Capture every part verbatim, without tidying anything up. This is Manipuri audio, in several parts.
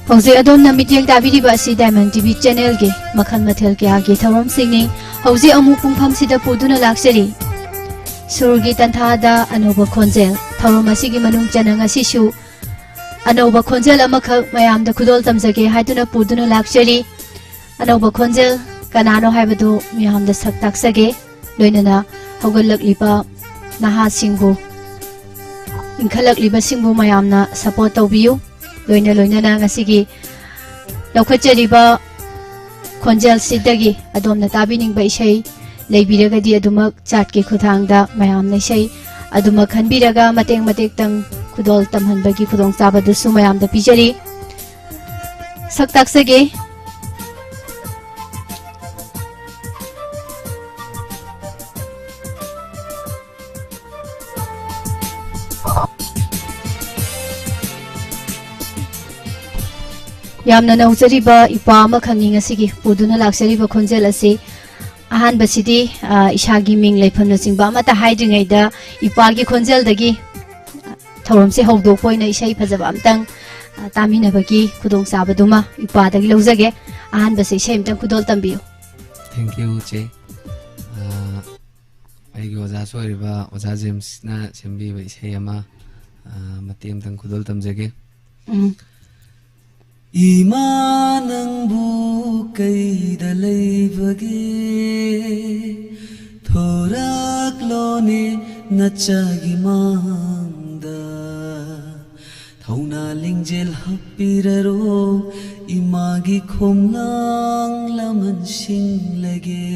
ꯍꯧꯖꯤꯛ ꯑꯗꯣꯝꯅ ꯃꯤꯠꯌꯦꯡ ꯇꯥꯕꯤꯔꯤꯕ ꯑꯁꯤ Diamond T V channelꯒꯤ ꯃꯈꯜ ꯃꯊꯦꯜ ꯀꯌꯥꯒꯤ ꯊꯧꯔꯝꯁꯤꯡꯅꯤ꯫ ꯍꯧꯖꯤꯛ ꯑꯃꯨꯛ ꯄꯨꯡꯐꯝꯁꯤꯗ ꯄꯨꯗꯨꯅ ꯂꯥꯛꯆꯔꯤ ꯁꯨꯔꯒꯤ ꯇꯟꯊꯥꯗ ꯑꯅꯧꯕ ꯈꯣꯟꯖꯦꯜ꯫ ꯊꯧꯔꯝ ꯑꯁꯤꯒꯤ ꯃꯅꯨꯡ ꯆꯟꯅ ꯉꯁꯤꯁꯨ ꯑꯅꯧꯕ ꯈꯣꯟꯖꯦꯜ ꯑꯃꯈꯛ ꯃꯌꯥꯝꯗ ꯈꯨꯗꯣꯜ ꯇꯝꯖꯒꯦ ꯍꯥꯏꯗꯨꯅ ꯄꯨꯗꯨꯅ ꯂꯥꯛꯆꯔꯤ꯫ ꯑꯅꯧꯕ ꯈꯣꯟꯖꯦꯜ ꯀꯅꯥꯅꯣ ꯍꯥꯏꯕꯗꯨ ꯃꯌꯥꯝꯗ ꯁꯛ ꯇꯥꯛꯆꯒꯦ꯫ ꯂꯣꯏꯅꯅ ꯍꯧꯒꯠꯂꯛꯂꯤꯕ ꯅꯍꯥꯁꯤꯡꯕꯨ, ꯏꯟꯈꯠꯂꯛꯂꯤꯕꯁꯤꯡꯕꯨ ꯃꯌꯥꯝꯅ support ꯇꯧꯕꯤꯌꯨ꯫ ꯂꯣꯏꯅ ꯂꯣꯏꯅꯅ ꯉꯁꯤꯒꯤ ꯂꯧꯈꯠꯆꯔꯤꯕ ꯈꯣꯟꯖꯦꯜꯁꯤꯗꯒꯤ ꯑꯗꯣꯝꯅ ꯇꯥꯕꯤꯅꯤꯡꯕ ꯏꯁꯩ ꯂꯩꯕꯤꯔꯒꯗꯤ ꯑꯗꯨꯃꯛ chatꯀꯤ ꯈꯨꯠꯊꯥꯡꯗ ꯃꯌꯥꯝꯅ ꯏꯁꯩ ꯑꯗꯨꯃꯛ ꯈꯟꯕꯤꯔꯒ ꯃꯇꯦꯛ ꯃꯇꯦꯛꯇꯪ ꯈꯨꯗꯣꯜ ꯇꯝꯍꯟꯕꯒꯤ ꯈꯨꯗꯣꯡꯆꯥꯕꯗꯨꯁꯨ ꯃꯌꯥꯝꯗ ꯄꯤꯖꯔꯤ꯫ ꯁꯛ ꯇꯥꯛꯆꯒꯦ꯫ ꯌꯥꯝꯅ ꯅꯧꯖꯔꯤꯕ ꯏꯄꯥ ꯑꯃꯈꯛꯅꯤ ꯉꯁꯤꯒꯤ ꯄꯨꯗꯨꯅ ꯂꯥꯛꯆꯔꯤꯕ ꯈꯣꯟꯖꯦꯜ ꯑꯁꯤ꯫ ꯑꯍꯥꯟꯕꯁꯤꯗꯤ, ꯑ, ꯏꯁꯥꯒꯤ ꯃꯤꯡ ꯂꯩꯐꯝꯅꯆꯤꯡꯕ ꯑꯃꯠꯇ ꯍꯥꯏꯗ꯭ꯔꯤꯉꯩꯗ ꯏꯄꯥꯒꯤ ꯈꯣꯟꯖꯦꯜꯗꯒꯤ ꯊꯧꯔꯝꯁꯦ ꯍꯧꯗꯣꯛꯄ ꯑꯣꯏꯅ ꯏꯁꯩ ꯐꯖꯕ ꯑꯝꯇꯪ, ꯑ, ꯇꯥꯃꯤꯟꯅꯕꯒꯤ ꯈꯨꯗꯣꯡꯆꯥꯕꯗꯨꯃ ꯏꯄꯥꯗꯒꯤ ꯂꯧꯖꯒꯦ꯫ ꯑꯍꯥꯟꯕꯁꯦ ꯏꯁꯩ ꯑꯝꯇꯪ ꯈꯨꯗꯣꯜ ꯇꯝꯕꯤꯌꯨ꯫ Thank you, ꯆꯦ꯫ ꯑ, ꯑꯩꯒꯤ ꯑꯣꯖꯥꯁꯨ ꯑꯣꯏꯔꯤꯕ ꯑꯣꯖꯥ ꯖꯦꯝꯁꯅ ꯁꯦꯝꯕꯤꯕ ꯏꯁꯩ ꯑꯃ, ꯑ, ꯃꯇꯦꯛ ꯑꯃꯇꯪ ꯈꯨꯗꯣꯜ ꯇꯝꯖꯒꯦ꯫ ꯎꯝ꯫ ꯏꯃꯥ ꯅꯪꯕꯨ ꯀꯩꯗ ꯂꯩꯕꯒꯦ? ꯊꯣꯔꯛꯂꯣꯅꯦ ꯅꯆꯥꯒꯤ ꯃꯥꯡꯗ꯫ ꯊꯧꯅꯥ ꯂꯤꯡꯖꯦꯜ ꯍꯥꯞꯄꯤꯔꯔꯣ, ꯏꯃꯥꯒꯤ ꯈꯣꯡꯂꯥꯡ ꯂꯃꯟꯁꯤꯡꯂꯒꯦ꯫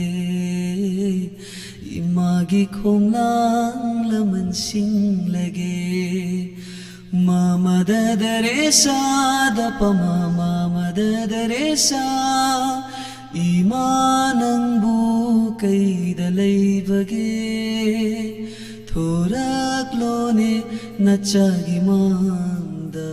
ꯏꯃꯥꯒꯤ ꯈꯣꯡꯂꯥꯡ ꯂꯃꯟꯁꯤꯡꯂꯒꯦ꯫ ꯃꯥ ꯃꯥ ꯗ ꯗ ꯔꯦ ꯁꯥ ꯗ ꯄ ꯃꯥ, ꯃꯥ ꯃꯥ ꯗ ꯗ ꯔꯦ ꯁꯥ꯫ ꯏꯃꯥ ꯅꯪꯕꯨ ꯀꯩꯗ ꯂꯩꯕꯒꯦ? ꯊꯣꯔꯛꯂꯣꯅꯦ ꯅꯆꯥꯒꯤ ꯃꯥꯡꯗ꯫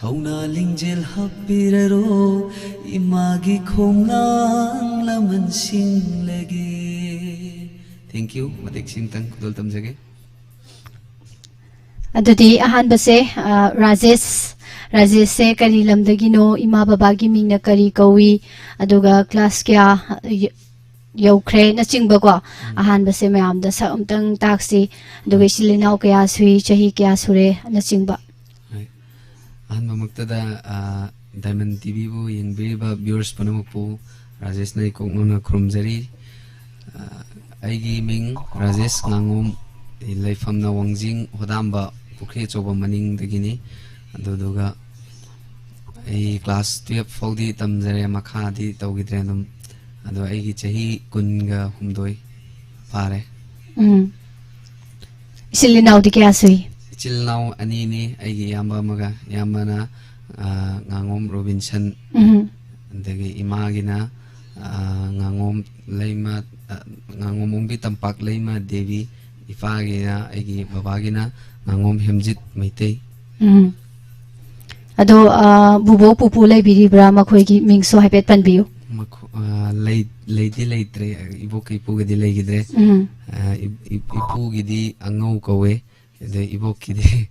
ꯊꯧꯅꯥ ꯂꯤꯡꯖꯦꯜ ꯍꯥꯞꯄꯤꯔꯔꯣ, ꯏꯃꯥꯒꯤ ꯈꯣꯡꯂꯥꯡ ꯂꯃꯟꯁꯤꯡꯂꯒꯦ꯫ Thank you꯫ ꯃꯇꯦꯛꯁꯤꯡꯇꯪ ꯈꯨꯗꯣꯜ ꯇꯝꯖꯒꯦ꯫ ꯑꯗꯨꯗꯤ ꯑꯍꯥꯟꯕꯁꯦ, ꯑ, ꯔꯥꯖꯦꯁ, ꯔꯥꯖꯦꯁꯁꯦ ꯀꯔꯤ ꯂꯝꯗꯒꯤꯅꯣ, ꯏꯃꯥ ꯕꯕꯥꯒꯤ ꯃꯤꯡꯅ ꯀꯔꯤ ꯀꯧꯏ, ꯑꯗꯨꯒ ꯀ꯭ꯂꯥꯁ ꯀꯌꯥ ꯌ-, ꯌꯧꯈ꯭ꯔꯦꯅꯆꯤꯡꯕꯀꯣ꯫ ꯑꯍꯥꯟꯕꯁꯦ ꯃꯌꯥꯝꯗ ꯁꯛ ꯑꯝꯇꯪ ꯇꯥꯛꯁꯤ꯫ ꯑꯗꯨꯒ ꯏꯆꯤꯜ ꯏꯅꯥꯎ ꯀꯌꯥ ꯁꯨꯏ, ꯆꯍꯤ ꯀꯌꯥ ꯁꯨꯔꯦꯅꯆꯤꯡꯕ꯫ ꯍꯣꯏ꯫ ꯑꯍꯥꯟꯕꯃꯛꯇꯗ, ꯑ, Diamond ꯇꯤꯚꯤꯕꯨ ꯌꯦꯡꯕꯤꯔꯤꯕ viewers ꯄꯨꯝꯅꯃꯛꯄꯨ ꯔꯥꯖꯦꯁꯅ ꯏꯀꯣꯛ ꯅꯧꯅ ꯈꯨꯔꯨꯝꯖꯔꯤ꯫ ꯑ, ꯑꯩꯒꯤ ꯃꯤꯡ ꯔꯥꯖꯦꯁ ꯉꯥꯉꯣꯝ, ꯂꯩꯐꯝꯅ ꯋꯥꯡꯖꯤꯡ ꯍꯣꯗꯥꯝꯕ ꯄꯨꯈ꯭ꯔꯤ ꯑꯆꯧꯕ ꯃꯅꯤꯡꯗꯒꯤꯅꯤ꯫ ꯑꯗꯨꯗꯨꯒ ꯑꯩ class twelve ꯐꯥꯎꯗꯤ ꯇꯝꯖꯔꯦ, ꯃꯈꯥꯗꯤ ꯇꯧꯈꯤꯗ꯭ꯔꯦ ꯑꯗꯨꯝ꯫ ꯑꯗꯣ ꯑꯩꯒꯤ ꯆꯍꯤ ꯀꯨꯟꯒ ꯍꯨꯝꯗꯣꯏ ꯐꯥꯔꯦ꯫ ꯎꯝ꯫ ꯏꯆꯤꯜ ꯏꯅꯥꯎꯗꯤ ꯀꯌꯥ ꯁꯨꯏ? ꯏꯆꯤꯜ ꯏꯅꯥꯎ ꯑꯅꯤꯅꯤ, ꯑꯩꯒꯤ ꯏꯌꯥꯝꯕ ꯑꯃꯒ꯫ ꯏꯌꯥꯝꯕꯅ, ꯑ, ꯉꯥꯉꯣꯝ ꯔꯣꯕꯤꯟꯁꯟ, ꯎꯝ꯫ ꯑꯗꯒꯤ ꯏꯃꯥꯒꯤꯅ, ꯑ, ꯉꯥꯉꯣꯝ ꯂꯩꯃ, ꯑ, ꯉꯥꯉꯣꯝ ꯑꯣꯡꯕꯤ ꯇꯝꯄꯥꯛ ꯂꯩꯃ ꯗꯦꯕꯤ, ꯏꯄꯥꯒꯤꯅ, ꯑꯩꯒꯤ ꯕꯕꯥꯒꯤꯅ ꯉꯥꯉꯣꯝ ꯍꯦꯝꯖꯤꯠ ꯃꯩꯇꯩ꯫ ꯎꯝ꯫ ꯑꯗꯣ, ꯑ, ꯕꯨꯕꯣꯛ ꯄꯨꯄꯨ ꯂꯩꯕꯤꯔꯤꯕ꯭ꯔꯥ? ꯃꯈꯣꯏꯒꯤ ꯃꯤꯡꯁꯨ ꯍꯥꯏꯐꯦꯠ ꯄꯟꯕꯤꯌꯨ꯫ ꯃꯈꯣ-, ꯑ, ꯂꯩ-, ꯂꯩꯗꯤ ꯂꯩꯇ꯭ꯔꯦ, ꯏꯕꯣꯛꯀ ꯏꯄꯨꯒꯗꯤ ꯂꯩꯈꯤꯗ꯭ꯔꯦ꯫ ꯎꯝ꯫ ꯑ, ꯏ-, ꯏ-, ꯏꯄꯨꯒꯤꯗꯤ ꯑꯉꯧ ꯀꯧꯋꯦ, ꯑꯗꯩ ꯏꯕꯣꯛꯀꯤꯗꯤ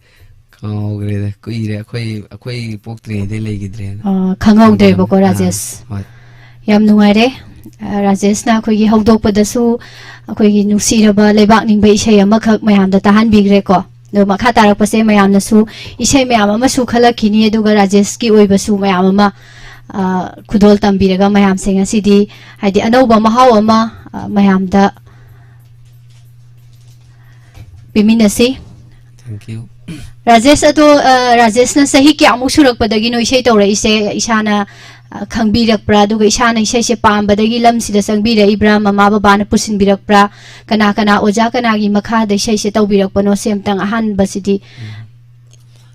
ꯀꯥꯎꯈ꯭ꯔꯦꯗ, ꯀꯨꯏꯔꯦ, ꯑꯩꯈꯣꯏ, ꯑꯩꯈꯣꯏ ꯄꯣꯛꯇ꯭ꯔꯤꯉꯩꯗꯩ ꯂꯩꯈꯤꯗ꯭ꯔꯦꯅ꯫ ꯑ, ꯈꯪꯍꯧꯗ꯭ꯔꯦꯕꯀꯣ, ꯑꯥ, ꯔꯥꯖꯦꯁ꯫ ꯍꯣꯏ꯫ ꯌꯥꯝ ꯅꯨꯡꯉꯥꯏꯔꯦ꯫ ꯑ, ꯔꯥꯖꯦꯁꯅ ꯑꯩꯈꯣꯏꯒꯤ ꯍꯧꯗꯣꯛꯄꯗꯁꯨ ꯑꯩꯈꯣꯏꯒꯤ ꯅꯨꯡꯁꯤꯔꯕ ꯂꯩꯕꯥꯛ ꯅꯤꯡꯕ ꯏꯁꯩ ꯑꯃꯈꯛ ꯃꯌꯥꯝꯗ ꯇꯥꯍꯟꯕꯤꯈ꯭ꯔꯦꯀꯣ꯫ ꯑꯗꯣ ꯃꯈꯥ ꯇꯥꯔꯛꯄꯁꯦ ꯃꯌꯥꯝꯅꯁꯨ ꯏꯁꯩ ꯃꯌꯥꯝ ꯑꯃꯁꯨ ꯈꯜꯂꯛꯈꯤꯅꯤ, ꯑꯗꯨꯒ ꯔꯥꯖꯦꯁꯀꯤ ꯑꯣꯏꯕꯁꯨ ꯃꯌꯥꯝ ꯑꯃ, ꯑ, ꯈꯨꯗꯣꯜ ꯇꯝꯕꯤꯔꯒ ꯃꯌꯥꯝꯁꯦ ꯉꯁꯤꯗꯤ ꯍꯥꯏꯗꯤ ꯑꯅꯧꯕ ꯃꯍꯥꯎ ꯑꯃ, ꯑ, ꯃꯌꯥꯝꯗ ꯄꯤꯃꯤꯟꯅꯁꯤ꯫ Thank you. ꯔꯥꯖꯦꯁ, ꯑꯗꯣ, ꯑ, ꯔꯥꯖꯦꯁꯅ ꯆꯍꯤ ꯀꯌꯥꯃꯨꯛ ꯁꯨꯔꯛꯄꯗꯒꯤꯅꯣ ꯏꯁꯩ ꯇꯧꯔꯛꯏꯁꯦ? ꯏꯁꯥꯅ, ꯑ, ꯈꯪꯕꯤꯔꯛꯄ꯭ꯔꯥ? ꯑꯗꯨꯒ ꯏꯁꯥꯅ ꯏꯁꯩꯁꯦ ꯄꯥꯝꯕꯗꯒꯤ ꯂꯝꯁꯤꯗ ꯆꯪꯕꯤꯔꯛꯏꯕ꯭ꯔꯥ? ꯃꯃꯥ ꯕꯕꯥꯅ ꯄꯨꯁꯤꯟꯕꯤꯔꯛꯄ꯭ꯔꯥ? ꯀꯅꯥ ꯀꯅꯥ, ꯑꯣꯖꯥ ꯀꯅꯥꯒꯤ ꯃꯈꯥꯗ ꯏꯁꯩꯁꯦ ꯇꯧꯕꯤꯔꯛꯄꯅꯣ? ꯁꯤ ꯑꯝꯇꯪ ꯑꯍꯥꯟꯕꯁꯤꯗꯤ꯫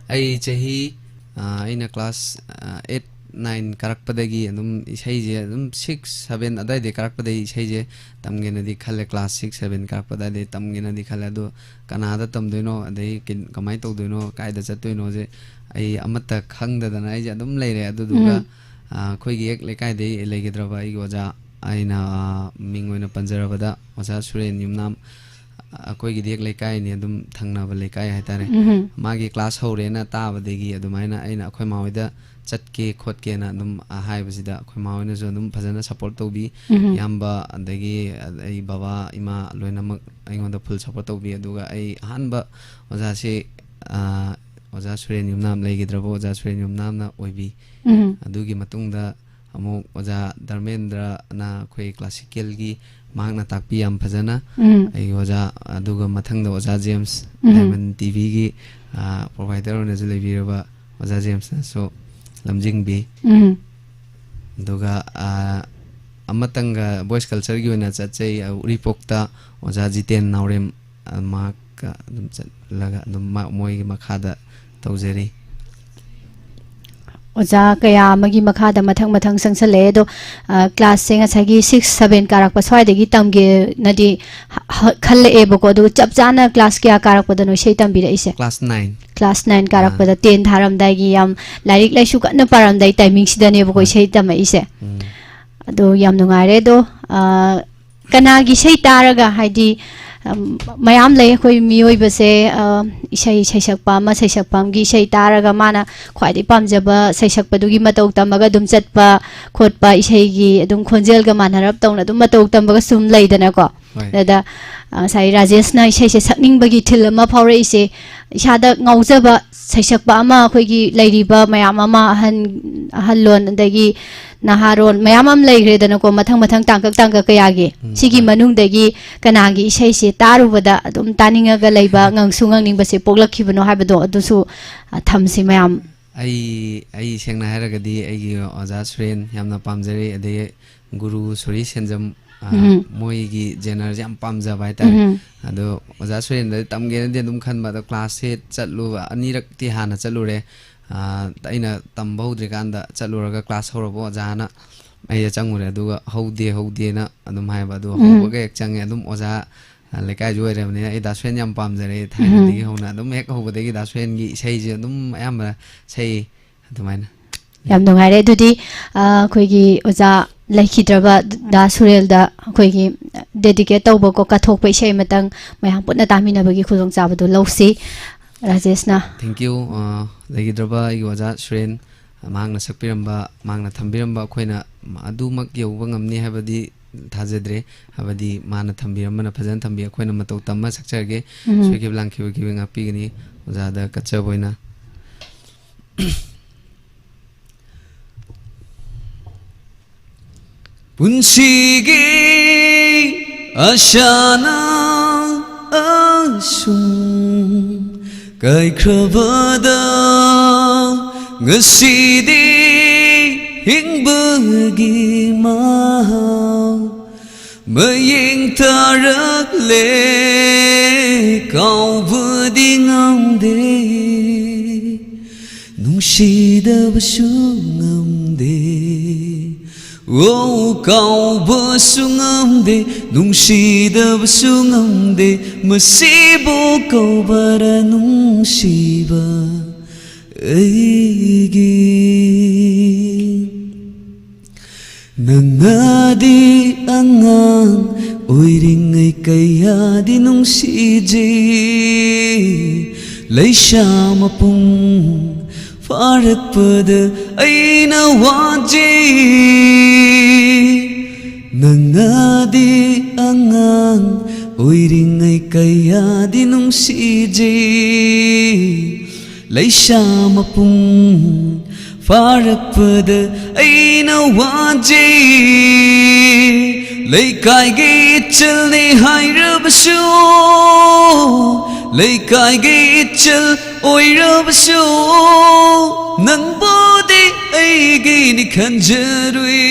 ꯑꯩ ꯆꯍꯤ, ꯑ, ꯑꯩꯅ class, ꯑ, eight, nine ꯀꯥꯔꯛꯄꯗꯒꯤ ꯑꯗꯨꯝ ꯏꯁꯩꯁꯦ ꯑꯗꯨꯝ six, seven ꯑꯗꯥꯏꯗꯩ ꯀꯥꯔꯛꯄꯗꯒꯤ ꯏꯁꯩꯁꯦ ꯇꯝꯒꯦꯅꯗꯤ ꯈꯜꯂꯦ꯫ Class six, seven ꯀꯥꯔꯛꯄ ꯑꯗꯥꯏꯗꯩ ꯇꯝꯒꯦꯅꯗꯤ ꯈꯜꯂꯦ꯫ ꯑꯗꯣ ꯀꯅꯥꯗ ꯇꯝꯗꯣꯏꯅꯣ, ꯑꯗꯩ ꯀꯤꯟ-, ꯀꯃꯥꯏꯅ ꯇꯧꯗꯣꯏꯅꯣ, ꯀꯥꯏꯗ ꯆꯠꯇꯣꯏꯅꯣꯁꯦ ꯑꯩ ꯑꯃꯠꯇ ꯈꯪꯗꯗꯅ ꯑꯩꯁꯦ ꯑꯗꯨꯝ ꯂꯩꯔꯦ꯫ ꯑꯗꯨꯗꯨꯒ, ꯎꯝ꯫ ꯑ, ꯑꯩꯈꯣꯏꯒꯤ ꯍꯦꯛ ꯂꯩꯀꯥꯏꯗꯩ ꯂꯩꯈꯤꯗ꯭ꯔꯕ ꯑꯩꯒꯤ ꯑꯣꯖꯥ, ꯑꯩꯅ, ꯑ, ꯃꯤꯡ ꯑꯣꯏꯅ ꯄꯟꯖꯔꯕꯗ ꯑꯣꯖꯥ ꯁꯨꯔꯦꯟ ꯌꯨꯝꯅꯥꯝ, ꯑꯩꯈꯣꯏꯒꯤꯗꯤ ꯍꯦꯛ ꯂꯩꯀꯥꯏꯅꯤ, ꯑꯗꯨꯝ ꯊꯪꯅꯕ ꯂꯩꯀꯥꯏ ꯍꯥꯏꯇꯥꯔꯦ꯫ ꯃꯥꯒꯤ ꯀ꯭ꯂꯥꯁ ꯍꯧꯔꯦꯅ ꯇꯥꯕꯗꯒꯤ ꯑꯗꯨꯃꯥꯏꯅ ꯑꯩꯅ ꯑꯩꯈꯣꯏ ꯃꯥ ꯍꯣꯏꯗ ꯆꯠꯀꯦ ꯈꯣꯠꯀꯦꯅ ꯑꯗꯨꯝ ꯍꯥꯏꯕꯁꯤꯗ ꯑꯩꯈꯣꯏ ꯃꯥ ꯍꯣꯏꯅꯁꯨ ꯑꯗꯨꯝ ꯐꯖꯅ ꯁꯞꯄꯣꯔꯠ ꯇꯧꯕꯤ꯫ ꯏꯌꯥꯝꯕ, ꯑꯗꯒꯤ ꯑꯩ ꯕꯕꯥ, ꯏꯃꯥ ꯂꯣꯏꯅꯃꯛ ꯑꯩꯉꯣꯟꯗ ꯐꯨꯜ ꯁꯞꯄꯣꯔꯠ ꯇꯧꯕꯤ꯫ ꯑꯗꯨꯒ ꯑꯩ ꯑꯍꯥꯟꯕ ꯑꯣꯖꯥꯁꯤ, ꯑ, ꯑꯣꯖꯥ ꯁꯨꯔꯦꯟ ꯌꯨꯝꯅꯥꯝ, ꯂꯩꯈꯤꯗ꯭ꯔꯕ ꯑꯣꯖꯥ ꯁꯨꯔꯦꯟ ꯌꯨꯝꯅꯥꯝꯅ ꯑꯣꯏꯕꯤ꯫ ꯑꯗꯨꯒꯤ ꯃꯇꯨꯡꯗ ꯑꯃꯨꯛ ꯑꯣꯖꯥ ꯙꯔꯃꯦꯟꯗ꯭ꯔꯅ ꯑꯩꯈꯣꯏ ꯀ꯭ꯂꯥꯁꯤꯀꯦꯜꯒꯤ ꯃꯍꯥꯛꯅ ꯇꯥꯛꯄꯤ ꯌꯥꯝ ꯐꯖꯅ꯫ ꯑꯩꯒꯤ ꯑꯣꯖꯥ, ꯑꯗꯨꯒ ꯃꯊꯪꯗ ꯑꯣꯖꯥ ꯖꯦꯝꯁ, ꯗꯥꯏꯃꯟ ꯇꯤ ꯚꯤꯒꯤ ꯄ꯭ꯔꯣꯚꯥꯏꯗꯔ ꯑꯣꯏꯅꯁꯨ ꯂꯩꯕꯤꯔꯕ ꯑꯣꯖꯥ ꯖꯦꯝꯁꯅꯁꯨ ꯂꯝꯖꯤꯡꯕꯤ꯫ ꯑꯗꯨꯒ, ꯑ, ꯑꯃꯇꯪꯒ ꯚꯣꯏꯁ ꯀꯜꯆꯔꯒꯤ ꯑꯣꯏꯅ ꯆꯠꯆꯩ, ꯑ, ꯎꯔꯤꯄꯣꯛꯇ ꯑꯣꯖꯥ ꯖꯤꯇꯦꯟ ꯅꯥꯎꯔꯦꯝ, ꯑ, ꯃꯍꯥꯛꯀ ꯑꯗꯨꯝ ꯆꯠꯂꯒ ꯑꯗꯨꯝ ꯃꯥ-, ꯃꯣꯏꯒꯤ ꯃꯈꯥꯗ ꯇꯧꯖꯔꯤ꯫ ꯑꯣꯖꯥ ꯀꯌꯥ ꯑꯃꯒꯤ ꯃꯈꯥꯗ ꯃꯊꯪ ꯃꯊꯪ ꯆꯪꯁꯜꯂꯛꯑꯦ꯫ ꯑꯗꯣ, ꯑ, ꯀ꯭ꯂꯥꯁꯁꯦ ꯉꯁꯥꯏꯒꯤ ꯁꯤꯛꯁ, ꯁꯚꯦꯟ ꯀꯥꯔꯛꯄ ꯁ꯭ꯋꯥꯏꯗꯒꯤ ꯇꯝꯒꯦꯅꯗꯤ ꯍ-, ꯍ-, ꯈꯜꯂꯛꯑꯦꯕꯀꯣ꯫ ꯑꯗꯨꯒ ꯆꯞ ꯆꯥꯅ ꯀ꯭ꯂꯥꯁ ꯀꯌꯥ ꯀꯥꯔꯛꯄꯗꯅꯣ ꯏꯁꯩ ꯇꯝꯕꯤꯔꯛꯏꯁꯦ? Class nine. ꯀ꯭ꯂꯥꯁ ꯅꯥꯏꯟ ꯑꯥ꯫ ꯀꯥꯔꯛꯄꯗ, ꯇꯦꯟ ꯊꯥꯔꯝꯗꯥꯏꯒꯤ ꯌꯥꯝ ꯂꯥꯏꯔꯤꯛ ꯂꯥꯏꯁꯨ ꯀꯟꯅ ꯄꯥꯔꯝꯗꯥꯏ ꯇꯥꯏꯃꯤꯡꯁꯤꯗꯅꯦꯕꯀꯣ ꯍꯣꯏ꯫ ꯏꯁꯩ ꯇꯝꯃꯛꯏꯁꯦ꯫ ꯎꯝ꯫ ꯑꯗꯣ ꯌꯥꯝ ꯅꯨꯡꯉꯥꯏꯔꯦ꯫ ꯑꯗꯣ, ꯑ, ꯀꯅꯥꯒꯤ ꯏꯁꯩ ꯇꯥꯔꯒ, ꯍꯥꯏꯗꯤ, ꯑꯝ, ꯃꯌꯥꯝ ꯂꯩ ꯑꯩꯈꯣꯏ ꯃꯤꯑꯣꯏꯕꯁꯦ, ꯑ, ꯏꯁꯩ ꯁꯩꯁꯛꯄ ꯑꯃ, ꯁꯩꯁꯛꯄ ꯑꯃꯒꯤ ꯏꯁꯩ ꯇꯥꯔꯒ ꯃꯥꯅ ꯈ꯭ꯋꯥꯏꯗꯒꯤ ꯄꯥꯝꯖꯕ ꯁꯩꯁꯛꯄꯗꯨꯒꯤ ꯃꯇꯧ ꯇꯝꯃꯒ ꯑꯗꯨꯝ ꯆꯠꯄ ꯈꯣꯠꯄ, ꯏꯁꯩꯒꯤ ꯑꯗꯨꯝ ꯈꯣꯟꯖꯦꯜꯒ ꯃꯥꯟꯅꯔꯞ ꯇꯧꯅ ꯑꯗꯨꯝ ꯃꯇꯧ ꯇꯝꯕꯒ ꯁꯨꯝ ꯂꯩꯗꯅꯀꯣ꯫ ꯍꯣꯏ꯫ ꯑꯗꯨꯗ, ꯑ, ꯉꯁꯥꯏ ꯔꯥꯖꯦꯁꯅ ꯏꯁꯩꯁꯦ ꯁꯛꯅꯤꯡꯕꯒꯤ ꯏꯊꯤꯜ ꯑꯃ ꯐꯥꯎꯔꯛꯏꯁꯦ, ꯏꯁꯥꯗ ꯉꯥꯎꯖꯕ ꯁꯩꯁꯛꯄ ꯑꯃ, ꯑꯩꯈꯣꯏꯒꯤ ꯂꯩꯔꯤꯕ ꯃꯌꯥꯝ ꯑꯃ, ꯑꯍꯟ, ꯑꯍꯜꯂꯣꯟ, ꯑꯗꯒꯤ ꯅꯍꯥꯔꯣꯟ ꯃꯌꯥꯝ ꯑꯃ ꯂꯩꯈ꯭ꯔꯦꯗꯅꯀꯣ, ꯃꯊꯪ ꯃꯊꯪ ꯇꯥꯡꯀꯛ ꯇꯥꯡꯀꯛ ꯀꯌꯥꯒꯤ꯫ ꯎꯝ, ꯁꯤꯒꯤ ꯍꯣꯏ꯫ ꯃꯅꯨꯡꯗꯒꯤ ꯀꯅꯥꯒꯤ ꯏꯁꯩꯁꯦ ꯇꯥꯔꯨꯕꯗ ꯑꯗꯨꯝ ꯇꯥꯅꯤꯡꯉꯒ ꯂꯩꯕ, ꯉꯪꯁꯨ ꯉꯪꯅꯤꯡꯕꯁꯦ ꯄꯣꯛꯂꯛꯈꯤꯕꯅꯣ ꯍꯥꯏꯕꯗꯣ, ꯑꯗꯨꯁꯨ, ꯑ, ꯊꯝꯁꯤ ꯃꯌꯥꯝ꯫ ꯑꯩ, ꯑꯩ ꯁꯦꯡꯅ ꯍꯥꯏꯔꯒꯗꯤ ꯑꯩꯒꯤ ꯑꯣꯖꯥ ꯁꯨꯔꯦꯟ ꯌꯥꯝꯅ ꯄꯥꯝꯖꯔꯦ, ꯑꯗꯩ ꯒꯨꯔꯨ ꯁꯣꯔꯤ ꯁꯦꯟꯖꯝ, ꯑ, ꯎꯝ꯫ ꯃꯣꯏꯒꯤ ꯖꯦꯅꯔꯁꯦ ꯌꯥꯝ ꯄꯥꯝꯖꯕ ꯍꯥꯏꯇꯥꯔꯦ꯫ ꯎꯝ꯫ ꯑꯗꯣ ꯑꯣꯖꯥ ꯁꯨꯔꯦꯟꯗꯗꯤ ꯇꯝꯒꯦꯅꯗꯤ ꯑꯗꯨꯝ ꯈꯟꯕ, ꯑꯗꯣ ꯀ꯭ꯂꯥꯁꯁꯦ ꯆꯠꯂꯨꯕ, ꯑꯅꯤꯔꯛꯇꯤ ꯍꯥꯟꯅ ꯆꯠꯂꯨꯔꯦ꯫ ꯑ, ꯑꯩꯅ ꯇꯝꯕ ꯍꯧꯗ꯭ꯔꯤꯀꯥꯟꯗ ꯆꯠꯂꯨꯔꯒ ꯀ꯭ꯂꯥꯁ ꯍꯧꯔꯕ ꯑꯣꯖꯥꯅ ꯑꯩꯗ ꯆꯪꯉꯨꯔꯦ, ꯑꯗꯨꯒ "ꯍꯧꯗꯦ, ꯍꯧꯗꯦꯅ" ꯑꯗꯨꯝ ꯍꯥꯏꯕ꯫ ꯑꯗꯣ ꯎꯝ꯫ ꯍꯧꯕꯒ ꯍꯦꯛ ꯆꯪꯉꯦ꯫ ꯑꯗꯨꯝ ꯑꯣꯖꯥ, ꯑ, ꯂꯩꯀꯥꯏꯁꯨ ꯑꯣꯏꯔꯕꯅꯤꯅ ꯑꯩ ꯗꯥ ꯁꯨꯔꯦꯟ ꯌꯥꯝ ꯄꯥꯝꯖꯔꯦ꯫ ꯊꯥꯏꯅꯗꯒꯤ ꯎꯝ꯫ ꯍꯧꯅ ꯑꯗꯨꯝ ꯍꯦꯛ ꯍꯧꯕꯗꯒꯤ ꯗꯥ ꯁꯨꯔꯦꯟꯒꯤ ꯏꯁꯩꯁꯦ ꯑꯗꯨꯝ ꯑꯌꯥꯝꯕ ꯁꯛꯏ ꯑꯗꯨꯃꯥꯏꯅ꯫ ꯌꯥꯝ ꯅꯨꯡꯉꯥꯏꯔꯦ꯫ ꯑꯗꯨꯗꯤ, ꯑ, ꯑꯩꯈꯣꯏꯒꯤ ꯑꯣꯖꯥ ꯂꯩꯈꯤꯗ꯭ꯔꯕ ꯗꯥ ꯁꯨꯔꯦꯜꯗ ꯑꯩꯈꯣꯏꯒꯤ ꯗꯦꯗꯤꯀꯦꯠ ꯇꯧꯕꯀꯣ, ꯀꯠꯊꯣꯛꯄ ꯏꯁꯩ ꯑꯃꯇꯪ ꯃꯌꯥꯝ ꯄꯨꯟꯅ ꯇꯥꯃꯤꯟꯅꯕꯒꯤ ꯈꯨꯗꯣꯡꯆꯥꯕꯗꯨ ꯂꯧꯁꯤ꯫ ꯔꯥꯖꯦꯁꯅ꯫ Thank you꯫ ꯑ, ꯂꯩꯈꯤꯗ꯭ꯔꯕ ꯑꯩꯒꯤ ꯑꯣꯖꯥ ꯁꯨꯔꯦꯟ, ꯃꯍꯥꯛꯅ ꯁꯛꯄꯤꯔꯝꯕ, ꯃꯍꯥꯛꯅ ꯊꯝꯕꯤꯔꯝꯕ, ꯑꯩꯈꯣꯏꯅ ꯑꯗꯨꯃꯛ ꯌꯧꯕ ꯉꯝꯅꯤ ꯍꯥꯏꯕꯗꯤ ꯊꯥꯖꯗ꯭ꯔꯦ꯫ ꯍꯥꯏꯕꯗꯤ ꯃꯥꯅ ꯊꯝꯕꯤꯔꯝꯕꯅ ꯐꯖꯅ ꯊꯝꯕꯤ, ꯑꯩꯈꯣꯏꯅ ꯃꯇꯧ ꯇꯝꯃ ꯁꯛꯆꯔꯒꯦ꯫ ꯎꯝ꯫ ꯁꯣꯏꯈꯤꯕ ꯂꯥꯟꯈꯤꯕꯒꯤ ꯉꯥꯛꯄꯤꯒꯅꯤ ꯑꯣꯖꯥꯗ ꯀꯠꯆꯕ ꯑꯣꯏꯅ꯫ ꯄꯨꯟꯁꯤꯒꯤ ꯑꯁꯥꯅ ꯑꯁꯨꯝ ꯀꯥꯏꯈ꯭ꯔꯕꯗ, ꯉꯁꯤꯗꯤ ꯍꯤꯡꯕꯒꯤ ꯃꯍꯥꯎ ꯃꯌꯦꯡ ꯇꯥꯔꯛꯂꯦ꯫ ꯀꯥꯎꯕꯗꯤ ꯉꯝꯗꯦ, ꯅꯨꯡꯁꯤꯗꯕꯁꯨ ꯉꯝꯗꯦ꯫ ꯑꯣ, ꯀꯥꯎꯕꯁꯨ ꯉꯝꯗꯦ, ꯅꯨꯡꯁꯤꯗꯕꯁꯨ ꯉꯝꯗꯦ, ꯃꯁꯤꯕꯨ ꯀꯧꯕꯔ ꯅꯨꯡꯁꯤꯕ ꯑꯩꯒꯤ? ꯅꯪꯅꯗꯤ ꯑꯉꯥꯡ ꯑꯣꯏꯔꯤꯉꯩ ꯀꯌꯥꯗꯤ ꯅꯨꯡꯁꯤꯖꯩ, ꯂꯩꯁꯥ ꯃꯄꯨꯡ ꯐꯥꯔꯛꯄꯗ ꯑꯩꯅ ꯋꯥꯖꯩ꯫ ꯅꯪꯅꯗꯤ ꯑꯉꯥꯡ ꯑꯣꯏꯔꯤꯉꯩ ꯀꯌꯥꯗꯤ ꯅꯨꯡꯁꯤꯖꯩ, ꯂꯩꯁꯥ ꯃꯄꯨꯡ ꯐꯥꯔꯛꯄꯗ ꯑꯩꯅ ꯋꯥꯖꯩ꯫ ꯂꯩꯀꯥꯏꯒꯤ ꯏꯆꯜꯅꯤ ꯍꯥꯏꯔꯕꯁꯨ, ꯂꯩꯀꯥꯏꯒꯤ ꯏꯆꯜ ꯑꯣꯏꯔꯕꯁꯨ, ꯅꯪꯕꯨꯗꯤ ꯑꯩꯒꯤꯅꯤ ꯈꯟꯖꯔꯨꯏ꯫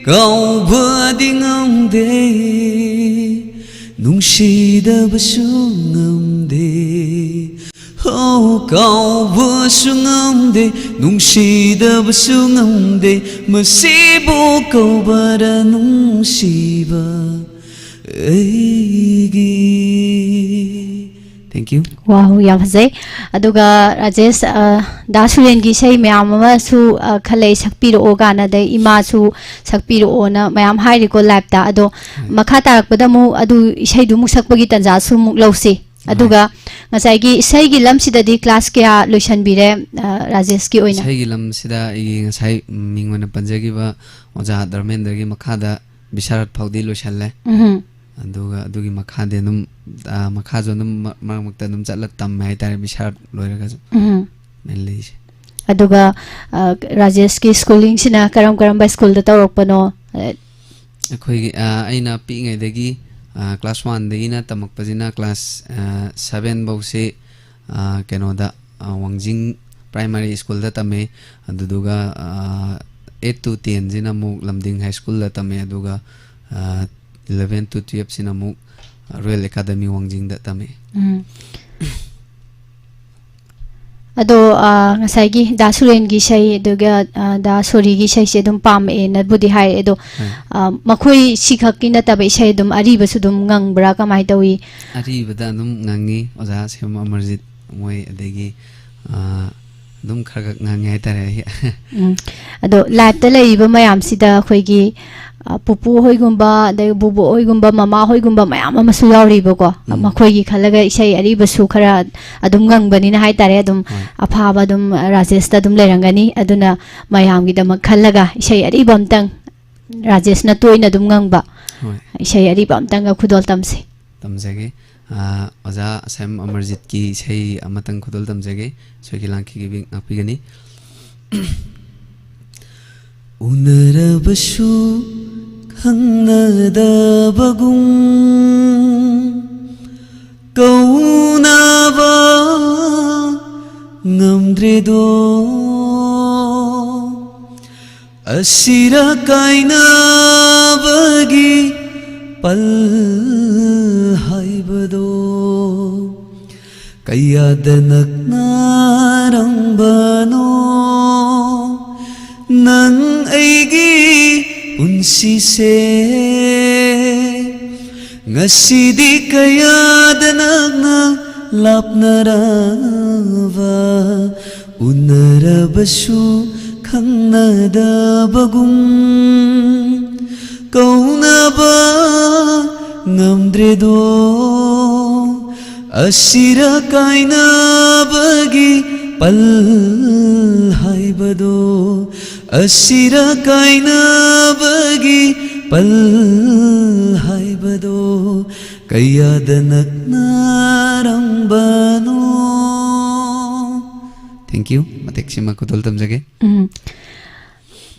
ꯀꯥꯎꯕꯗꯤ ꯉꯝꯗꯦ, ꯅꯨꯡꯁꯤꯗꯕꯁꯨ ꯉꯝꯗꯦ꯫ ꯑꯣ, ꯀꯥꯎꯕꯁꯨ ꯉꯝꯗꯦ, ꯅꯨꯡꯁꯤꯗꯕꯁꯨ ꯉꯝꯗꯦ, ꯃꯁꯤꯕꯨ ꯀꯧꯕꯔ ꯅꯨꯡꯁꯤꯕ ꯑꯩꯒꯤ? Thank you. ꯋꯥꯎ, ꯌꯥꯝ ꯐꯖꯩ꯫ ꯑꯗꯨꯒ ꯔꯥꯖꯦꯁ, ꯑ, ꯗꯥ ꯁꯨꯔꯦꯟꯒꯤ ꯏꯁꯩ ꯃꯌꯥꯝ ꯑꯃꯁꯨ, ꯑ, ꯈꯜꯂꯛꯑꯦ, ꯁꯛꯄꯤꯔꯛꯑꯣ ꯀꯥꯏꯅ, ꯑꯗꯩ ꯏꯃꯥꯁꯨ ꯁꯛꯄꯤꯔꯛꯑꯣꯅ ꯃꯌꯥꯝ ꯍꯥꯏꯔꯤꯀꯣ ꯂꯥꯏꯞꯇ꯫ ꯑꯗꯣ ꯃꯈꯥ ꯇꯥꯔꯛꯄꯗ ꯑꯃꯨꯛ ꯑꯗꯨ ꯏꯁꯩꯗꯨ ꯑꯃꯨꯛ ꯁꯛꯄꯒꯤ ꯇꯥꯟꯖꯥꯁꯨ ꯑꯃꯨꯛ ꯂꯧꯁꯤ꯫ ꯑꯗꯨꯒ ꯉꯁꯥꯏꯒꯤ ꯏꯁꯩꯒꯤ ꯂꯝꯁꯤꯗꯗꯤ ꯀ꯭ꯂꯥꯁ ꯀꯌꯥ ꯂꯣꯏꯁꯟꯕꯤꯔꯦ, ꯑ, ꯔꯥꯖꯦꯁꯀꯤ ꯑꯣꯏꯅ? ꯏꯁꯩꯒꯤ ꯂꯝꯁꯤꯗ ꯑꯩꯒꯤ ꯉꯁꯥꯏ ꯃꯤꯡ ꯑꯣꯏꯅ ꯄꯟꯖꯈꯤꯕ ꯑꯣꯖꯥ ꯙꯔꯃꯦꯟꯗ꯭ꯔꯒꯤ ꯃꯈꯥꯗ ꯕꯤꯁꯥꯔꯠ ꯐꯥꯎꯗꯤ ꯂꯣꯏꯁꯜꯂꯦ꯫ ꯎꯝ꯫ ꯑꯗꯨꯒ ꯑꯗꯨꯒꯤ ꯃꯈꯥꯗꯤ ꯑꯗꯨꯝ, ꯑ, ꯃꯈꯥꯁꯨ ꯑꯗꯨꯝ ꯃ-, ꯃꯔꯛ ꯃꯔꯛꯇ ꯑꯗꯨꯝ ꯆꯠꯂ ꯇꯝꯃꯦ ꯍꯥꯏꯇꯥꯔꯦ, ꯕꯤꯁꯥꯔꯠ ꯂꯣꯏꯔꯒꯁꯨ꯫ ꯎꯝ꯫ ꯑꯗꯨꯃꯥꯏꯅ ꯂꯩꯁꯦ꯫ ꯑꯗꯨꯒ, ꯑ, ꯔꯥꯖꯦꯁꯀꯤ ꯁ꯭ꯀꯨꯂꯤꯡꯁꯤꯅ ꯀꯔꯝ ꯀꯔꯝꯕ ꯁ꯭ꯀꯨꯜꯗ ꯇꯧꯔꯛꯄꯅꯣ? ꯑ, ꯑꯩꯈꯣꯏꯒꯤ, ꯑ, ꯑꯩꯅ ꯄꯤꯛꯏꯉꯩꯗꯒꯤ, ꯑ, ꯀ꯭ꯂꯥꯁ ꯋꯥꯟꯗꯒꯤꯅ ꯇꯝꯃꯛꯄꯁꯤꯅ ꯀ꯭ꯂꯥꯁ, ꯑ, ꯁꯚꯦꯟ ꯐꯧꯁꯤ, ꯑ, ꯀꯩꯅꯣꯗ, ꯑ, ꯋꯥꯡꯖꯤꯡ ꯄ꯭ꯔꯥꯏꯃꯥꯔꯤ ꯁ꯭ꯀꯨꯜꯗ ꯇꯝꯃꯦ꯫ ꯑꯗꯨꯗꯨꯒ, ꯑ, ꯑꯩꯠ ꯇꯨ ꯇꯦꯟꯁꯤꯅ ꯑꯃꯨꯛ ꯂꯝꯗꯤꯡ ꯍꯥꯏ ꯁ꯭ꯀꯨꯜꯗ ꯇꯝꯃꯦ꯫ ꯑꯗꯨꯒ, ꯑ, ꯏꯂꯚꯦꯟ ꯇꯨ ꯇꯨꯌꯦꯜꯞꯁꯤꯅ ꯑꯃꯨꯛ ꯔꯣꯌꯦꯜ ꯑꯦꯀꯥꯗꯃꯤ ꯋꯥꯡꯖꯤꯡꯗ ꯇꯝꯃꯦ꯫ ꯎꯝ꯫ ꯑꯗꯣ, ꯑ, ꯉꯁꯥꯏꯒꯤ ꯗꯥ ꯁꯨꯔꯦꯟꯒꯤ ꯏꯁꯩ, ꯑꯗꯨꯒ, ꯑ, ꯗꯥ ꯁꯣꯔꯤꯒꯤ ꯏꯁꯩꯁꯦ ꯑꯗꯨꯝ ꯄꯥꯝꯃꯛꯑꯦꯅꯕꯨꯗꯤ ꯍꯥꯏꯔꯛꯑꯦ꯫ ꯑꯗꯣ, ꯍꯣꯏ꯫ ꯑ, ꯃꯈꯣꯏ ꯁꯤꯈꯛꯀꯤ ꯅꯠꯇꯕ ꯏꯁꯩ ꯑꯗꯨꯝ ꯑꯔꯤꯕꯁꯨ ꯑꯗꯨꯝ ꯉꯪꯕ꯭ꯔꯥ? ꯀꯃꯥꯏꯅ ꯇꯧꯏ? ꯑꯔꯤꯕꯗ ꯑꯗꯨꯝ ꯉꯪꯉꯤ, ꯑꯣꯖꯥ ꯁ꯭ꯌꯥꯝ ꯑꯃꯔꯖꯤꯠ ꯃꯣꯏ, ꯑꯗꯒꯤ, ꯑ, ꯑꯗꯨꯝ ꯈꯔ ꯈꯛ ꯉꯪꯉꯦ ꯍꯥꯏꯇꯥꯔꯦ ꯑꯩ꯫ ꯎꯝ꯫ ꯑꯗꯣ ꯂꯥꯏꯞꯇ ꯂꯩꯔꯤꯕ ꯃꯌꯥꯝꯁꯤꯗ ꯑꯩꯈꯣꯏꯒꯤ, ꯑ, ꯄꯨꯄꯨ ꯍꯣꯏꯒꯨꯝꯕ, ꯑꯗꯩ ꯕꯨꯕꯣꯛ ꯍꯣꯏꯒꯨꯝꯕ, ꯃꯃꯥ ꯍꯣꯏꯒꯨꯝꯕ ꯃꯌꯥꯝ ꯑꯃꯁꯨ ꯌꯥꯎꯔꯤꯕꯀꯣ꯫ ꯎꯝ꯫ ꯃꯈꯣꯏꯒꯤ ꯈꯜꯂꯒ ꯏꯁꯩ ꯑꯔꯤꯕꯁꯨ ꯈꯔ ꯑꯗꯨꯝ ꯉꯪꯕꯅꯤꯅ ꯍꯥꯏꯇꯥꯔꯦ, ꯑꯗꯨꯝ ꯍꯣꯏ꯫ ꯑꯐꯥꯕ ꯑꯗꯨꯝ ꯔꯥꯖꯦꯁꯇ ꯑꯗꯨꯝ ꯂꯩꯔꯝꯒꯅꯤ꯫ ꯑꯗꯨꯅ ꯃꯌꯥꯝꯒꯤꯗꯃꯛ ꯈꯜꯂꯒ ꯏꯁꯩ ꯑꯔꯤꯕ ꯑꯝꯇꯪ, ꯔꯥꯖꯦꯁꯅ ꯇꯣꯏꯅ ꯑꯗꯨꯝ ꯉꯪꯕ ꯍꯣꯏ꯫ ꯏꯁꯩ ꯑꯔꯤꯕ ꯑꯝꯇꯪꯒ ꯈꯨꯗꯣꯜ ꯇꯝꯁꯤ꯫ ꯇꯝꯖꯒꯦ꯫ ꯑ, ꯑꯣꯖꯥ ꯁ꯭ꯌꯥꯝ ꯑꯃꯔꯖꯤꯠꯀꯤ ꯏꯁꯩ ꯑꯃꯇꯪ ꯈꯨꯗꯣꯜ ꯇꯝꯖꯒꯦ꯫ ꯁꯣꯏꯈꯤ ꯂꯥꯟꯈꯤꯕꯤ ꯉꯥꯛꯄꯤꯒꯅꯤ꯫ ꯎꯅꯔꯕꯁꯨ ꯈꯪꯅꯗꯕꯒꯨꯝ ꯀꯧꯅꯕ ꯉꯝꯗ꯭ꯔꯦꯗꯣ꯫ ꯑꯁꯤꯔ ꯀꯥꯏꯅꯕꯒꯤ ꯄꯜ ꯍꯥꯏꯕꯗꯣ ꯀꯌꯥꯗ ꯅꯛꯅꯔꯝꯕꯅꯣ ꯅꯪ ꯑꯩꯒꯤ ꯄꯨꯟꯁꯤꯁꯦ꯫ ꯉꯁꯤꯗꯤ ꯀꯌꯥꯗ ꯅꯛꯅ ꯂꯥꯞꯅꯔꯕ ꯎꯅꯔꯕꯁꯨ ꯈꯪꯅꯗꯕꯒꯨꯝ ꯀꯧꯅꯕ ꯉꯝꯗ꯭ꯔꯦꯗꯣ꯫ ꯑꯁꯤꯔ ꯀꯥꯏꯅꯕꯒꯤ ꯄꯜ ꯍꯥꯏꯕꯗꯣ, ꯑꯁꯤꯔ ꯀꯥꯏꯅꯕꯒꯤ ꯄꯜ ꯍꯥꯏꯕꯗꯣ, ꯀꯌꯥꯗ ꯅꯛꯅꯔꯝꯕꯅꯣ꯫ Thank you꯫ ꯃꯇꯦꯛꯁꯤꯃ ꯈꯨꯗꯣꯜ ꯇꯝꯖꯒꯦ꯫ ꯎꯝ꯫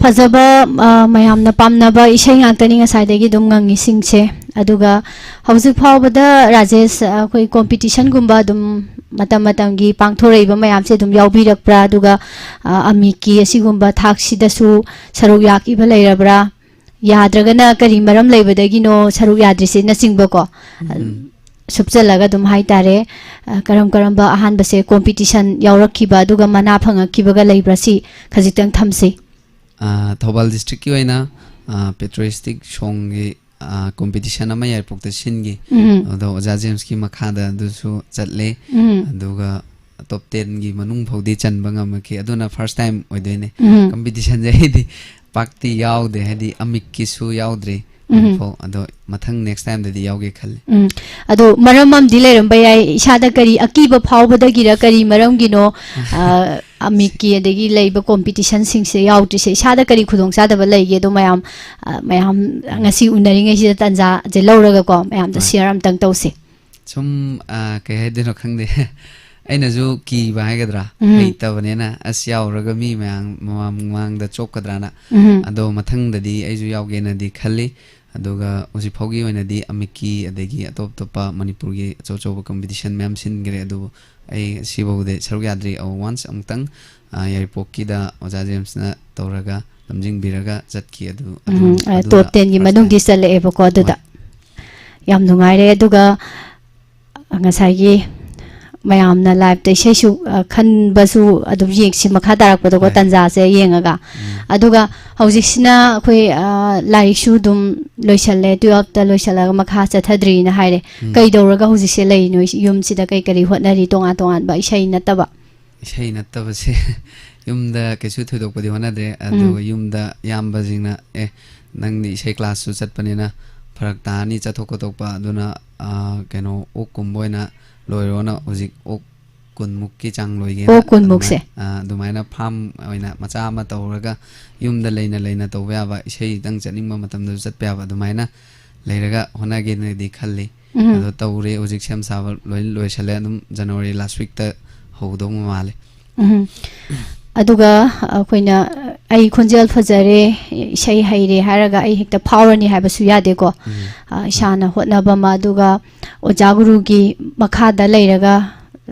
ꯐꯖꯕ, ꯑ, ꯃꯌꯥꯝꯅ ꯄꯥꯝꯅꯕ ꯏꯁꯩ ꯉꯥꯛꯇꯅꯤ ꯉꯁꯥꯏꯗꯒꯤ ꯑꯗꯨꯝ ꯉꯪꯉꯤꯁꯤꯡꯁꯦ꯫ ꯑꯗꯨꯒ ꯍꯧꯖꯤꯛ ꯐꯥꯎꯕꯗ ꯔꯥꯖꯦꯁ, ꯑ, ꯑꯩꯈꯣꯏ competitionꯒꯨꯝꯕ ꯑꯗꯨꯝ ꯃꯇꯝ ꯃꯇꯝꯒꯤ ꯄꯥꯡꯊꯣꯔꯛꯏꯕ ꯃꯌꯥꯝꯁꯦ ꯑꯗꯨꯝ ꯌꯥꯎꯕꯤꯔꯛꯄ꯭ꯔꯥ? ꯑꯗꯨꯒ, ꯑ, ꯑꯃꯤꯛꯀꯤ ꯑꯁꯤꯒꯨꯝꯕ ꯊꯥꯛꯁꯤꯗꯁꯨ ꯁꯔꯨꯛ ꯌꯥꯈꯤꯕ ꯂꯩꯔꯕ꯭ꯔꯥ? ꯌꯥꯗ꯭ꯔꯒꯅ ꯀꯔꯤ ꯃꯔꯝ ꯂꯩꯕꯗꯒꯤꯅꯣ ꯁꯔꯨꯛ ꯌꯥꯗ꯭ꯔꯤꯁꯤꯅꯆꯤꯡꯕꯀꯣ? ꯎꯝ꯫ ꯁꯨꯞꯆꯜꯂꯒ ꯑꯗꯨꯝ ꯍꯥꯏꯇꯥꯔꯦ, ꯑ, ꯀꯔꯝ ꯀꯔꯝꯕ ꯑꯍꯥꯟꯕꯁꯦ competition ꯌꯥꯎꯔꯛꯈꯤꯕ, ꯑꯗꯨꯒ ꯃꯅꯥ ꯐꯪꯉꯛꯈꯤꯕꯒ ꯂꯩꯕ꯭ꯔꯥ, ꯁꯤ ꯈꯖꯤꯛꯇꯪ ꯊꯝꯁꯤ꯫ ꯑ, ꯊꯧꯕꯥꯜ districtꯀꯤ ꯑꯣꯏꯅ, ꯑ, patriotic songꯒꯤ, ꯑ, competition ꯑꯃ ꯌꯥꯏꯔꯤꯄꯣꯛꯇ ꯁꯤꯟꯈꯤ꯫ ꯎꯝ꯫ ꯑꯗꯣ ꯑꯣꯖꯥ ꯖꯦꯝꯁꯀꯤ ꯃꯈꯥꯗ ꯑꯗꯨꯁꯨ ꯆꯠꯂꯦ꯫ ꯎꯝ꯫ ꯑꯗꯨꯒ top tenꯒꯤ ꯃꯅꯨꯡ ꯐꯥꯎꯗꯤ ꯆꯟꯕ ꯉꯝꯃꯛꯈꯤ꯫ ꯑꯗꯨꯅ first time ꯑꯣꯏꯗꯣꯏꯅꯦ꯫ ꯎꯝ꯫ Competitionꯁꯦ ꯑꯩꯗꯤ ꯄꯥꯛꯇꯤ ꯌꯥꯎꯗꯦ, ꯍꯥꯏꯗꯤ ꯑꯃꯤꯛꯀꯤꯁꯨ ꯌꯥꯎꯗ꯭ꯔꯤ ꯎꯝ꯫ ꯍꯧꯖꯤꯛꯐꯥꯎ꯫ ꯑꯗꯣ ꯃꯊꯪ next timeꯗꯗꯤ ꯌꯥꯎꯒꯦ ꯈꯜꯂꯤ꯫ ꯎꯝ꯫ ꯑꯗꯣ ꯃꯔꯝ ꯑꯃꯗꯤ ꯂꯩꯔꯝꯕ ꯌꯥꯏ, ꯏꯁꯥꯗ ꯀꯔꯤ ꯑꯀꯤꯕ ꯐꯥꯎꯕꯗꯒꯤꯔ, ꯀꯔꯤ ꯃꯔꯝꯒꯤꯅꯣ, ꯑ, ꯑꯃꯤꯛꯀꯤ ꯑꯗꯒꯤ ꯂꯩꯕ competitionꯁꯤꯡꯁꯦ ꯌꯥꯎꯗ꯭ꯔꯤꯁꯦ? ꯏꯁꯥꯗ ꯀꯔꯤ ꯈꯨꯗꯣꯡꯆꯥꯗꯕ ꯂꯩꯒꯦ? ꯑꯗꯣ ꯃꯌꯥꯝ, ꯑ, ꯃꯌꯥꯝ ꯉꯁꯤ ꯎꯅꯔꯤꯉꯩꯁꯤꯗ ꯇꯥꯟꯖꯥꯁꯦ ꯂꯧꯔꯒꯀꯣ, ꯃꯌꯥꯝꯗ ꯍꯣꯏ꯫ Share ꯑꯝꯇꯪ ꯇꯧꯁꯦ꯫ ꯁꯨꯝ, ꯑ, ꯀꯩ ꯍꯥꯏꯗꯣꯏꯅꯣ ꯈꯪꯗꯦ꯫ ꯑꯩꯅꯁꯨ ꯀꯤꯕ ꯍꯥꯏꯒꯗ꯭ꯔꯥ? ꯎꯝ꯫ ꯍꯩꯇꯕꯅꯤꯅ, ꯑꯁ, ꯌꯥꯎꯔꯒ ꯃꯤ ꯃꯌꯥꯝ ꯃꯃꯥꯡ-, ꯃꯃꯥꯡꯗ ꯆꯣꯞꯀꯗ꯭ꯔꯥꯅ꯫ ꯎꯝ꯫ ꯑꯗꯣ ꯃꯊꯪꯗꯗꯤ ꯑꯩꯁꯨ ꯌꯥꯎꯒꯦꯅꯗꯤ ꯈꯜꯂꯤ꯫ ꯑꯗꯨꯒ ꯍꯧꯖꯤꯛ ꯐꯥꯎꯒꯤ ꯑꯣꯏꯅꯗꯤ ꯑꯃꯤꯛꯀꯤ, ꯑꯗꯒꯤ ꯑꯇꯣꯞ ꯑꯇꯣꯞꯄ ꯃꯅꯤꯄꯨꯔꯒꯤ ꯑꯆꯧ ꯑꯆꯧꯕ competition ꯃꯌꯥꯝ ꯁꯤꯟꯈ꯭ꯔꯦ, ꯑꯗꯨꯕꯨ ꯑꯩ ꯁꯤꯐꯥꯎꯗꯤ ꯁꯔꯨꯛ ꯌꯥꯗ꯭ꯔꯤ꯫ ꯑ, once ꯑꯃꯨꯛꯇꯪ, ꯑ, ꯌꯥꯏꯔꯤꯄꯣꯛꯀꯤꯗ ꯑꯣꯖꯥ ꯖꯦꯝꯁꯅ ꯇꯧꯔꯒ ꯂꯝꯖꯤꯡꯕꯤꯔꯒ ꯆꯠꯈꯤ꯫ ꯑꯗꯨ, ꯑꯗꯨ ꯎꯝ, ꯑ, ꯑꯗꯨꯅ top tenꯒꯤ first ꯃꯅꯨꯡꯗꯤ time꯫ ꯆꯠꯂꯛꯑꯦꯕꯀꯣ ꯑꯗꯨꯗ꯫ ꯍꯣꯏ꯫ ꯌꯥꯝ ꯅꯨꯡꯉꯥꯏꯔꯦ꯫ ꯑꯗꯨꯒ ꯉꯁꯥꯏꯒꯤ ꯃꯌꯥꯝꯅ ꯂꯥꯏꯞꯇ ꯏꯁꯩꯁꯨ, ꯑ, ꯈꯟꯕꯁꯨ ꯑꯗꯨꯝ ꯌꯦꯡꯁꯤ ꯃꯈꯥ ꯇꯥꯔꯛꯄꯗꯀꯣ, ꯍꯣꯏ꯫ ꯇꯟꯖꯥꯁꯦ ꯌꯦꯡꯉꯒ꯫ ꯎꯝ꯫ ꯑꯗꯨꯒ ꯍꯧꯖꯤꯛꯁꯤꯅ ꯑꯩꯈꯣꯏ, ꯑ, ꯂꯥꯏꯔꯤꯛꯁꯨ ꯑꯗꯨꯝ ꯂꯣꯏꯁꯜꯂꯦ, ꯇꯨꯌꯦꯜꯞꯇ ꯂꯣꯏꯁꯜꯂꯒ ꯃꯈꯥ ꯆꯠꯊꯗ꯭ꯔꯤꯅ ꯍꯥꯏꯔꯦ꯫ ꯎꯝ꯫ ꯀꯩꯗꯧꯔꯒ ꯍꯧꯖꯤꯛꯁꯦ ꯂꯩꯔꯤꯅꯣ ꯌꯨꯝꯁꯤꯗ? ꯀꯩ ꯀꯔꯤ ꯍꯣꯠꯅꯔꯤ ꯇꯣꯉꯥꯟ ꯇꯣꯉꯥꯟꯕ ꯏꯁꯩ ꯅꯠꯇꯕ? ꯏꯁꯩ ꯅꯠꯇꯕꯁꯦ ꯌꯨꯝꯗ ꯀꯩꯁꯨ ꯊꯣꯏꯗꯣꯛꯄꯗꯤ ꯍꯣꯠꯅꯗ꯭ꯔꯦ꯫ ꯎꯝ꯫ ꯑꯗꯨꯒ ꯌꯨꯝꯗ ꯏꯌꯥꯝꯕꯁꯤꯡꯅ, "ꯑꯦ, ꯅꯪꯗꯤ ꯏꯁꯩ ꯀ꯭ꯂꯥꯁꯁꯨ ꯆꯠꯄꯅꯤꯅ ꯐꯔꯛ ꯇꯥꯅꯤ ꯆꯠꯊꯣꯛ ꯈꯣꯠꯇꯣꯛꯄ, ꯑꯗꯨꯅ, ꯑ, ꯀꯩꯅꯣ, ꯑꯣꯛꯀꯨꯝꯕ ꯑꯣꯏꯅ ꯂꯣꯏꯔꯣꯅ ꯍꯧꯖꯤꯛ ꯑꯣꯛ ꯀꯨꯟꯃꯨꯛꯀꯤ ꯆꯥꯡ ꯂꯣꯏꯒꯦꯅ ꯑꯣꯛ ꯀꯨꯟꯃꯨꯛꯁꯦ? ꯑꯗꯨꯃꯥꯏꯅ, ꯑ, ꯑꯗꯨꯃꯥꯏꯅ ꯐꯥꯔꯝ ꯑꯣꯏꯅ ꯃꯆꯥ ꯑꯃ ꯇꯧꯔꯒ ꯌꯨꯝꯗ ꯂꯩꯅ ꯂꯩꯅ ꯇꯧꯕ ꯌꯥꯕ, ꯏꯁꯩꯗꯪ ꯆꯠꯅꯤꯡꯕ ꯃꯇꯝꯗꯁꯨ ꯆꯠꯄ ꯌꯥꯕ ꯑꯗꯨꯃꯥꯏꯅ ꯂꯩꯔꯒ ꯍꯣꯠꯅꯒꯦꯅꯗꯤ ꯈꯜꯂꯤ꯫ ꯎꯝ꯫ ꯑꯗꯣ ꯇꯧꯔꯦ, ꯍꯧꯖꯤꯛ ꯁꯦꯝ ꯁꯥꯕ ꯂꯣꯏ ꯂꯣꯏꯁꯜꯂꯦ꯫ ꯑꯗꯨꯝ ꯖꯅꯋꯥꯔꯤ ꯂꯥꯁ ꯋꯤꯛꯇ ꯍꯧꯗꯧꯕ ꯃꯥꯜꯂꯦ꯫ ꯎꯝ꯫ ꯑꯗꯨꯒ ꯑꯩꯈꯣꯏꯅ, "ꯑꯩ ꯈꯣꯟꯖꯦꯜ ꯐꯖꯔꯦ, ꯏꯁꯩ ꯍꯩꯔꯦ" ꯍꯥꯏꯔꯒ ꯑꯩ ꯍꯦꯛꯇ ꯐꯥꯎꯔꯅꯤ ꯍꯥꯏꯕꯁꯨ ꯌꯥꯗꯦꯀꯣ꯫ ꯎꯝ꯫ ꯑ, ꯏꯁꯥꯅ ꯍꯣꯠꯅꯕ ꯑꯃ, ꯑꯗꯨꯒ ꯑꯣꯖꯥ ꯒꯨꯔꯨꯒꯤ ꯃꯈꯥꯗ ꯂꯩꯔꯒ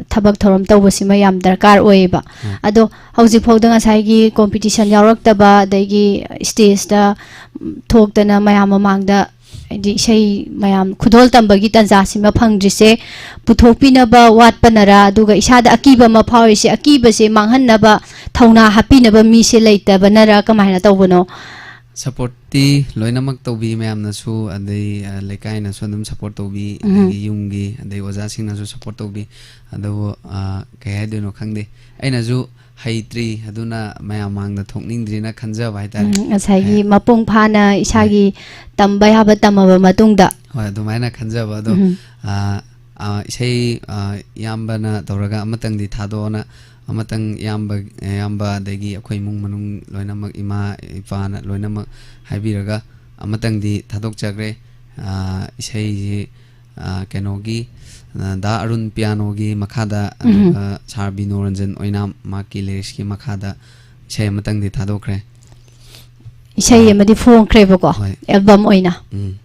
ꯊꯕꯛ ꯊꯧꯔꯝ ꯇꯧꯕꯁꯤꯃ ꯌꯥꯝ ꯗꯔꯀꯥꯔ ꯑꯣꯏꯌꯦꯕ꯫ ꯎꯝ꯫ ꯑꯗꯣ ꯍꯧꯖꯤꯛ ꯐꯥꯎꯗ ꯉꯁꯥꯏꯒꯤ ꯀꯣꯝꯄꯤꯇꯤꯁꯟ ꯌꯥꯎꯔꯛꯇꯕ, ꯑꯗꯒꯤ ꯁ꯭ꯇꯦꯖꯇ, ꯎꯝ, ꯊꯣꯛꯇꯅ ꯃꯌꯥꯝ ꯃꯃꯥꯡꯗ ꯍꯥꯏꯗꯤ ꯏꯁꯩ ꯃꯌꯥꯝ ꯈꯨꯗꯣꯜ ꯇꯝꯕꯒꯤ ꯇꯥꯟꯖꯥꯁꯤꯃ ꯐꯪꯗ꯭ꯔꯤꯁꯦ ꯄꯨꯊꯣꯛꯄꯤꯅꯕ ꯋꯥꯠꯄꯅꯔ, ꯑꯗꯨꯒ ꯏꯁꯥꯗ ꯑꯀꯤꯕ ꯑꯃ ꯐꯥꯎꯔꯤꯁꯦ, ꯑꯀꯤꯕꯁꯦ ꯃꯥꯡꯍꯟꯅꯕ ꯊꯧꯅꯥ ꯍꯥꯞꯄꯤꯅꯕ ꯃꯤꯁꯦ ꯂꯩꯇꯕꯅꯔ, ꯀꯃꯥꯏꯅ ꯇꯧꯕꯅꯣ? ꯁꯞꯄꯣꯔꯠꯇꯤ ꯂꯣꯏꯅꯃꯛ ꯇꯧꯕꯤ ꯃꯌꯥꯝꯅꯁꯨ, ꯑꯗꯩ, ꯑ, ꯂꯩꯀꯥꯏꯅꯁꯨ ꯑꯗꯨꯝ ꯁꯞꯄꯣꯔꯠ ꯇꯧꯕꯤ, ꯎꯝ꯫ ꯑꯗꯒꯤ ꯌꯨꯝꯒꯤ, ꯑꯗꯩ ꯑꯣꯖꯥꯁꯤꯡꯅꯁꯨ ꯁꯞꯄꯣꯔꯠ ꯇꯧꯕꯤ꯫ ꯑꯗꯨꯕꯨ, ꯑ, ꯀꯩ ꯍꯥꯏꯗꯣꯏꯅꯣ ꯈꯪꯗꯦ꯫ ꯑꯩꯅꯁꯨ ꯍꯩꯇ꯭ꯔꯤ, ꯑꯗꯨꯅ ꯃꯌꯥꯝ ꯃꯥꯡꯗ ꯊꯣꯛꯅꯤꯡꯗ꯭ꯔꯤꯅ ꯈꯟꯖꯕ ꯍꯥꯏꯇꯥꯔꯦ꯫ ꯎꯝ, ꯉꯁꯥꯏꯒꯤ ꯍꯥꯏ-, ꯃꯄꯨꯡ ꯐꯥꯅ ꯍꯣꯏ꯫ ꯏꯁꯥꯒꯤ ꯇꯝꯕ ꯌꯥꯕ ꯇꯝꯃꯕ ꯃꯇꯨꯡꯗ꯫ ꯍꯣꯏ, ꯑꯗꯨꯃꯥꯏꯅ ꯈꯟꯖꯕ꯫ ꯑꯗꯣ, ꯎꯝ꯫ ꯑ, ꯑ, ꯏꯁꯩ, ꯑ, ꯏꯌꯥꯝꯕꯅ ꯇꯧꯔꯒ ꯑꯃꯇꯪꯗꯤ ꯊꯥꯗꯣꯛꯑꯣꯅ, ꯑꯃꯇꯪ ꯏꯌꯥꯝꯕ, ꯏꯌꯥꯝꯕ ꯑꯗꯒꯤ ꯑꯩꯈꯣꯏ ꯏꯃꯨꯡ ꯃꯅꯨꯡ ꯂꯣꯏꯅꯃꯛ, ꯏꯃꯥ ꯏꯄꯥꯅ ꯂꯣꯏꯅꯃꯛ ꯍꯥꯏꯕꯤꯔꯒ ꯑꯃꯇꯪꯗꯤ ꯊꯥꯗꯣꯛꯆꯈ꯭ꯔꯦ꯫ ꯑ, ꯏꯁꯩꯁꯤ, ꯑ, ꯀꯩꯅꯣꯒꯤ, ꯑ, ꯗꯥ ꯑꯔꯨꯟ ꯄꯤꯌꯥꯅꯣꯒꯤ ꯃꯈꯥꯗ, ꯎꯝ꯫ ꯑꯗꯨꯒ ꯁꯥꯔ ꯕꯤꯅꯣ ꯔꯟꯖꯟ ꯑꯣꯏꯅꯥꯝ ꯃꯍꯥꯛꯀꯤ ꯂꯤꯔꯤꯛꯁꯀꯤ ꯃꯈꯥꯗ ꯏꯁꯩ ꯑꯃꯇꯪꯗꯤ ꯊꯥꯗꯣꯛꯈ꯭ꯔꯦ꯫ ꯏꯁꯩ ꯑ, ꯑꯃꯗꯤ ꯐꯣꯡꯈ꯭ꯔꯦꯕꯀꯣ, ꯍꯣꯏ꯫ ꯑꯦꯜꯕꯝ ꯑꯣꯏꯅ꯫ ꯎꯝ꯫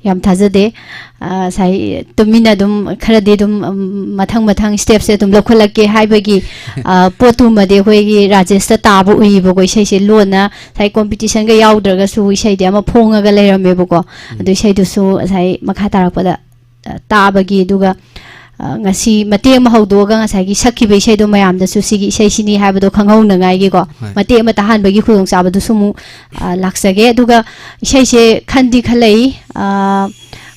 ꯌꯥꯝ ꯊꯥꯖꯗꯦ꯫ ꯑ, ꯉꯁꯥꯏ ꯇꯨꯃꯤꯟꯅ ꯑꯗꯨꯝ ꯈꯔꯗꯤ ꯑꯗꯨꯝ, ꯎꯝ, ꯃꯊꯪ ꯃꯊꯪ ꯁ꯭ꯇꯦꯞꯁꯦ ꯑꯗꯨꯝ ꯂꯧꯈꯠꯂꯛꯀꯦ ꯍꯥꯏꯕꯒꯤ, ꯑ, ꯄꯣꯠꯇꯨꯃꯗꯤ ꯑꯩꯈꯣꯏꯒꯤ ꯔꯥꯖꯦꯁꯇ ꯇꯥꯕ ꯎꯏꯌꯦꯕꯀꯣ, ꯏꯁꯩꯁꯦ ꯂꯣꯟꯅ ꯉꯁꯥꯏ ꯀꯣꯝꯄꯤꯇꯤꯁꯟꯒ ꯌꯥꯎꯗ꯭ꯔꯒꯁꯨ ꯏꯁꯩꯗꯤ ꯑꯃ ꯐꯣꯡꯉꯒ ꯂꯩꯔꯝꯃꯦꯕꯀꯣ꯫ ꯎꯝ꯫ ꯑꯗꯨ ꯏꯁꯩꯗꯨꯁꯨ ꯉꯁꯥꯏ ꯃꯈꯥ ꯇꯥꯔꯛꯄꯗ, ꯑ, ꯇꯥꯕꯒꯤ, ꯑꯗꯨꯒ ꯑ, ꯉꯁꯤ ꯃꯇꯦꯛ ꯑꯃ ꯍꯧꯗꯣꯛꯑꯒ ꯉꯁꯥꯏꯒꯤ ꯁꯛꯈꯤꯕ ꯏꯁꯩꯗꯣ ꯃꯌꯥꯝꯗꯁꯨ ꯁꯤꯒꯤ ꯏꯁꯩꯁꯤꯅꯤ ꯍꯥꯏꯕꯗꯣ ꯈꯪꯍꯧꯅꯉꯥꯏꯒꯤꯀꯣ, ꯍꯣꯏ꯫ ꯃꯇꯦꯛ ꯑꯃ ꯇꯥꯍꯟꯕꯒꯤ ꯈꯨꯗꯣꯡꯆꯥꯕꯗꯨꯁꯨ ꯑꯃꯨꯛ, ꯑ, ꯂꯥꯛꯆꯒꯦ꯫ ꯑꯗꯨꯒ ꯏꯁꯩꯁꯦ ꯈꯟꯗꯤ ꯈꯜꯂꯛꯏ, ꯑ,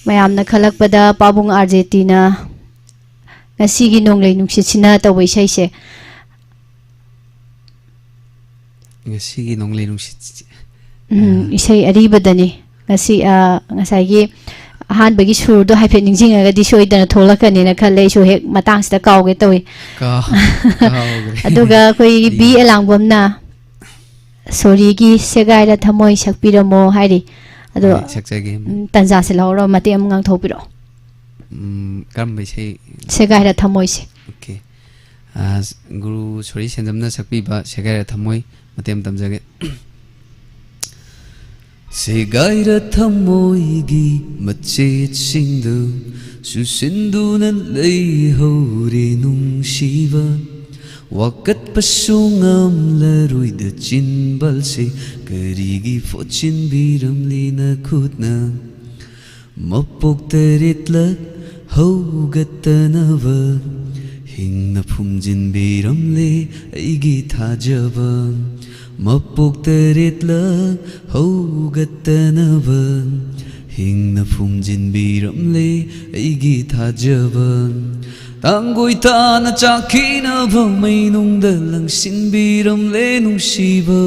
ꯃꯌꯥꯝꯅ ꯈꯜꯂꯛꯄꯗ ꯄꯥꯕꯨꯡ ꯑꯥꯔ ꯖꯦ ꯇꯤꯅ ꯉꯁꯤꯒꯤ ꯅꯣꯡꯂꯩ ꯅꯨꯡꯁꯤꯠꯁꯤꯅ ꯇꯧꯕ ꯏꯁꯩꯁꯦ, ꯉꯁꯤꯒꯤ ꯅꯣꯡꯂꯩ ꯅꯨꯡꯁꯤꯠ ꯎꯝ, ꯏꯁꯩ ꯑꯔꯤꯕꯗꯅꯤ꯫ ꯉꯁꯤ, ꯑ, ꯉꯁꯥꯏꯒꯤ ꯑꯍꯥꯟꯕꯒꯤ ꯁꯨꯔꯗꯣ ꯍꯥꯏꯐꯦꯠ ꯅꯤꯡꯁꯤꯡꯉꯒꯗꯤ ꯁꯣꯏꯗꯅ ꯊꯣꯛꯂꯛꯀꯅꯤꯅ ꯈꯜꯂꯦ꯫ ꯑꯩꯁꯨ ꯍꯦꯛ ꯃꯇꯥꯡꯁꯤꯗ ꯀꯥꯎꯒꯦ ꯇꯧꯏ꯫ ꯀꯥ- ꯀꯥꯎꯒ꯭ꯔꯦ꯫ ꯑꯗꯨꯒ ꯑꯩꯈꯣꯏꯒꯤ ꯕꯤ ꯑꯩ- ꯑꯦꯂꯥꯡꯕꯝꯅ ꯁꯣꯔꯤꯒꯤ ꯁꯦꯒꯥꯏꯔ ꯊꯃꯣꯏ ꯁꯛꯄꯤꯔꯝꯃꯣ ꯍꯥꯏꯔꯤ꯫ ꯑꯗꯣ, ꯍꯣꯏ, ꯁꯛꯆꯒꯦ꯫ ꯎꯝ, ꯇꯟꯖꯥꯁꯦ ꯂꯧꯍꯧꯔꯣ, ꯃꯇꯦꯛ ꯑꯃ ꯉꯥꯡꯊꯣꯛꯄꯤꯔꯛꯑꯣ꯫ ꯎꯝ, ꯀꯔꯝꯕ ꯏꯁꯩ? ꯁꯦꯒꯥꯏꯔ ꯊꯃꯣꯏꯁꯦ꯫ ꯑꯣꯀꯦ꯫ ꯑ, ꯒꯨꯔꯨ ꯁꯣꯔꯤ ꯁꯦꯟꯖꯝꯅ ꯁꯛꯄꯤꯕ ꯁꯦꯒꯥꯏꯔ ꯊꯃꯣꯏ ꯃꯇꯦꯛ ꯑꯃ ꯇꯝꯖꯒꯦ꯫ ꯁꯦꯒꯥꯏꯔ ꯊꯃꯣꯏꯒꯤ ꯃꯆꯦꯠꯁꯤꯡꯗꯨ ꯆꯨꯁꯤꯟꯗꯨꯅ ꯂꯩꯍꯧꯔꯦ ꯅꯨꯡꯁꯤꯕ꯫ ꯋꯥꯀꯠꯄꯁꯨ ꯉꯝꯂꯔꯣꯏꯗ ꯆꯤꯟꯕꯥꯜꯁꯦ, ꯀꯔꯤꯒꯤ ꯐꯣꯠꯆꯤꯟꯕꯤꯔꯝꯂꯤ ꯅꯈꯨꯠꯅ? ꯃꯄꯣꯛ ꯇꯔꯦꯠꯂꯛ ꯍꯧꯒꯠꯇꯅꯕ ꯍꯤꯡꯅ ꯐꯨꯝꯖꯤꯟꯕꯤꯔꯝꯂꯦ ꯑꯩꯒꯤ ꯊꯥꯖꯕ꯫ ꯃꯄꯣꯛ ꯇꯔꯦꯠꯂꯛ ꯍꯧꯒꯠꯇꯅꯕ ꯍꯤꯡꯅ ꯐꯨꯝꯖꯤꯟꯕꯤꯔꯝꯂꯦ ꯑꯩꯒꯤ ꯊꯥꯖꯕ꯫ ꯇꯥꯡꯒꯣꯏ ꯇꯥꯅ ꯆꯥꯛꯈꯤꯅꯕ ꯃꯩꯅꯨꯡꯗ ꯂꯪꯁꯤꯟꯕꯤꯔꯝꯂꯦ ꯅꯨꯡꯁꯤꯕ꯫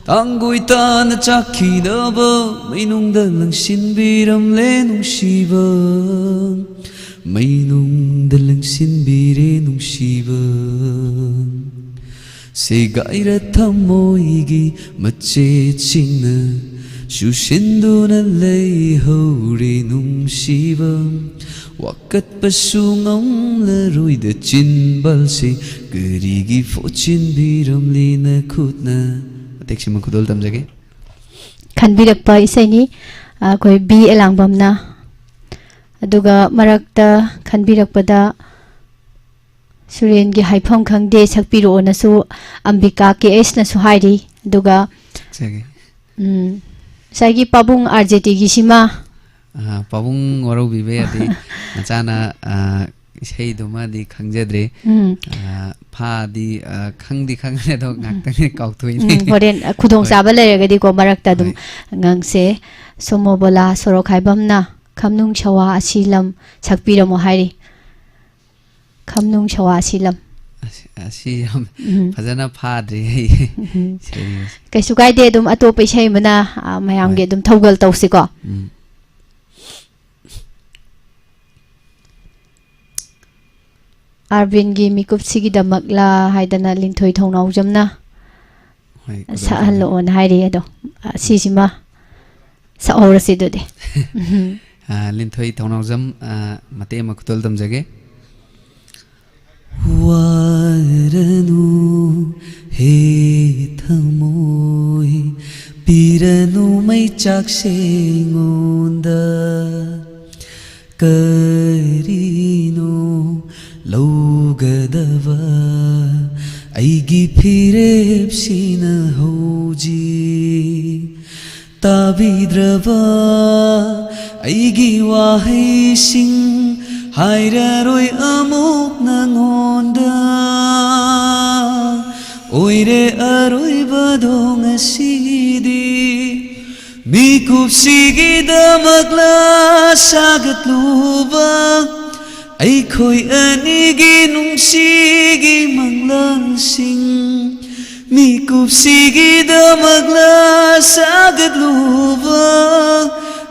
ꯇꯥꯡꯒꯣꯏ ꯇꯥꯅ ꯆꯥꯛꯈꯤꯅꯕ ꯃꯩꯅꯨꯡꯗ ꯂꯪꯁꯤꯟꯕꯤꯔꯝꯂꯦ ꯅꯨꯡꯁꯤꯕ꯫ ꯃꯩꯅꯨꯡꯗ ꯂꯪꯁꯤꯟꯕꯤꯔꯦ ꯅꯨꯡꯁꯤꯕ꯫ ꯁꯦꯒꯥꯏꯔ ꯊꯃꯣꯏꯒꯤ ꯃꯆꯦꯠꯁꯤꯡꯅ ꯆꯨꯁꯤꯟꯗꯨꯅ ꯂꯩꯍꯧꯔꯦ ꯅꯨꯡꯁꯤꯕ꯫ ꯋꯥꯀꯠꯄꯁꯨ ꯉꯝꯂꯔꯣꯏꯗ ꯆꯤꯟꯕꯥꯜꯁꯦ, ꯀꯔꯤꯒꯤ ꯐꯣꯠꯆꯤꯟꯕꯤꯔꯝꯂꯤ ꯅꯈꯨꯠꯅ? ꯃꯇꯦꯛꯁꯤꯃ ꯈꯨꯗꯣꯜ ꯇꯝꯖꯒꯦ꯫ ꯈꯟꯕꯤꯔꯛꯄ ꯏꯁꯩꯅꯤ, ꯑꯩꯈꯣꯏ ꯕꯤ ꯑꯦꯂꯥꯡꯕꯝꯅ꯫ ꯑꯗꯨꯒ ꯃꯔꯛꯇ ꯈꯟꯕꯤꯔꯛꯄꯗ ꯁꯨꯔꯦꯟꯒꯤ ꯍꯥꯏꯐꯝ ꯈꯪꯗꯦ ꯁꯛꯄꯤꯔꯛꯑꯣꯅꯁꯨ ꯑꯝꯕꯤꯀꯥ ꯀꯦ ꯑꯦꯁꯅꯁꯨ ꯍꯥꯏꯔꯤ꯫ ꯑꯗꯨꯒ, ꯁꯛꯆꯒꯦ꯫ ꯎꯝ, ꯉꯁꯥꯏꯒꯤ ꯄꯥꯕꯨꯡ ꯑꯥꯔ ꯖꯦ ꯇꯤꯒꯤꯁꯤꯃ ꯑ, ꯄꯥꯕꯨꯡ ꯋꯥꯔꯧꯕꯤꯕ ꯌꯥꯗꯦ꯫ ꯃꯆꯥꯅ, ꯑ, ꯏꯁꯩꯗꯨꯃꯗꯤ ꯈꯪꯖꯗ꯭ꯔꯦ꯫ ꯎꯝ꯫ ꯑ, ꯐꯥꯗꯤ, ꯑ, ꯈꯪꯗꯤ ꯈꯪꯉꯦ, ꯑꯗꯣ ꯉꯥꯛꯇꯪꯗꯤ ꯀꯥꯎꯊꯣꯛꯏꯅꯦ꯫ ꯎꯝ, ꯍꯣꯔꯦꯟ, ꯑ, ꯈꯨꯗꯣꯡꯆꯥꯕ ꯍꯣꯏ꯫ ꯂꯩꯔꯒꯗꯤꯀꯣ, ꯃꯔꯛꯇ ꯑꯗꯨꯝ ꯍꯣꯏ꯫ ꯉꯥꯡꯁꯦ꯫ ꯁꯣꯃꯣꯕꯣꯂꯥ ꯁꯣꯔꯣꯛꯈꯥꯏꯕꯝꯅ "ꯈꯝꯅꯨꯡ ꯁꯋꯥ ꯑꯁꯤ ꯂꯝ" ꯁꯛꯄꯤꯔꯝꯃꯣ ꯍꯥꯏꯔꯤ꯫ "ꯈꯝꯅꯨꯡ ꯁꯋꯥ ꯑꯁꯤ ꯂꯝ"꯫ ꯑꯁꯤ, ꯑꯁꯤ ꯌꯥꯝ ꯎꯝ꯫ ꯐꯖꯅ ꯐꯥꯗ꯭ꯔꯤ ꯑꯩ ꯎꯝ꯫ ꯏꯁꯩꯁꯦ꯫ ꯀꯩꯁꯨ ꯀꯥꯏꯗꯦ, ꯑꯗꯨꯝ ꯑꯇꯣꯞꯄ ꯏꯁꯩ ꯑꯃꯅ, ꯑ, ꯃꯌꯥꯝꯒꯤ ꯍꯣꯏ꯫ ꯑꯗꯨꯝ ꯊꯧꯒꯜ ꯇꯧꯁꯤꯀꯣ꯫ ꯎꯝ꯫ ꯑꯥꯔꯕꯤꯟꯒꯤ ꯃꯤꯀꯨꯞꯁꯤꯒꯤꯗꯃꯛꯂꯥ ꯍꯥꯏꯗꯅ ꯂꯤꯟꯊꯣꯏ ꯊꯧꯅꯥꯎꯖꯝꯅ ꯍꯣꯏ, ꯈꯨꯗꯣꯜ ꯁꯛꯍꯜꯂꯛꯑꯣꯅ ꯍꯥꯏꯔꯤ꯫ ꯑꯗꯣ, ꯑ, ꯁꯤꯁꯤꯃ ꯁꯛꯍꯧꯔꯁꯤ ꯑꯗꯨꯗꯤ꯫ ꯑ, ꯂꯤꯟꯊꯣꯏ ꯊꯧꯅꯥꯎꯖꯝ, ꯑ, ꯃꯇꯦꯛ ꯑꯃ ꯈꯨꯗꯣꯜ ꯇꯝꯖꯒꯦ꯫ ꯋꯥꯔꯅꯨ ꯍꯦ ꯊꯃꯣꯏ, ꯄꯤꯔꯅꯨ ꯃꯩꯆꯥꯛꯁꯦ ꯑꯩꯉꯣꯟꯗ꯫ ꯀꯔꯤꯅꯣ ꯂꯧꯒꯗꯕ ꯑꯩꯒꯤ ꯐꯤꯔꯦꯞꯁꯤꯅ ꯍꯧꯖꯤꯛ? ꯇꯥꯕꯤꯗ꯭ꯔꯕ ꯑꯩꯒꯤ ꯋꯥꯍꯩꯁꯤꯡ ꯍꯥꯏꯔꯔꯣꯏ ꯑꯃꯨꯛ ꯅꯉꯣꯟꯗ꯫ ꯑꯣꯏꯔꯦ ꯑꯔꯣꯏꯕꯗꯣ ꯉꯁꯤꯗꯤ꯫ ꯃꯤꯀꯨꯞꯁꯤꯒꯤꯗꯃꯛꯂ ꯁꯥꯒꯠꯂꯨꯕ ꯑꯩꯈꯣꯏ ꯑꯅꯤꯒꯤ ꯅꯨꯡꯁꯤꯒꯤ ꯃꯪꯂꯥꯟꯁꯤꯡ? ꯃꯤꯀꯨꯞꯁꯤꯒꯤꯗꯃꯛꯂ ꯁꯥꯒꯠꯂꯨꯕ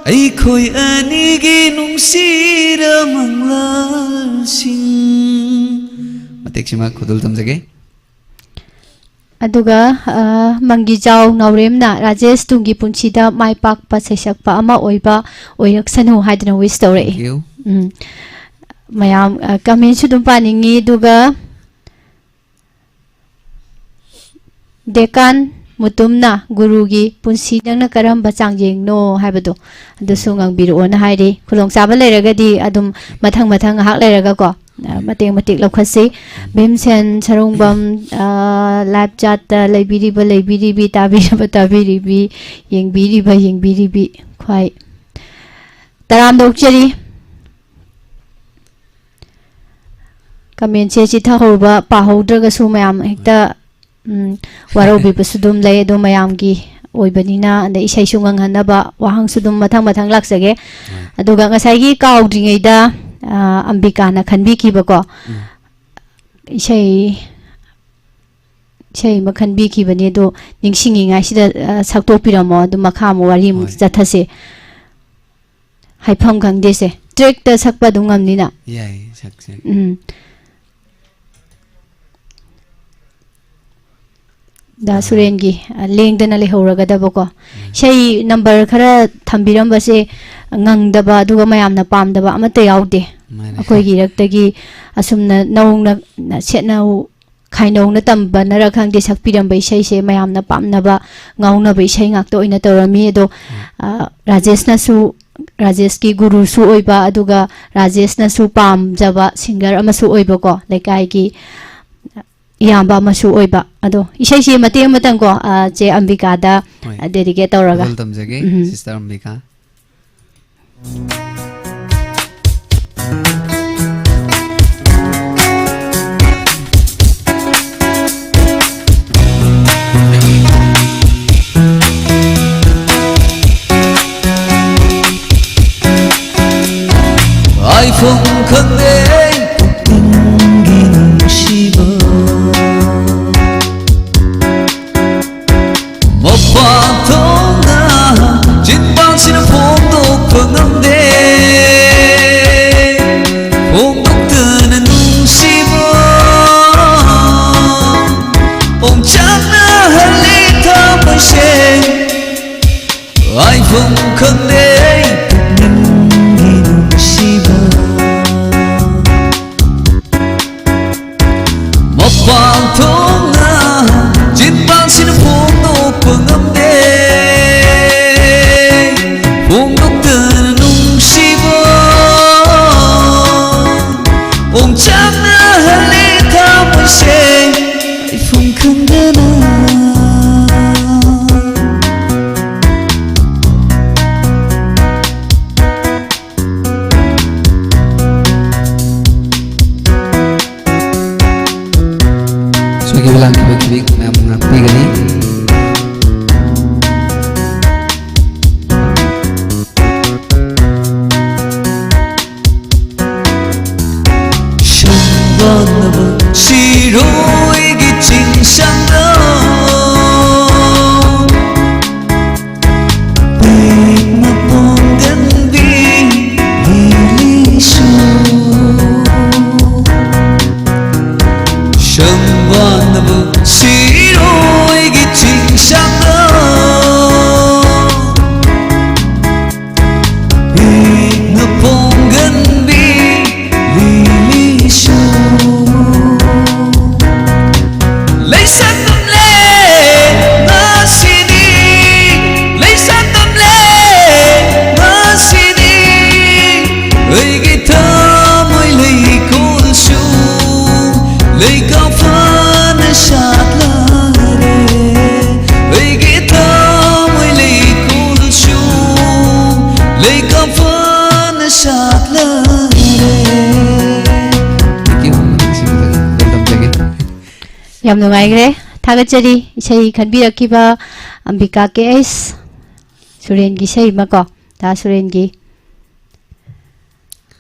ꯑꯩꯈꯣꯏ ꯑꯅꯤꯒꯤ ꯅꯨꯡꯁꯤꯔ ꯃꯪꯂꯥꯟꯁꯤꯡ? ꯃꯇꯦꯛꯁꯤꯃ ꯈꯨꯗꯣꯜ ꯇꯝꯖꯒꯦ꯫ ꯑꯗꯨꯒ, ꯑ, ꯃꯪꯒꯤꯖꯥꯎ ꯅꯥꯎꯔꯦꯝꯅ "ꯔꯥꯖꯦꯁ ꯇꯨꯡꯒꯤ ꯄꯨꯟꯁꯤꯗ ꯃꯥꯏ ꯄꯥꯛꯄ ꯁꯩꯁꯛꯄ ꯑꯃ ꯑꯣꯏꯕ ꯑꯣꯏꯔꯛꯁꯅꯨ" ꯍꯥꯏꯗꯅ wish ꯇꯧꯔꯛꯏ꯫ Thank you. ꯎꯝ꯫ ꯃꯌꯥꯝ, ꯑ, commentꯁꯨ ꯑꯗꯨꯝ ꯄꯥꯅꯤꯡꯉꯤ꯫ ꯑꯗꯨꯒ ꯗꯦꯀꯥꯟ ꯃꯨꯇꯨꯝꯅ "ꯒꯨꯔꯨꯒꯤ ꯄꯨꯟꯁꯤ ꯅꯪꯅ ꯀꯔꯝꯕ ꯆꯥꯡꯌꯦꯡꯅꯣ?" ꯍꯥꯏꯕꯗꯣ, ꯑꯗꯨꯁꯨ ꯎꯝ꯫ ꯉꯥꯡꯕꯤꯔꯛꯑꯣꯅ ꯍꯥꯏꯔꯤ꯫ ꯈꯨꯗꯣꯡꯆꯥꯕ ꯂꯩꯔꯒꯗꯤ ꯑꯗꯨꯝ ꯃꯊꯪ ꯃꯊꯪ ꯉꯥꯏꯍꯥꯛ ꯂꯩꯔꯒꯀꯣ, ꯑ, ꯎꯝ꯫ ꯃꯇꯦꯛ ꯃꯇꯦꯛ ꯂꯧꯈꯠꯁꯤ꯫ ꯎꯝ꯫ ꯚꯤꯝꯁꯦꯟ ꯁꯔꯨꯡꯕꯝ, ꯑ, live chatꯇ ꯂꯩꯕꯤꯔꯤꯕ, ꯂꯩꯕꯤꯔꯤꯕꯤ, ꯇꯥꯕꯤꯔꯕ, ꯇꯥꯕꯤꯔꯤꯕꯤ, ꯌꯦꯡꯕꯤꯔꯤꯕ, ꯌꯦꯡꯕꯤꯔꯤꯕꯤ, ꯈ꯭ꯋꯥꯏ ꯇꯔꯥꯝꯅ ꯑꯣꯛꯆꯔꯤ꯫ ꯀꯃꯦꯟꯁꯦ ꯆꯤꯊꯍꯧꯕ ꯄꯥꯍꯧꯗ꯭ꯔꯒꯁꯨ ꯃꯌꯥꯝ ꯍꯦꯛꯇ, ꯎꯝ, ꯋꯥꯔꯧꯕꯤꯕꯁꯨ ꯑꯗꯨꯝ ꯂꯩ, ꯑꯗꯣ ꯃꯌꯥꯝꯒꯤ ꯑꯣꯏꯕꯅꯤꯅ, ꯑꯗꯩ ꯏꯁꯩꯁꯨ ꯉꯪꯍꯟꯅꯕ ꯋꯥꯍꯪꯁꯨ ꯑꯗꯨꯝ ꯃꯊꯪ ꯃꯊꯪ ꯂꯥꯛꯆꯒꯦ꯫ ꯍꯣꯏ꯫ ꯑꯗꯨꯒ ꯉꯁꯥꯏꯒꯤ ꯀꯥꯎꯗ꯭ꯔꯤꯉꯩꯗ, ꯑ, ꯑꯝꯕꯤꯀꯥꯅ ꯈꯟꯕꯤꯈꯤꯕꯀꯣ, ꯎꯝ꯫ ꯏꯁꯩ, ꯏꯁꯩ ꯑꯃ ꯈꯟꯕꯤꯈꯤꯕꯅꯦ, ꯑꯗꯣ ꯅꯤꯡꯁꯤꯡꯉꯤꯉꯥꯏꯁꯤꯗ, ꯑ, ꯁꯛꯇꯣꯛꯄꯤꯔꯝꯃꯣ, ꯑꯗꯨ ꯃꯈꯥ ꯑꯃꯨꯛ ꯋꯥꯔꯤ ꯑꯃꯨꯛ ꯍꯣꯏ꯫ ꯆꯠꯊꯁꯦ꯫ ꯍꯥꯏꯐꯝ ꯈꯪꯗꯦꯁꯦ꯫ ꯇ꯭ꯔꯦꯛꯇ ꯁꯛꯄ ꯑꯗꯨꯝ ꯉꯝꯅꯤꯅ? ꯌꯥꯏ, ꯁꯛꯁꯦ꯫ ꯎꯝ꯫ ꯗꯥ ꯑꯥ꯫ ꯁꯨꯔꯦꯟꯒꯤ, ꯑ, ꯂꯦꯡꯗꯅ ꯂꯩꯍꯧꯔꯒꯗꯕꯀꯣ꯫ ꯎꯝ꯫ ꯏꯁꯩ ꯅꯝꯕꯔ ꯈꯔ ꯊꯝꯕꯤꯔꯝꯕꯁꯦ ꯉꯪꯗꯕ ꯑꯗꯨꯒ ꯃꯌꯥꯝꯅ ꯄꯥꯝꯗꯕ ꯑꯃꯠꯇ ꯌꯥꯎꯗꯦ꯫ ꯃꯥꯅꯦ꯫ ꯑꯩꯈꯣꯏꯒꯤ ꯏꯔꯛꯇꯒꯤ ꯑꯁꯨꯝꯅ ꯅꯧꯅ ꯁꯦꯠꯅꯧ ꯈꯥꯏꯅꯧꯅ ꯇꯝꯕꯅꯔ ꯈꯪꯗꯦ, ꯁꯛꯄꯤꯔꯝꯕ ꯏꯁꯩꯁꯦ ꯃꯌꯥꯝꯅ ꯄꯥꯝꯅꯕ, ꯉꯥꯎꯅꯕ ꯏꯁꯩ ꯉꯥꯛꯇ ꯑꯣꯏꯅ ꯇꯧꯔꯝꯃꯤ꯫ ꯑꯗꯣ, ꯎꯝ꯫ ꯑ, ꯔꯥꯖꯦꯁꯅꯁꯨ, ꯔꯥꯖꯦꯁꯀꯤ ꯒꯨꯔꯨꯁꯨ ꯑꯣꯏꯕ, ꯑꯗꯨꯒ ꯔꯥꯖꯦꯁꯅꯁꯨ ꯄꯥꯝꯖꯕ ꯁꯤꯡꯒꯔ ꯑꯃꯁꯨ ꯑꯣꯏꯕꯀꯣ, ꯂꯩꯀꯥꯏꯒꯤ ꯏꯌꯥꯝꯕ ꯑꯃꯁꯨ ꯑꯣꯏꯕ꯫ ꯑꯗꯣ ꯏꯁꯩꯁꯦ ꯃꯇꯦꯛ ꯑꯃꯇꯪꯀꯣ, ꯑ, ꯆꯦ ꯑꯝꯕꯤꯀꯥꯗ, ꯍꯣꯏ꯫ ꯑ, ꯗꯦꯗꯤꯀꯦꯠ ꯇꯧꯔꯒ꯫ ꯈꯨꯗꯣꯜ ꯇꯝꯖꯒꯦ, ꯎꯝ꯫ ꯁꯤꯁꯇꯔ ꯑꯝꯕꯤꯀꯥ꯫ ꯍꯥꯏꯐꯝ ꯈꯪꯗꯦ ꯄꯨꯛꯅꯤꯡꯒꯤ ꯅꯨꯡꯁꯤꯕ꯫ ꯃꯄꯥꯟ ꯊꯣꯡꯅ ꯆꯤꯟꯕꯥꯡꯁꯤꯅ ꯐꯣꯡꯗꯣꯛꯄ ꯉꯝꯗꯦ꯫ ꯐꯣꯡꯗꯣꯛꯇꯅ ꯅꯨꯡꯁꯤꯕ ꯑꯣꯝꯆꯥꯛꯅꯍꯜꯂꯤ ꯊꯃꯣꯏꯁꯦ꯫ ꯍꯥꯏꯐꯝ ꯈꯪꯗꯦ ꯄꯨꯛꯅꯤꯡꯒꯤ ꯅꯨꯡꯁꯤꯕ꯫ ꯃꯄꯥꯟ ꯊꯣꯡꯅ ꯆꯤꯟꯕꯥꯡꯁꯤꯅ ꯐꯣꯡꯗꯣꯛꯄ ꯉꯝꯗꯦ꯫ ꯐꯣꯡꯗꯣꯛꯇꯅ ꯅꯨꯡꯁꯤꯕ ꯑꯣꯝꯆꯥꯛꯅꯍꯜꯂꯤ ꯊꯃꯣꯏꯁꯦ꯫ ꯍꯥꯏꯐꯝ ꯈꯪꯗꯅ ꯌꯥꯝ ꯅꯨꯡꯉꯥꯏꯈ꯭ꯔꯦ꯫ ꯊꯥꯒꯠꯆꯔꯤ꯫ ꯏꯁꯩ ꯈꯟꯕꯤꯔꯛꯈꯤꯕ ꯑꯝꯕꯤꯀꯥ ꯀꯦ ꯑꯩꯁ ꯁꯨꯔꯦꯟꯒꯤ ꯏꯁꯩ ꯑꯃ ꯀꯣ, ꯗꯥ ꯁꯨꯔꯦꯟꯒꯤ꯫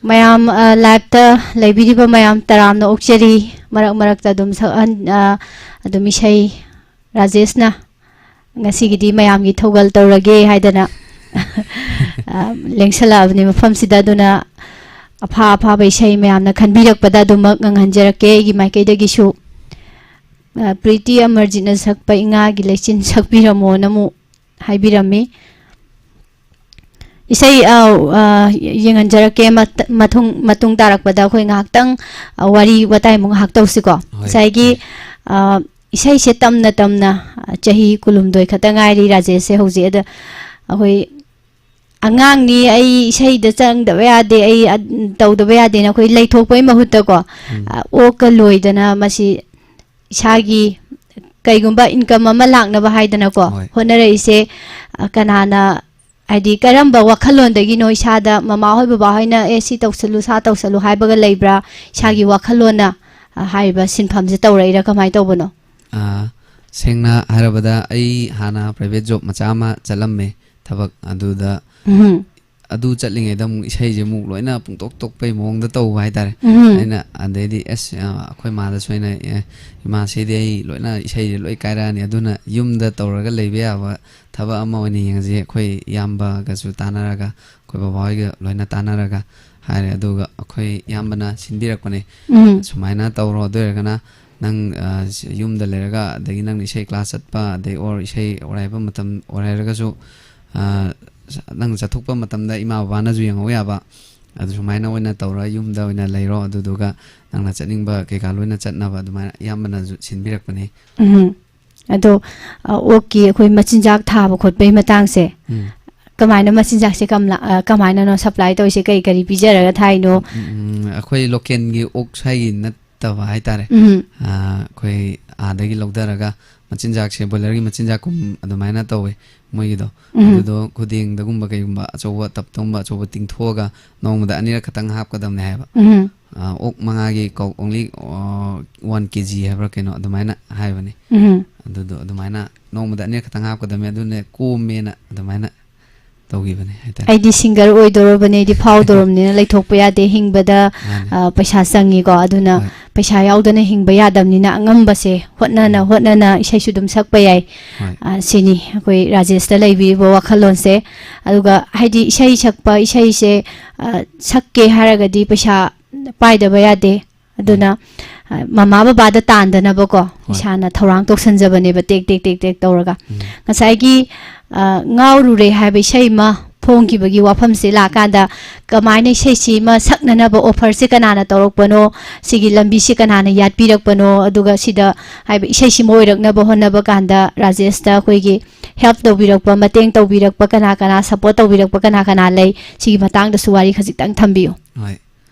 ꯃꯌꯥꯝ, ꯑ, ꯂꯥꯏꯞꯇ ꯂꯩꯕꯤꯔꯤꯕ ꯃꯌꯥꯝ ꯇꯔꯥꯝꯅ ꯑꯣꯛꯆꯔꯤ꯫ ꯃꯔꯛ ꯃꯔꯛꯇ ꯑꯗꯨꯝ ꯁꯛꯍꯟ-, ꯑ, ꯑꯗꯨꯝ ꯏꯁꯩ ꯔꯥꯖꯦꯁꯅ ꯉꯁꯤꯒꯤꯗꯤ ꯃꯌꯥꯝꯒꯤ ꯊꯧꯒꯜ ꯇꯧꯔꯒꯦ ꯍꯥꯏꯗꯅ, ꯑ, ꯂꯦꯡꯁꯜꯂꯛꯑꯕꯅꯤ ꯃꯐꯝꯁꯤꯗ꯫ ꯑꯗꯨꯅ ꯑꯐ ꯑꯐꯕ ꯏꯁꯩ ꯃꯌꯥꯝꯅ ꯈꯟꯕꯤꯔꯛꯄꯗ ꯑꯗꯨꯃꯛ ꯉꯪꯍꯟꯖꯔꯛꯀꯦ ꯑꯩꯒꯤ ꯃꯥꯏꯀꯩꯗꯒꯤꯁꯨ꯫ ꯑ, ꯄ꯭ꯔꯤꯇꯤ ꯑꯃꯔꯖꯤꯠꯅ ꯁꯛꯄ ꯏꯉꯥꯒꯤ ꯂꯩꯆꯤꯟ ꯁꯛꯄꯤꯔꯝꯃꯣꯅ ꯑꯃꯨꯛ ꯍꯥꯏꯕꯤꯔꯝꯃꯤ꯫ ꯏꯁꯩ, ꯑ, ꯑ, ꯌꯦꯡꯍꯟꯖꯔꯛꯀꯦ꯫ ꯃꯠ-, ꯃꯊꯨꯡ-, ꯃꯇꯨꯡ ꯇꯥꯔꯛꯄꯗ ꯑꯩꯈꯣꯏ ꯉꯥꯏꯍꯥꯛꯇꯪ, ꯑ, ꯋꯥꯔꯤ ꯋꯥꯇꯥꯏꯃꯨꯛ ꯉꯥꯏꯍꯥꯛ ꯇꯧꯁꯤꯀꯣ꯫ ꯍꯣꯏ, ꯉꯁꯥꯏꯒꯤ, ꯍꯣꯏ꯫ ꯑ, ꯏꯁꯩꯁꯦ ꯇꯝꯅ ꯇꯝꯅ, ꯑ, ꯆꯍꯤ ꯀꯨꯟꯍꯨꯝꯗꯣꯏ ꯈꯛꯇ ꯉꯥꯏꯔꯤ ꯔꯥꯖꯦꯁꯁꯦ ꯍꯧꯖꯤꯛ꯫ ꯑꯗ ꯑꯩꯈꯣꯏ ꯑꯉꯥꯡꯅꯤ, ꯑꯩ ꯏꯁꯩꯗ ꯆꯪꯗꯕ ꯌꯥꯗꯦ, ꯑꯩ ꯑ-, ꯇꯧꯗꯕ ꯌꯥꯗꯦꯅ ꯑꯩꯈꯣꯏ ꯂꯩꯊꯣꯛꯄꯩ ꯃꯍꯨꯠꯇꯀꯣ, ꯎꯝ꯫ ꯑ, ꯑꯣꯛꯀ ꯂꯣꯏꯗꯅ ꯃꯁꯤ ꯏꯁꯥꯒꯤ ꯀꯩꯒꯨꯝꯕ ꯏꯟꯀꯝ ꯑꯃ ꯂꯥꯛꯅꯕ ꯍꯥꯏꯗꯅꯀꯣ ꯍꯣꯏ꯫ ꯍꯣꯠꯅꯔꯛꯏꯁꯦ, ꯑ, ꯀꯅꯥꯅ, ꯍꯥꯏꯗꯤ ꯀꯔꯝꯕ ꯋꯥꯈꯜꯂꯣꯟꯗꯒꯤꯅꯣ ꯏꯁꯥꯗ ꯃꯃꯥ ꯍꯣꯏ ꯕꯕꯥ ꯍꯣꯏꯅ "ꯑꯦ, ꯁꯤ ꯇꯧꯁꯜꯂꯨ, ꯁꯥ ꯇꯧꯁꯜꯂꯨ" ꯍꯥꯏꯕꯒ ꯂꯩꯕ꯭ꯔꯥ? ꯏꯁꯥꯒꯤ ꯎꯝ꯫ ꯋꯥꯈꯜꯂꯣꯟꯅ, ꯑ, ꯍꯥꯏꯔꯤꯕ ꯁꯤꯟꯐꯝꯁꯦ ꯇꯧꯔꯛꯏꯔꯥ? ꯀꯃꯥꯏꯅ ꯇꯧꯕꯅꯣ? ꯑ, ꯁꯦꯡꯅ ꯍꯥꯏꯔꯕꯗ ꯑꯩ ꯍꯥꯟꯅ ꯄ꯭ꯔꯥꯏꯚꯦꯠ ꯖꯣꯕ ꯃꯆꯥ ꯑꯃ ꯆꯠꯂꯝꯃꯦ, ꯊꯕꯛ ꯑꯗꯨꯗ꯫ ꯎꯝ꯫ ꯑꯗꯨ ꯆꯠꯂꯤꯉꯩꯗ ꯑꯃꯨꯛ ꯏꯁꯩꯁꯦ ꯑꯃꯨꯛ ꯂꯣꯏꯅ ꯄꯨꯡꯇꯣꯛ ꯇꯣꯛꯄꯩ ꯃꯑꯣꯡꯗ ꯇꯧꯕ ꯍꯥꯏꯇꯥꯔꯦ꯫ ꯎꯝ꯫ ꯑꯩꯅ ꯑꯗꯩꯗꯤ ꯑꯁ, ꯑ, ꯑꯩꯈꯣꯏ ꯃꯥꯗꯁꯨ ꯑꯩꯅ, "ꯑꯦ, ꯏꯃꯥ, ꯁꯤꯗꯤ ꯑꯩ ꯂꯣꯏꯅ ꯏꯁꯩꯁꯦ ꯂꯣꯏ ꯀꯥꯏꯔꯛꯑꯅꯤ, ꯑꯗꯨꯅ ꯌꯨꯝꯗ ꯇꯧꯔꯒ ꯂꯩꯕ ꯌꯥꯕ ꯊꯕꯛ ꯑꯃ ꯑꯣꯏꯅ ꯌꯦꯡꯉꯁꯤ, ꯑꯩꯈꯣꯏ ꯏꯌꯥꯝꯕꯒꯁꯨ ꯇꯥꯟꯅꯔꯒ, ꯑꯩꯈꯣꯏ ꯕꯕꯥ ꯍꯣꯏꯒ ꯂꯣꯏꯅ ꯇꯥꯟꯅꯔꯒ" ꯍꯥꯏꯔꯦ꯫ ꯑꯗꯨꯒ ꯑꯩꯈꯣꯏ ꯏꯌꯥꯝꯕꯅ ꯁꯤꯟꯕꯤꯔꯛꯄꯅꯦ꯫ ꯎꯝ꯫ "ꯁꯨꯃꯥꯏꯅ ꯇꯧꯔꯣ, ꯑꯗꯨ ꯑꯣꯏꯔꯒꯅ ꯅꯪ, ꯑ, ꯌꯨꯝꯗ ꯂꯩꯔꯒ, ꯑꯗꯒꯤ ꯅꯪꯅ ꯏꯁꯩ ꯀ꯭ꯂꯥꯁ ꯆꯠꯄ, ꯑꯗꯩ ꯑꯣꯔ ꯏꯁꯩ ꯑꯣꯔꯥꯏꯕ ꯃꯇꯝ ꯑꯣꯏꯔꯒꯁꯨ, ꯑ, ꯅꯪ ꯆꯠꯊꯣꯛꯄ ꯃꯇꯝꯗ ꯏꯃꯥ ꯕꯕꯥꯅꯁꯨ ꯌꯦꯡꯍꯧ ꯌꯥꯕ, ꯑꯗꯨ ꯁꯨꯃꯥꯏꯅ ꯑꯣꯏꯅ ꯇꯧꯔ ꯌꯨꯝꯗ ꯑꯣꯏꯅ ꯂꯩꯔꯣ, ꯑꯗꯨꯗꯨꯒ ꯅꯪꯅ ꯆꯠꯅꯤꯡꯕ ꯀꯩꯀꯥ ꯂꯣꯏꯅ ꯆꯠꯅꯕ", ꯑꯗꯨꯃꯥꯏꯅ ꯏꯌꯥꯝꯕꯅꯁꯨ ꯁꯤꯟꯕꯤꯔꯛꯄꯅꯦ꯫ ꯎꯝ꯫ ꯑꯗꯣ, ꯑ, ꯑꯣꯛꯀꯤ ꯑꯩꯈꯣꯏ ꯃꯆꯤꯟꯖꯥꯛ ꯊꯥꯕ ꯈꯣꯠꯄꯒꯤ ꯃꯇꯥꯡꯁꯦ, ꯎꯝ꯫ ꯀꯃꯥꯏꯅ ꯃꯆꯤꯟꯖꯥꯛꯁꯦ ꯀꯝꯂ-, ꯑ, ꯀꯃꯥꯏꯅꯅꯣ ꯁꯄ꯭ꯂꯥꯏ ꯇꯧꯔꯤꯁꯦ? ꯀꯔꯤ ꯀꯔꯤ ꯄꯤꯖꯔꯒ ꯊꯥꯏꯅꯣ? ꯎꯝ, ꯎꯝ, ꯑꯩꯈꯣꯏ ꯂꯣꯀꯦꯜꯒꯤ ꯑꯣꯛ ꯁ꯭ꯋꯥꯏꯒꯤ ꯅꯠꯇꯕ ꯍꯥꯏꯇꯥꯔꯦ꯫ ꯎꯝ꯫ ꯑ, ꯑꯩꯈꯣꯏ ꯑꯥꯗꯒꯤ ꯂꯧꯊꯔꯒ ꯃꯆꯤꯟꯖꯥꯛꯁꯦ, ꯕꯣꯏꯂꯔꯒꯤ ꯃꯆꯤꯟꯖꯥꯛꯀꯨꯝ ꯑꯗꯨꯃꯥꯏꯅ ꯇꯧꯋꯦ ꯃꯣꯏꯒꯤꯗꯣ꯫ ꯎꯝ꯫ ꯑꯗꯨꯗꯣ ꯈꯨꯗꯦꯡꯗꯒꯨꯝꯕ ꯀꯩꯒꯨꯝꯕ ꯑꯆꯧꯕ ꯇꯞꯇꯒꯨꯝꯕ ꯑꯆꯧꯕ ꯇꯤꯡꯊꯣꯛꯑꯒ ꯅꯣꯡꯃꯗ ꯑꯅꯤꯔꯛ ꯈꯛꯇꯪ ꯍꯥꯞꯀꯗꯕꯅꯦ ꯍꯥꯏꯕ꯫ ꯎꯝ꯫ ꯑ, ꯑꯣꯛ ꯃꯉꯥꯒꯤ ꯀꯧ-, only, ꯑ, one K G ꯍꯥꯏꯕ꯭ꯔꯥ ꯀꯩꯅꯣ ꯑꯗꯨꯃꯥꯏꯅ ꯍꯥꯏꯕꯅꯤ꯫ ꯎꯝ꯫ ꯑꯗꯨꯗꯣ ꯑꯗꯨꯃꯥꯏꯅ ꯅꯣꯡꯃꯗ ꯑꯅꯤꯔꯛ ꯈꯛꯇꯪ ꯍꯥꯞꯀꯗꯕꯅꯤ, ꯑꯗꯨꯅ ꯀꯣꯝꯃꯦꯅ ꯑꯗꯨꯃꯥꯏꯅ ꯇꯧꯈꯤꯕꯅꯦ ꯍꯥꯏꯇꯥꯔꯦ꯫ ꯑꯩꯗꯤ ꯁꯤꯡꯒꯔ ꯑꯣꯏꯗꯧꯔꯕꯅꯦ, ꯑꯩꯗꯤ ꯐꯥꯎꯗꯧꯔꯕꯅꯤꯅ ꯂꯩꯊꯣꯛꯄ ꯌꯥꯗꯦ꯫ ꯍꯤꯡꯕꯗ ꯃꯥꯅꯦ꯫ ꯑ, ꯄꯩꯁꯥ ꯆꯪꯉꯤꯀꯣ, ꯑꯗꯨꯅ ꯍꯣꯏ꯫ ꯄꯩꯁꯥ ꯌꯥꯎꯗꯅ ꯍꯤꯡꯕ ꯌꯥꯗꯕꯅꯤꯅ ꯑꯉꯝꯕꯁꯦ ꯍꯣꯠꯅꯅ ꯎꯝ꯫ ꯍꯣꯠꯅꯅ ꯏꯁꯩꯁꯨ ꯑꯗꯨꯝ ꯁꯛꯄ ꯌꯥꯏ꯫ ꯍꯣꯏ꯫ ꯑ, ꯁꯤꯅꯤ ꯑꯩꯈꯣꯏ ꯔꯥꯖꯦꯁꯇ ꯂꯩꯕꯤꯔꯤꯕ ꯋꯥꯈꯜꯂꯣꯟꯁꯦ꯫ ꯑꯗꯨꯒ ꯍꯥꯏꯗꯤ ꯏꯁꯩ ꯁꯛꯄ, ꯏꯁꯩꯁꯦ, ꯑ, ꯁꯛꯀꯦ ꯍꯥꯏꯔꯒꯗꯤ ꯄꯩꯁꯥ ꯄꯥꯏꯗꯕ ꯌꯥꯗꯦ꯫ ꯑꯗꯨꯅ, ꯑ, ꯃꯃꯥ ꯕꯕꯥꯗ ꯇꯥꯟꯗꯅꯕꯀꯣ, ꯍꯣꯏ꯫ ꯏꯁꯥꯅ ꯊꯧꯔꯥꯡ ꯇꯧꯁꯟꯖꯕꯅꯦꯕ, ꯇꯦꯛ ꯇꯦꯛ ꯇꯦꯛ ꯇꯦꯛ ꯇꯧꯔꯒ꯫ ꯎꯝ꯫ ꯉꯁꯥꯏꯒꯤ, ꯑ, ꯉꯥꯎꯔꯨꯔꯦ ꯍꯥꯏꯕ ꯏꯁꯩ ꯑꯃ ꯐꯣꯡꯈꯤꯕꯒꯤ ꯋꯥꯐꯝꯁꯦ ꯂꯥꯛꯀꯥꯟꯗ, ꯀꯃꯥꯏꯅ ꯏꯁꯩꯁꯤ ꯑꯃ ꯁꯛꯅꯅꯕ offerꯁꯦ ꯀꯅꯥꯅ ꯇꯧꯔꯛꯄꯅꯣ, ꯁꯤꯒꯤ ꯂꯝꯕꯤꯁꯤ ꯀꯅꯥꯅ ꯌꯥꯠꯄꯤꯔꯛꯄꯅꯣ, ꯑꯗꯨꯒ ꯁꯤꯗ ꯍꯥꯏꯕ ꯏꯁꯩꯁꯤꯃ ꯑꯣꯏꯔꯛꯅꯕ ꯍꯣꯠꯅꯕ ꯀꯥꯟꯗ ꯔꯥꯖꯦꯁꯇ ꯑꯩꯈꯣꯏꯒꯤ help ꯇꯧꯕꯤꯔꯛꯄ, ꯃꯇꯦꯡ ꯇꯧꯕꯤꯔꯛꯄ ꯀꯅꯥ ꯀꯅꯥ, support ꯇꯧꯕꯤꯔꯛꯄ ꯀꯅꯥ ꯀꯅꯥ ꯂꯩ, ꯁꯤꯒꯤ ꯃꯇꯥꯡꯗꯁꯨ ꯋꯥꯔꯤ ꯈꯖꯤꯛꯇꯪ ꯊꯝꯕꯤꯌꯨ꯫ ꯍꯣꯏ꯫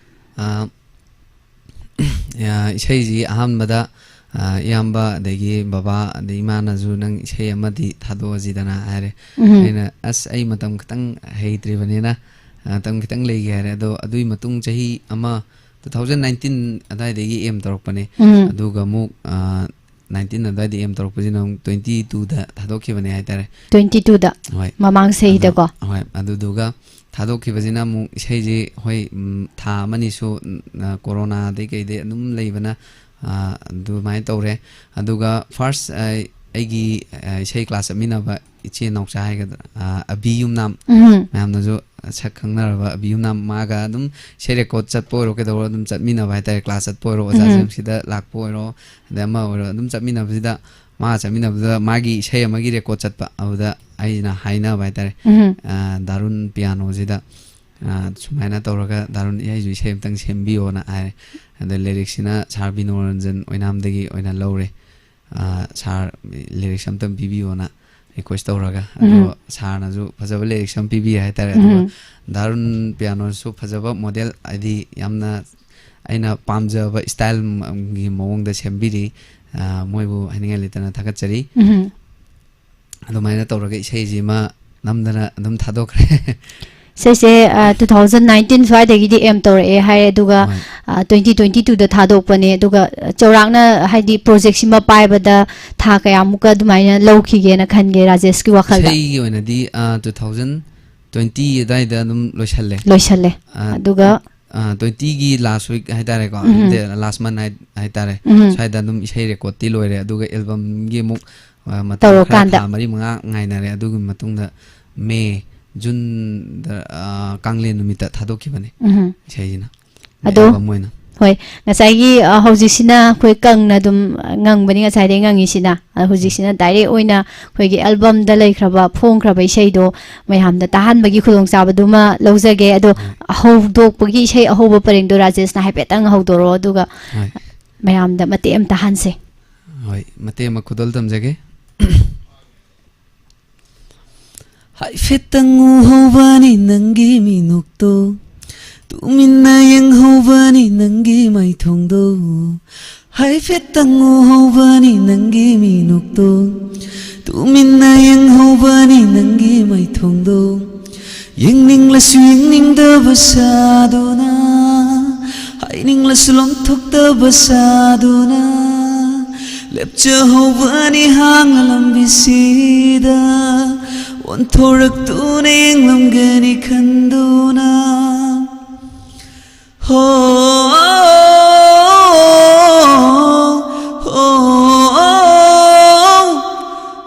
ꯑ, ꯑ, ꯏꯁꯩꯁꯤ ꯑꯍꯥꯟꯕꯗ, ꯑ, ꯏꯌꯥꯝꯕ ꯑꯗꯒꯤ ꯕꯕꯥ ꯑꯗꯩ ꯏꯃꯥꯅꯁꯨ "ꯅꯪ ꯏꯁꯩ ꯑꯃꯗꯤ ꯊꯥꯗꯣꯛꯑꯁꯤꯗꯅ" ꯍꯥꯏꯔꯦ꯫ ꯎꯝ꯫ ꯑꯩꯅ "ꯑꯁ, ꯑꯩ ꯃꯇꯝ ꯈꯤꯇꯪ ꯍꯩꯇ꯭ꯔꯤꯕꯅꯤꯅ, ꯑ, ꯃꯇꯝ ꯈꯤꯇꯪ ꯂꯩꯒꯦ" ꯍꯥꯏꯔꯦ꯫ ꯑꯗꯣ ꯑꯗꯨꯒꯤ ꯃꯇꯨꯡ ꯆꯍꯤ ꯑꯃ, two thousand nineteen ꯑꯗꯥꯏꯗꯒꯤ aim ꯇꯧꯔꯛꯄꯅꯦ꯫ ꯎꯝ꯫ ꯑꯗꯨꯒ ꯑꯃꯨꯛ, ꯑ, nineteen ꯑꯗꯨꯋꯥꯏꯗ aim ꯇꯧꯔꯛꯄꯁꯤꯅ ꯑꯃꯨꯛ twenty twoꯗ ꯊꯥꯗꯣꯛꯈꯤꯕꯅꯦ ꯍꯥꯏꯇꯥꯔꯦ꯫ twenty twoꯗ ꯍꯣꯏ꯫ ꯃꯃꯥꯡ ꯆꯍꯤꯗꯀꯣ꯫ ꯑꯗꯨ-, ꯍꯣꯏ, ꯑꯗꯨꯗꯨꯒ ꯊꯥꯗꯣꯛꯈꯤꯕꯁꯤꯅ ꯑꯃꯨꯛ ꯏꯁꯩꯁꯤ, ꯍꯣꯏ, ꯎꯝ, ꯊꯥ ꯑꯃꯅꯤꯁꯨ, ꯎꯝ, ꯑ, ꯀꯣꯔꯣꯅꯥꯗꯩ ꯀꯩꯗꯩ ꯑꯗꯨꯝ ꯂꯩꯕꯅ, ꯑ, ꯑꯗꯨꯃꯥꯏꯅ ꯇꯧꯔꯦ꯫ ꯑꯗꯨꯒ first, ꯑ, ꯑꯩꯒꯤ, ꯑ, ꯏꯁꯩ class ꯆꯠꯃꯤꯟꯅꯕ ꯏꯆꯦ ꯅꯥꯎꯆꯥ ꯍꯥꯏꯒꯗ꯭ꯔꯥ, ꯑ, ꯑꯕꯤ ꯌꯨꯝꯅꯥꯝ, ꯎꯝ꯫ ꯃꯌꯥꯝꯅꯁꯨ ꯁꯛ ꯈꯪꯅꯔꯕ ꯑꯕꯤ ꯌꯨꯝꯅꯥꯝ, ꯃꯥꯒ ꯑꯗꯨꯝ ꯏꯁꯩ record ꯆꯠꯄ ꯑꯣꯏꯔꯣ ꯀꯩꯗꯧꯔꯣ ꯑꯗꯨꯝ ꯆꯠꯃꯤꯟꯅꯕ ꯍꯥꯏꯇꯥꯔꯦ꯫ Class ꯆꯠꯄ ꯑꯣꯏꯔꯣ, ꯑꯣꯖꯥꯁꯤꯡ ꯎꯝ꯫ ꯁꯤꯗ ꯂꯥꯛꯄ ꯑꯣꯏꯔꯣ, ꯑꯗꯩ ꯑꯃ ꯑꯣꯏꯔꯣ ꯑꯗꯨꯝ ꯆꯠꯃꯤꯟꯅꯕꯁꯤꯗ, ꯃꯥꯒ ꯆꯠꯃꯤꯟꯅꯕꯗ ꯃꯥꯒꯤ ꯏꯁꯩ ꯑꯃꯒꯤ record ꯆꯠꯄ, ꯑꯗꯨꯗ ꯑꯩꯅ ꯍꯥꯏꯅꯕ ꯍꯥꯏꯇꯥꯔꯦ꯫ ꯎꯝ꯫ ꯑ, ꯗꯥꯔꯨꯟ ꯄꯤꯌꯥꯅꯣꯁꯤꯗ, ꯑ, ꯁꯨꯃꯥꯏꯅ ꯇꯧꯔꯒ ꯗꯥꯔꯨꯟ, ꯑꯩꯁꯨ ꯏꯁꯩ ꯑꯝꯇꯪ ꯁꯦꯝꯕꯤꯌꯣꯅ ꯍꯥꯏꯔꯦ꯫ ꯑꯗ lyricꯁꯤꯅ ꯁꯥꯔ ꯕꯤꯅꯣꯔꯟꯖꯟ ꯑꯣꯏꯅꯥꯝꯗꯒꯤ ꯑꯣꯏꯅ ꯂꯧꯔꯦ꯫ ꯑ, "ꯁꯥꯔ, lyrics ꯑꯝꯇꯪ ꯄꯤꯕꯤꯌꯣꯅ request ꯇꯧꯔꯒ", ꯑꯗꯣ ꯎꯝ꯫ ꯁꯥꯔꯅꯁꯨ ꯐꯖꯕ lyrics ꯑꯃ ꯄꯤꯕꯤꯔꯦ ꯍꯥꯏꯇꯥꯔꯦ꯫ ꯑꯗꯨꯒ ꯎꯝ꯫ ꯗꯥꯔꯨꯟ ꯄꯤꯌꯥꯅꯣꯁꯨ ꯐꯖꯕ model, ꯍꯥꯏꯗꯤ ꯌꯥꯝꯅ ꯑꯩꯅ ꯄꯥꯝꯖꯕ styleꯒꯤ ꯃꯑꯣꯡꯗ ꯁꯦꯝꯕꯤꯔꯤ꯫ ꯑ, ꯃꯣꯏꯕꯨ ꯍꯥꯏꯅꯤꯡꯉꯥꯏ ꯂꯩꯇꯅ ꯊꯥꯒꯠꯆꯔꯤ꯫ ꯎꯝ꯫ ꯑꯗꯨꯃꯥꯏꯅ ꯇꯧꯔꯒ ꯏꯁꯩꯁꯤꯃ ꯅꯝꯗꯅ ꯑꯗꯨꯝ ꯊꯥꯗꯣꯛꯈ꯭ꯔꯦ꯫ ꯁꯤꯁꯦ ꯇꯨ ꯊꯥꯎꯖꯟ ꯅꯥꯏꯟꯇꯤꯟ ꯁ꯭ꯋꯥꯏꯗꯒꯤꯗꯤ ꯑꯦꯝ ꯇꯧꯔꯛꯑꯦ ꯍꯥꯏ, ꯑꯗꯨꯒ ꯍꯣꯏ꯫ ꯇ꯭ꯋꯦꯟꯇꯤ ꯇ꯭ꯋꯦꯟꯇꯤ ꯇꯨꯗ ꯊꯥꯗꯣꯛꯄꯅꯦ꯫ ꯑꯗꯨꯒ ꯆꯥꯎꯔꯥꯛꯅ, ꯍꯥꯏꯗꯤ, ꯄ꯭ꯔꯣꯖꯦꯛꯁꯤꯃ ꯄꯥꯏꯕꯗ ꯊꯥ ꯀꯌꯥꯃꯨꯛꯀ ꯑꯗꯨꯃꯥꯏꯅ ꯂꯧꯈꯤꯒꯦꯅ ꯈꯟꯒꯦ ꯔꯥꯖꯦꯁꯀꯤ ꯋꯥꯈꯜꯗ? ꯏꯁꯩꯒꯤ ꯑꯣꯏꯅꯗꯤ ꯇꯨ ꯊꯥꯎꯖꯟ ꯇ꯭ꯋꯦꯟꯇꯤ ꯑꯗꯨꯋꯥꯏꯗ ꯑꯗꯨꯝ ꯂꯣꯏꯁꯜꯂꯦ꯫ ꯂꯣꯏꯁꯜꯂꯦ꯫ ꯑ, ꯑꯗꯨꯒ ꯑ, ꯇ꯭ꯋꯦꯟꯇꯤꯒꯤ ꯂꯥꯁ ꯋꯤꯛ ꯍꯥꯏꯇꯥꯔꯦꯀꯣ, ꯎꯝ꯫ ꯅꯠꯇꯦ, ꯂꯥꯁ ꯃꯟ ꯍꯥꯏ-, ꯍꯥꯏꯇꯥꯔꯦ꯫ ꯎꯝ꯫ ꯁ꯭ꯋꯥꯏꯗ ꯑꯗꯨꯝ ꯏꯁꯩ ꯔꯦꯀꯣꯔꯗꯇꯤ ꯂꯣꯏꯔꯦ, ꯑꯗꯨꯒ ꯑꯦꯜꯕꯝꯒꯤ ꯑꯃꯨꯛ, ꯑ, ꯃꯇꯝ ꯈꯔ, ꯇꯧꯔꯀꯥꯟꯗ꯫ ꯊꯥ ꯃꯔꯤ ꯃꯉꯥ ꯉꯥꯏꯅꯔꯦ꯫ ꯑꯗꯨꯒꯤ ꯃꯇꯨꯡꯗ ꯃꯦ, ꯖꯨꯟꯗ, ꯑ, ꯀꯥꯡꯂꯦꯟ ꯅꯨꯃꯤꯠꯇ ꯊꯥꯗꯣꯛꯈꯤꯕꯅꯦ ꯎꯝ꯫ ꯏꯁꯩꯁꯤꯅ꯫ ꯑꯗꯣ, ꯑꯦꯜꯕꯝ ꯑꯣꯏꯅ꯫ ꯍꯣꯏ, ꯉꯁꯥꯏꯒꯤ, ꯑ, ꯍꯧꯖꯤꯛꯁꯤꯅ ꯑꯩꯈꯣꯏ ꯀꯪꯅ ꯑꯗꯨꯝ, ꯑ, ꯉꯪꯕꯅꯤ, ꯉꯁꯥꯏꯗꯩ ꯉꯪꯉꯤꯁꯤꯅ꯫ ꯑ, ꯍꯧꯖꯤꯛꯁꯤꯅ ꯗꯥꯏꯔꯦꯛ ꯑꯣꯏꯅ ꯑꯩꯈꯣꯏꯒꯤ ꯑꯦꯜꯕꯝꯗ ꯂꯩꯈ꯭ꯔꯕ, ꯐꯣꯡꯈ꯭ꯔꯕ ꯏꯁꯩꯗꯣ ꯃꯌꯥꯝꯗ ꯇꯥꯍꯟꯕꯒꯤ ꯈꯨꯗꯣꯡꯆꯥꯕꯗꯨꯃ ꯂꯧꯖꯒꯦ꯫ ꯑꯗꯣ, ꯍꯣꯏ꯫ ꯍꯧꯗꯣꯛꯄꯒꯤ ꯏꯁꯩ ꯑꯍꯧꯕ ꯄꯔꯦꯡꯗꯣ ꯔꯥꯖꯦꯁꯅ ꯍꯥꯏꯐꯦꯠꯇꯪ ꯍꯧꯗꯣꯔꯛꯑꯣ, ꯑꯗꯨꯒ ꯍꯣꯏ꯫ ꯃꯌꯥꯝꯗ ꯃꯇꯦꯛ ꯑꯃ ꯇꯥꯍꯟꯁꯦ꯫ ꯍꯣꯏ, ꯃꯇꯦꯛ ꯑꯃ ꯈꯨꯗꯣꯜ ꯇꯝꯖꯒꯦ꯫ ꯍꯥꯏꯐꯦꯠꯇꯪ ꯎꯍꯧꯕꯅꯤ ꯅꯪꯒꯤ ꯃꯤꯅꯣꯛꯇꯣ, ꯇꯨꯃꯤꯟꯅ ꯌꯦꯡꯍꯧꯕꯅꯤ ꯅꯪꯒꯤ ꯃꯥꯏꯊꯣꯡꯗꯣ꯫ ꯍꯥꯏꯐꯦꯠꯇꯪ ꯎꯍꯧꯕꯅꯤ ꯅꯪꯒꯤ ꯃꯤꯅꯣꯛꯇꯣ, ꯇꯨꯃꯤꯟꯅ ꯌꯦꯡꯍꯧꯕꯅꯤ ꯅꯪꯒꯤ ꯃꯥꯏꯊꯣꯡꯗꯣ꯫ ꯌꯦꯡꯅꯤꯡꯂꯁꯨ ꯌꯦꯡꯅꯤꯡꯗꯕ ꯁꯥꯗꯨꯅ, ꯍꯥꯏꯅꯤꯡꯂꯁꯨ ꯂꯣꯟꯊꯣꯛꯇꯕ ꯁꯥꯗꯨꯅ, ꯂꯦꯞꯆꯍꯧꯕꯅꯤ ꯍꯥꯡꯂ ꯂꯝꯕꯤꯁꯤꯗ, ꯑꯣꯟꯊꯣꯔꯛꯇꯨꯅ ꯌꯦꯡꯂꯝꯒꯅꯤ ꯈꯟꯗꯨꯅ꯫ ꯍꯣ, ꯍꯣ,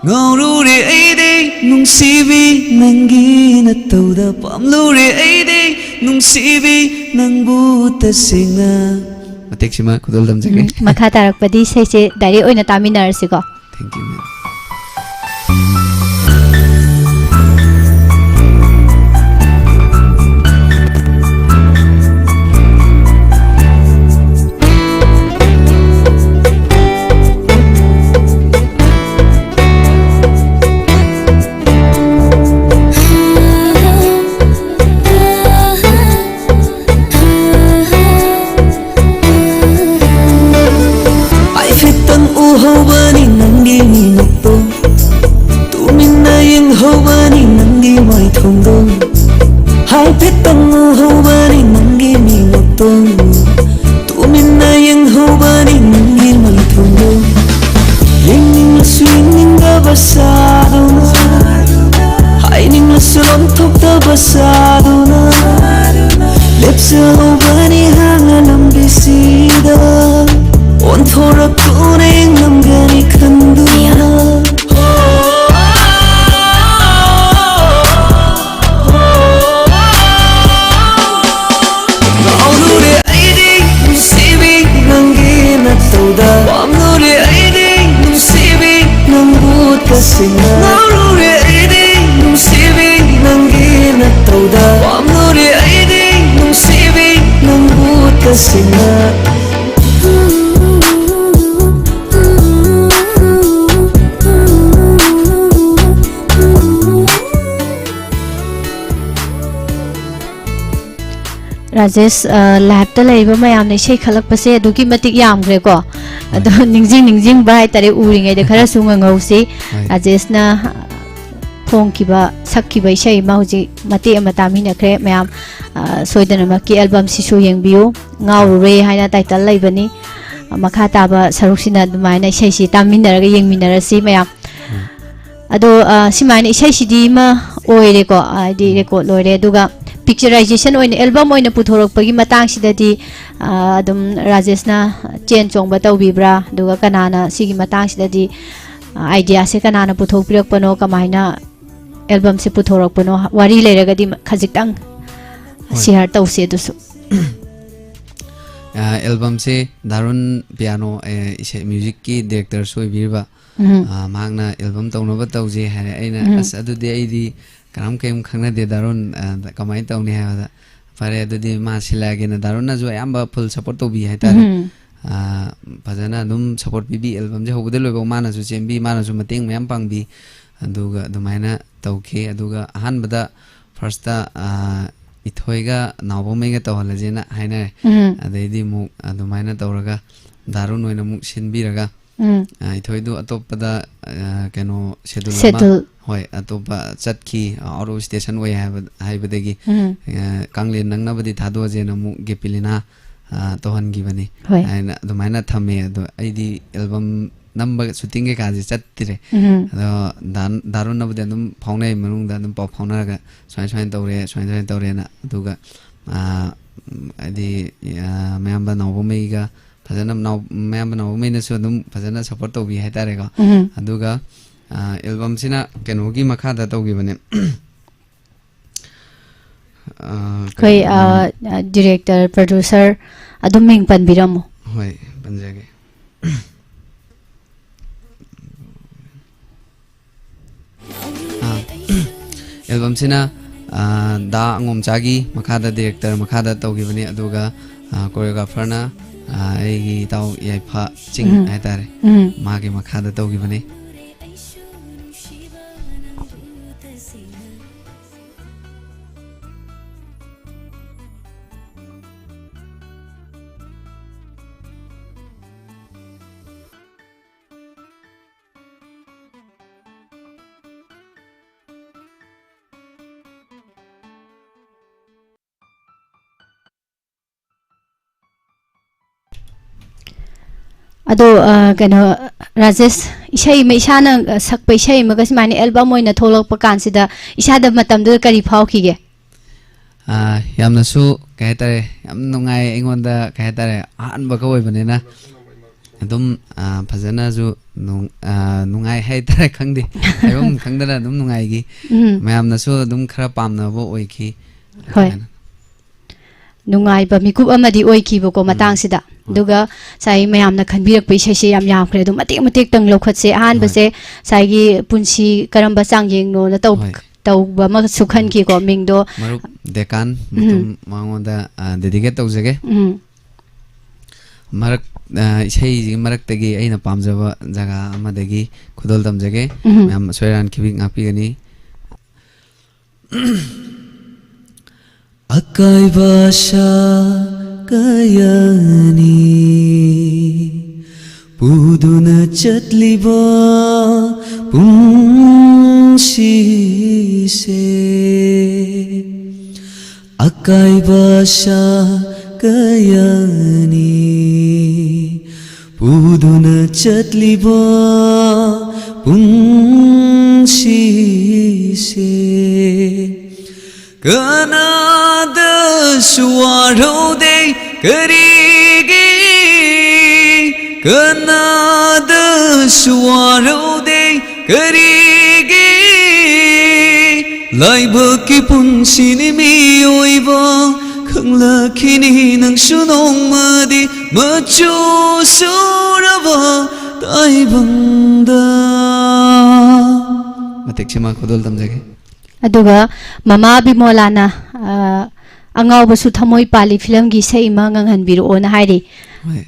ꯉꯥꯎꯔꯨꯔꯦ ꯑꯩꯗꯤ ꯅꯨꯡꯁꯤꯕꯤ ꯅꯪꯒꯤ ꯅꯇꯧꯗ, ꯄꯥꯝꯂꯨꯔꯦ ꯑꯩꯗꯤ ꯅꯨꯡꯁꯤꯕꯤ ꯅꯪꯕꯨ ꯇꯁꯦꯡꯅ꯫ ꯃꯇꯦꯛꯁꯤꯃ ꯈꯨꯗꯣꯜ ꯇꯝꯖꯒꯦ꯫ ꯎꯝ, ꯃꯈꯥ ꯇꯥꯔꯛꯄꯗꯤ ꯏꯁꯩꯁꯦ ꯗꯥꯏꯔꯦꯛ ꯑꯣꯏꯅ ꯇꯥꯃꯤꯟꯅꯔꯁꯤꯀꯣ꯫ Thank you, ma'am. ꯍꯥꯏꯐꯦꯠꯇꯪ ꯎꯍꯧꯕꯅꯤ ꯅꯪꯒꯤ ꯃꯤꯅꯣꯛꯇꯣ, ꯇꯨꯃꯤꯟꯅ ꯌꯦꯡꯍꯧꯕꯅꯤ ꯅꯪꯒꯤ ꯃꯥꯏꯊꯣꯡꯗꯣ꯫ ꯍꯥꯏꯐꯦꯠꯇꯪ ꯎꯍꯧꯕꯅꯤ ꯅꯪꯒꯤ ꯃꯤꯅꯣꯛꯇꯣ, ꯇꯨꯃꯤꯟꯅ ꯌꯦꯡꯍꯧꯕꯅꯤ ꯅꯪꯒꯤ ꯃꯥꯏꯊꯣꯡꯗꯣ꯫ ꯌꯦꯡꯅꯤꯡꯂꯁꯨ ꯌꯦꯡꯅꯤꯡꯗꯕ ꯁꯥꯗꯨꯅ, ꯍꯥꯏꯅꯤꯡꯂꯁꯨ ꯂꯣꯟꯊꯣꯛꯇꯕ ꯁꯥꯗꯨꯅ, ꯂꯦꯞꯆꯍꯧꯕꯅꯤ ꯍꯥꯡꯅ ꯂꯝꯕꯤꯁꯤꯗ, ꯑꯣꯟꯊꯣꯔꯛꯇꯨꯅ ꯌꯦꯡꯂꯝꯒꯅꯤ ꯈꯟꯗꯨꯅ꯫ ꯉꯥꯎꯔꯨꯔꯦ ꯑꯩꯗꯤ ꯅꯨꯡꯁꯤꯕꯤ ꯅꯪꯒꯤ ꯅꯇꯧꯗ, ꯄꯥꯝꯂꯨꯔꯦ ꯑꯩꯗꯤ ꯅꯨꯡꯁꯤꯕꯤ ꯅꯪꯕꯨ ꯇꯁꯦꯡꯅ꯫ ꯉꯥꯎꯔꯨꯔꯦ ꯑꯩꯗꯤ ꯅꯨꯡꯁꯤꯕꯤ ꯅꯪꯒꯤ ꯅꯇꯧꯗ, ꯄꯥꯝꯂꯨꯔꯦ ꯑꯩꯗꯤ ꯅꯨꯡꯁꯤꯕꯤ ꯅꯪꯕꯨ ꯇꯁꯦꯡꯅ꯫ ꯔꯥꯖꯦꯁ, ꯑ, ꯂꯥꯏꯞꯇ ꯂꯩꯔꯤꯕ ꯃꯌꯥꯝꯅ ꯏꯁꯩ ꯈꯜꯂꯛꯄꯁꯦ ꯑꯗꯨꯛꯀꯤ ꯃꯇꯤꯛ ꯌꯥꯝꯈ꯭ꯔꯦꯀꯣ꯫ ꯑꯗꯣ ꯍꯣꯏ꯫ ꯅꯤꯡꯁꯤꯡ ꯅꯤꯡꯁꯤꯡꯕ ꯍꯥꯏꯇꯥꯔꯦ, ꯎꯔꯤꯉꯩꯗ ꯈꯔꯁꯨ ꯉꯪꯍꯧꯁꯤ꯫ ꯍꯣꯏ꯫ ꯔꯥꯖꯦꯁꯅ ꯐꯣꯡꯈꯤꯕ, ꯁꯛꯈꯤꯕ ꯏꯁꯩ ꯑꯃ ꯍꯧꯖꯤꯛ ꯃꯇꯦꯛ ꯑꯃ ꯇꯥꯃꯤꯟꯅꯈ꯭ꯔꯦ ꯃꯌꯥꯝ꯫ ꯑ, ꯁꯣꯏꯗꯅꯃꯛꯀꯤ ꯑꯦꯜꯕꯝꯁꯤꯁꯨ ꯌꯦꯡꯕꯤꯌꯨ꯫ ꯉꯥꯎꯔꯨꯔꯦ ꯍꯥꯏꯅ ꯇꯥꯏꯇꯜ ꯂꯩꯕꯅꯤ꯫ ꯃꯈꯥ ꯇꯥꯕ ꯁꯔꯨꯛꯁꯤꯅ ꯑꯗꯨꯃꯥꯏꯅ ꯏꯁꯩꯁꯤ ꯇꯥꯃꯤꯟꯅꯔꯒ ꯌꯦꯡꯃꯤꯟꯅꯔꯁꯤ ꯃꯌꯥꯝ꯫ ꯎꯝ꯫ ꯑꯗꯣ, ꯑ, ꯁꯤꯃꯥꯏꯅ ꯏꯁꯩꯁꯤꯗꯤ ꯑꯃ ꯑꯣꯏꯔꯦꯀꯣ, ꯍꯥꯏꯗꯤ ꯎꯝ꯫ ꯔꯦꯀꯣꯔꯗ ꯂꯣꯏꯔꯦ꯫ ꯑꯗꯨꯒ ꯄꯤꯛꯆꯔꯥꯏꯖꯦꯁꯟ ꯑꯣꯏꯅ, ꯑꯦꯜꯕꯝ ꯑꯣꯏꯅ ꯄꯨꯊꯣꯔꯛꯄꯒꯤ ꯃꯇꯥꯡꯁꯤꯗꯗꯤ, ꯑ, ꯑꯗꯨꯝ ꯔꯥꯖꯦꯁꯅ ꯆꯦꯟ ꯆꯣꯡꯕ ꯇꯧꯕꯤꯕ꯭ꯔꯥ? ꯑꯗꯨꯒ ꯀꯅꯥꯅ ꯁꯤꯒꯤ ꯃꯇꯥꯡꯁꯤꯗꯗꯤ, ꯑ, ꯑꯥꯏꯗꯤꯌꯥꯁꯦ ꯀꯅꯥꯅ ꯄꯨꯊꯣꯛꯄꯤꯔꯛꯄꯅꯣ? ꯀꯃꯥꯏꯅ ꯑꯦꯜꯕꯝꯁꯦ ꯄꯨꯊꯣꯔꯛꯄꯅꯣ? ꯋꯥꯔꯤ ꯂꯩꯔꯒꯗꯤ ꯈꯖꯤꯛꯇꯪ ꯍꯣꯏ꯫ ꯁꯤꯌꯥꯔ ꯇꯧꯁꯦ ꯑꯗꯨꯁꯨ꯫ ꯑ, ꯑꯦꯜꯕꯝꯁꯦ ꯗꯥꯔꯨꯟ ꯄꯤꯌꯥꯅꯣ, ꯑ, ꯏꯁꯩ, ꯃ꯭ꯌꯨꯖꯤꯛꯀꯤ ꯗꯤꯔꯦꯛꯇꯔꯁꯨ ꯑꯣꯏꯕꯤꯔꯤꯕ, ꯎꯝ꯫ ꯑ, ꯃꯍꯥꯛꯅ ꯑꯦꯜꯕꯝ ꯇꯧꯅꯕ ꯇꯧꯁꯦ ꯍꯥꯏꯔꯦ꯫ ꯑꯩꯅ, ꯎꯝ꯫ "ꯑꯁ, ꯑꯗꯨꯗꯤ ꯑꯩꯗꯤ ꯀꯅꯥꯝ ꯀꯔꯤꯝ ꯈꯪꯅꯗꯦ, ꯗꯥꯔꯨꯟ, ꯑ, ꯀꯃꯥꯏꯅ ꯇꯧꯅꯤ?" ꯍꯥꯏꯕꯗ, "ꯐꯔꯦ, ꯑꯗꯨꯗꯤ ꯃꯥ ꯁꯤꯜꯂꯛꯑꯒꯦꯅ", ꯗꯥꯔꯨꯟꯅꯁꯨ ꯑꯌꯥꯝꯕ ꯐꯨꯜ ꯁꯞꯄꯣꯔꯠ ꯇꯧꯕꯤ ꯍꯥꯏꯇꯥꯔꯦ꯫ ꯎꯝ꯫ ꯑ, ꯐꯖꯅ ꯑꯗꯨꯝ ꯁꯞꯄꯣꯔꯠ ꯄꯤꯕꯤ, ꯑꯦꯜꯕꯝꯁꯦ ꯍꯧꯕꯗꯩ ꯂꯣꯏꯕꯧ ꯃꯥꯅꯁꯨ ꯆꯦꯟꯕꯤ, ꯃꯥꯅꯁꯨ ꯃꯇꯦꯡ ꯃꯌꯥꯝ ꯄꯥꯡꯕꯤ꯫ ꯑꯗꯨꯒ ꯑꯗꯨꯃꯥꯏꯅ ꯇꯧꯈꯤ꯫ ꯑꯗꯨꯒ ꯑꯍꯥꯟꯕꯗ ꯐꯥꯔꯁꯇ, ꯑ, ꯏꯊꯣꯏꯒ ꯅꯥꯎꯕꯝꯃꯩꯒ ꯇꯧꯍꯜꯂꯁꯦꯅ ꯍꯥꯏꯅꯔꯦ꯫ ꯎꯝ꯫ ꯑꯗꯩꯗꯤ ꯑꯃꯨꯛ ꯑꯗꯨꯃꯥꯏꯅ ꯇꯧꯔꯒ ꯗꯥꯔꯨꯟ ꯑꯣꯏꯅ ꯑꯃꯨꯛ ꯁꯤꯟꯕꯤꯔꯒ, ꯎꯝ꯫ ꯑ, ꯏꯊꯣꯏꯗꯨ ꯑꯇꯣꯞꯄꯗ, ꯑ, ꯀꯩꯅꯣ, schedule ꯑꯃ, schedule꯫ ꯍꯣꯏ, ꯑꯇꯣꯞꯄ ꯆꯠꯈꯤ, out of station ꯑꯣꯏ ꯍꯥꯏꯕ, ꯍꯥꯏꯕꯗꯒꯤ, ꯎꯝ꯫ ꯑ, ꯀꯥꯡꯂꯦꯟ ꯅꯪꯅꯕꯗꯤ ꯊꯥꯗꯣꯛꯑꯁꯦꯅ ꯑꯃꯨꯛ ꯒꯦꯄꯤꯂꯤꯅꯥ, ꯑ, ꯇꯧꯍꯟꯈꯤꯕꯅꯤ꯫ ꯍꯣꯏ꯫ ꯍꯥꯏꯅ ꯑꯗꯨꯃꯥꯏꯅ ꯊꯝꯃꯦ꯫ ꯑꯗꯣ ꯑꯩꯗꯤ album ꯅꯝꯕ, shooting ꯀꯩꯀꯥꯁꯦ ꯆꯠꯇ꯭ꯔꯦ꯫ ꯎꯝ꯫ ꯑꯗꯣ ꯗꯥ, ꯗꯥ ꯔꯣꯟꯅꯕꯨꯗꯤ ꯑꯗꯨꯝ ꯐꯥꯎꯅꯩ, ꯃꯅꯨꯡꯗ ꯑꯗꯨꯝ ꯄꯥꯎ ꯐꯥꯎꯅꯔꯒ ꯁꯨꯃꯥꯏ ꯁꯨꯃꯥꯏꯅ ꯇꯧꯔꯦ, ꯁꯨꯃꯥꯏ ꯁꯨꯃꯥꯏꯅ ꯇꯧꯔꯦꯅ꯫ ꯑꯗꯨꯒ, ꯑ, ꯍꯥꯏꯗꯤ, ꯑ, ꯃꯌꯥꯝꯕ ꯅꯥꯎꯕꯃꯩꯒ ꯐꯖꯅ ꯅꯥꯎ-, ꯃꯌꯥꯝꯕ ꯅꯥꯎꯕꯃꯩꯅꯁꯨ ꯑꯗꯨꯝ ꯐꯖꯅ support ꯇꯧꯕꯤ ꯍꯥꯏꯇꯥꯔꯦꯀꯣ꯫ ꯎꯝ꯫ ꯑꯗꯨꯒ, ꯑ, albumꯁꯤꯅ ꯀꯩꯅꯣꯒꯤ ꯃꯈꯥꯗ ꯇꯧꯈꯤꯕꯅꯦ꯫ ꯑ, ꯑꯩꯈꯣꯏ, ꯀꯩꯅꯣ, ꯑ, ꯑ, director, producer ꯑꯗꯨꯝ ꯃꯤꯡ ꯄꯟꯕꯤꯔꯝꯃꯣ꯫ ꯍꯣꯏ, ꯄꯟꯖꯒꯦ꯫ ꯑ, albumꯁꯤꯅ, ꯑ, ꯗꯥ ꯑꯉꯣꯝꯆꯥꯒꯤ ꯃꯈꯥꯗ, director ꯃꯈꯥꯗ ꯇꯧꯈꯤꯕꯅꯤ꯫ ꯑꯗꯨꯒ, ꯑ, choreographerꯅ, ꯑ, ꯑꯩꯒꯤ ꯏꯇꯥꯎ ꯌꯥꯏꯐ ꯆꯤꯡ ꯎꯝ꯫ ꯍꯥꯏꯇꯥꯔꯦ, ꯎꯝ꯫ ꯃꯥꯒꯤ ꯃꯈꯥꯗ ꯇꯧꯈꯤꯕꯅꯤ꯫ ꯑꯗꯣ, ꯑ, ꯀꯩꯅꯣ, ꯔꯥꯖꯦꯁ, ꯏꯁꯩ ꯑꯃ, ꯏꯁꯥꯅ, ꯑ, ꯁꯛꯄ ꯏꯁꯩ ꯑꯃꯒ ꯁꯨꯃꯥꯏꯅ album ꯑꯣꯏꯅ ꯊꯣꯛꯂꯛꯄ ꯀꯥꯟꯁꯤꯗ ꯏꯁꯥꯗ ꯃꯇꯝꯗꯨꯗ ꯀꯔꯤ ꯐꯥꯎꯈꯤꯒꯦ? ꯑ, ꯌꯥꯝꯅꯁꯨ, ꯀꯩ ꯍꯥꯏꯇꯥꯔꯦ, ꯌꯥꯝ ꯅꯨꯡꯉꯥꯏ꯫ ꯑꯩꯉꯣꯟꯗ, ꯀꯩ ꯍꯥꯏꯇꯥꯔꯦ, ꯑꯍꯥꯟꯕꯒ ꯑꯣꯏꯕꯅꯤꯅ ꯑꯗꯨꯝ, ꯑ, ꯐꯖꯅꯁꯨ ꯅꯨꯡ-, ꯑ, ꯅꯨꯡꯉꯥꯏ ꯍꯥꯏꯇꯥꯔꯦ, ꯈꯪꯗꯦ, ꯍꯥꯏꯐꯝ ꯈꯪꯗꯅ ꯑꯗꯨꯝ ꯅꯨꯡꯉꯥꯏꯈꯤ꯫ ꯎꯝ꯫ ꯃꯌꯥꯝꯅꯁꯨ ꯑꯗꯨꯝ ꯈꯔ ꯄꯥꯝꯅꯕ ꯑꯣꯏꯈꯤ꯫ ꯍꯣꯏ꯫ ꯑꯗꯨꯃꯥꯏꯅ꯫ ꯅꯨꯡꯉꯥꯏꯕ ꯃꯤꯀꯨꯞ ꯑꯃꯗꯤ ꯑꯣꯏꯈꯤꯕꯀꯣ ꯎꯝ꯫ ꯃꯇꯥꯡꯁꯤꯗ꯫ ꯍꯣꯏ꯫ ꯑꯗꯨꯒ ꯉꯁꯥꯏ ꯃꯌꯥꯝꯅ ꯈꯟꯕꯤꯔꯛꯄ ꯏꯁꯩꯁꯦ ꯌꯥꯝ ꯌꯥꯝꯈ꯭ꯔꯦ꯫ ꯑꯗꯨꯝ ꯃꯇꯦꯛ ꯃꯇꯦꯛꯇꯪ ꯂꯧꯈꯠꯁꯦ꯫ ꯍꯣꯏ꯫ ꯑꯍꯥꯟꯕꯁꯦ ꯉꯁꯥꯏꯒꯤ "ꯄꯨꯟꯁꯤ ꯀꯔꯝꯕ ꯆꯥꯡꯌꯦꯡꯅꯣꯅ" ꯇꯧ-, ꯍꯣꯏ꯫ ꯇꯧꯕ ꯑꯃꯁꯨ ꯈꯟꯈꯤꯀꯣ, ꯃꯤꯡꯗꯣ꯫ ꯃꯔꯨꯞ ꯗꯦꯀꯥꯟ, ꯎꯝ꯫ ꯃꯇꯝ ꯃꯉꯣꯟꯗ, ꯑ, dedicate ꯇꯧꯖꯒꯦ꯫ ꯎꯝ꯫ ꯃꯔꯛ, ꯑ, ꯏꯁꯩꯁꯤꯒꯤ ꯃꯔꯛꯇꯒꯤ ꯑꯩꯅ ꯄꯥꯝꯖꯕ ꯖꯒꯥ ꯑꯃꯗꯒꯤ ꯈꯨꯗꯣꯜ ꯇꯝꯖꯒꯦ꯫ ꯎꯝ꯫ ꯃꯌꯥꯝ ꯑꯁꯣꯏ ꯑꯔꯥꯟ ꯈꯤꯕꯤꯛ ꯉꯥꯛꯄꯤꯒꯅꯤ꯫ ꯑꯀꯥꯏꯕ ꯑꯁꯥ ꯀꯌꯥꯅꯤ ꯄꯨꯗꯨꯅ ꯆꯠꯂꯤꯕ ꯄꯨꯟꯁꯤꯁꯦ ꯑꯀꯥꯏꯕ ꯑꯁꯥ ꯀꯌꯥꯅꯤ ꯄꯨꯗꯨꯅ ꯆꯠꯂꯤꯕ ꯄꯨꯟꯁꯤꯁꯦ ꯀꯅꯥꯗꯁꯨ ꯋꯥꯔꯧꯗꯦ ꯀꯔꯤꯒꯤ? ꯀꯅꯥꯗꯁꯨ ꯋꯥꯔꯧꯗꯦ ꯀꯔꯤꯒꯤ? ꯂꯥꯏꯕꯛꯀꯤ ꯄꯨꯟꯁꯤꯅꯤ ꯃꯤꯑꯣꯏꯕ ꯈꯪꯂꯛꯈꯤꯅꯤ ꯅꯪꯁꯨ ꯅꯣꯡꯃꯗꯤ ꯃꯆꯨ ꯁꯨꯔꯕ ꯇꯥꯏꯕꯪꯗ꯫ ꯃꯇꯦꯛꯁꯤꯃ ꯈꯨꯗꯣꯜ ꯇꯝꯖꯒꯦ꯫ ꯑꯗꯨꯒ ꯃꯃꯥ ꯕꯤꯃꯣꯂꯥꯅ, ꯑ, ꯑꯉꯥꯎꯕꯁꯨ ꯊꯃꯣꯏ ꯄꯥꯜꯂꯤ ꯐꯤꯂꯝꯒꯤ ꯏꯁꯩ ꯑꯃ ꯉꯪꯍꯟꯕꯤꯔꯛꯑꯣꯅ ꯍꯥꯏꯔꯤ꯫ ꯍꯣꯏ꯫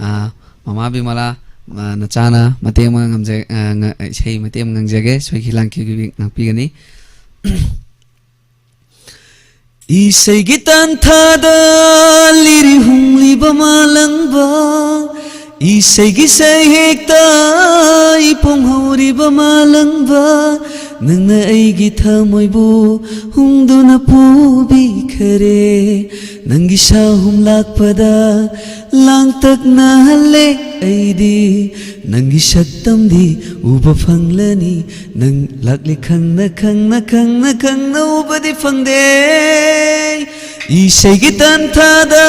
ꯑ, ꯃꯃꯥ ꯕꯤꯃꯣꯂꯥ, ꯑ, ꯅꯆꯥꯅ ꯃꯇꯦꯛ ꯑꯃ ꯉꯝꯖ-, ꯑ, ꯉ-, ꯏꯁꯩ ꯃꯇꯦꯛ ꯑꯃ ꯉꯪꯖꯒꯦ, ꯁꯣꯏꯈꯤ ꯂꯥꯟꯈꯤꯕꯒꯤ ꯉꯥꯛꯄꯤꯒꯅꯤ꯫ ꯏꯁꯩꯒꯤ ꯇꯥꯟꯊꯥꯗ ꯂꯤꯔꯤ ꯍꯨꯝꯂꯤꯕ ꯃꯥꯂꯪꯕ, ꯏꯁꯩꯒꯤ ꯁꯩꯍꯦꯛꯇ ꯏꯄꯣꯝ ꯍꯧꯔꯤꯕ ꯃꯥꯂꯪꯕ, ꯅꯪꯅ ꯑꯩꯒꯤ ꯊꯃꯣꯏꯕꯨ ꯍꯨꯝꯗꯨꯅ ꯄꯨꯕꯤꯈꯔꯦ꯫ ꯅꯪꯒꯤ ꯁꯥꯍꯨꯝ ꯂꯥꯛꯄꯗ ꯂꯥꯡꯇꯛꯅꯍꯜꯂꯦ ꯑꯩꯗꯤ꯫ ꯅꯪꯒꯤ ꯁꯛꯇꯝꯗꯤ ꯎꯕ ꯐꯪꯂꯅꯤ꯫ ꯅꯪ ꯂꯥꯛꯂꯤ ꯈꯪꯅ, ꯈꯪꯅ, ꯈꯪꯅ, ꯈꯪꯅ ꯎꯕꯗꯤ ꯐꯪꯗꯦ꯫ ꯏꯁꯩꯒꯤ ꯇꯥꯟꯊꯥꯗ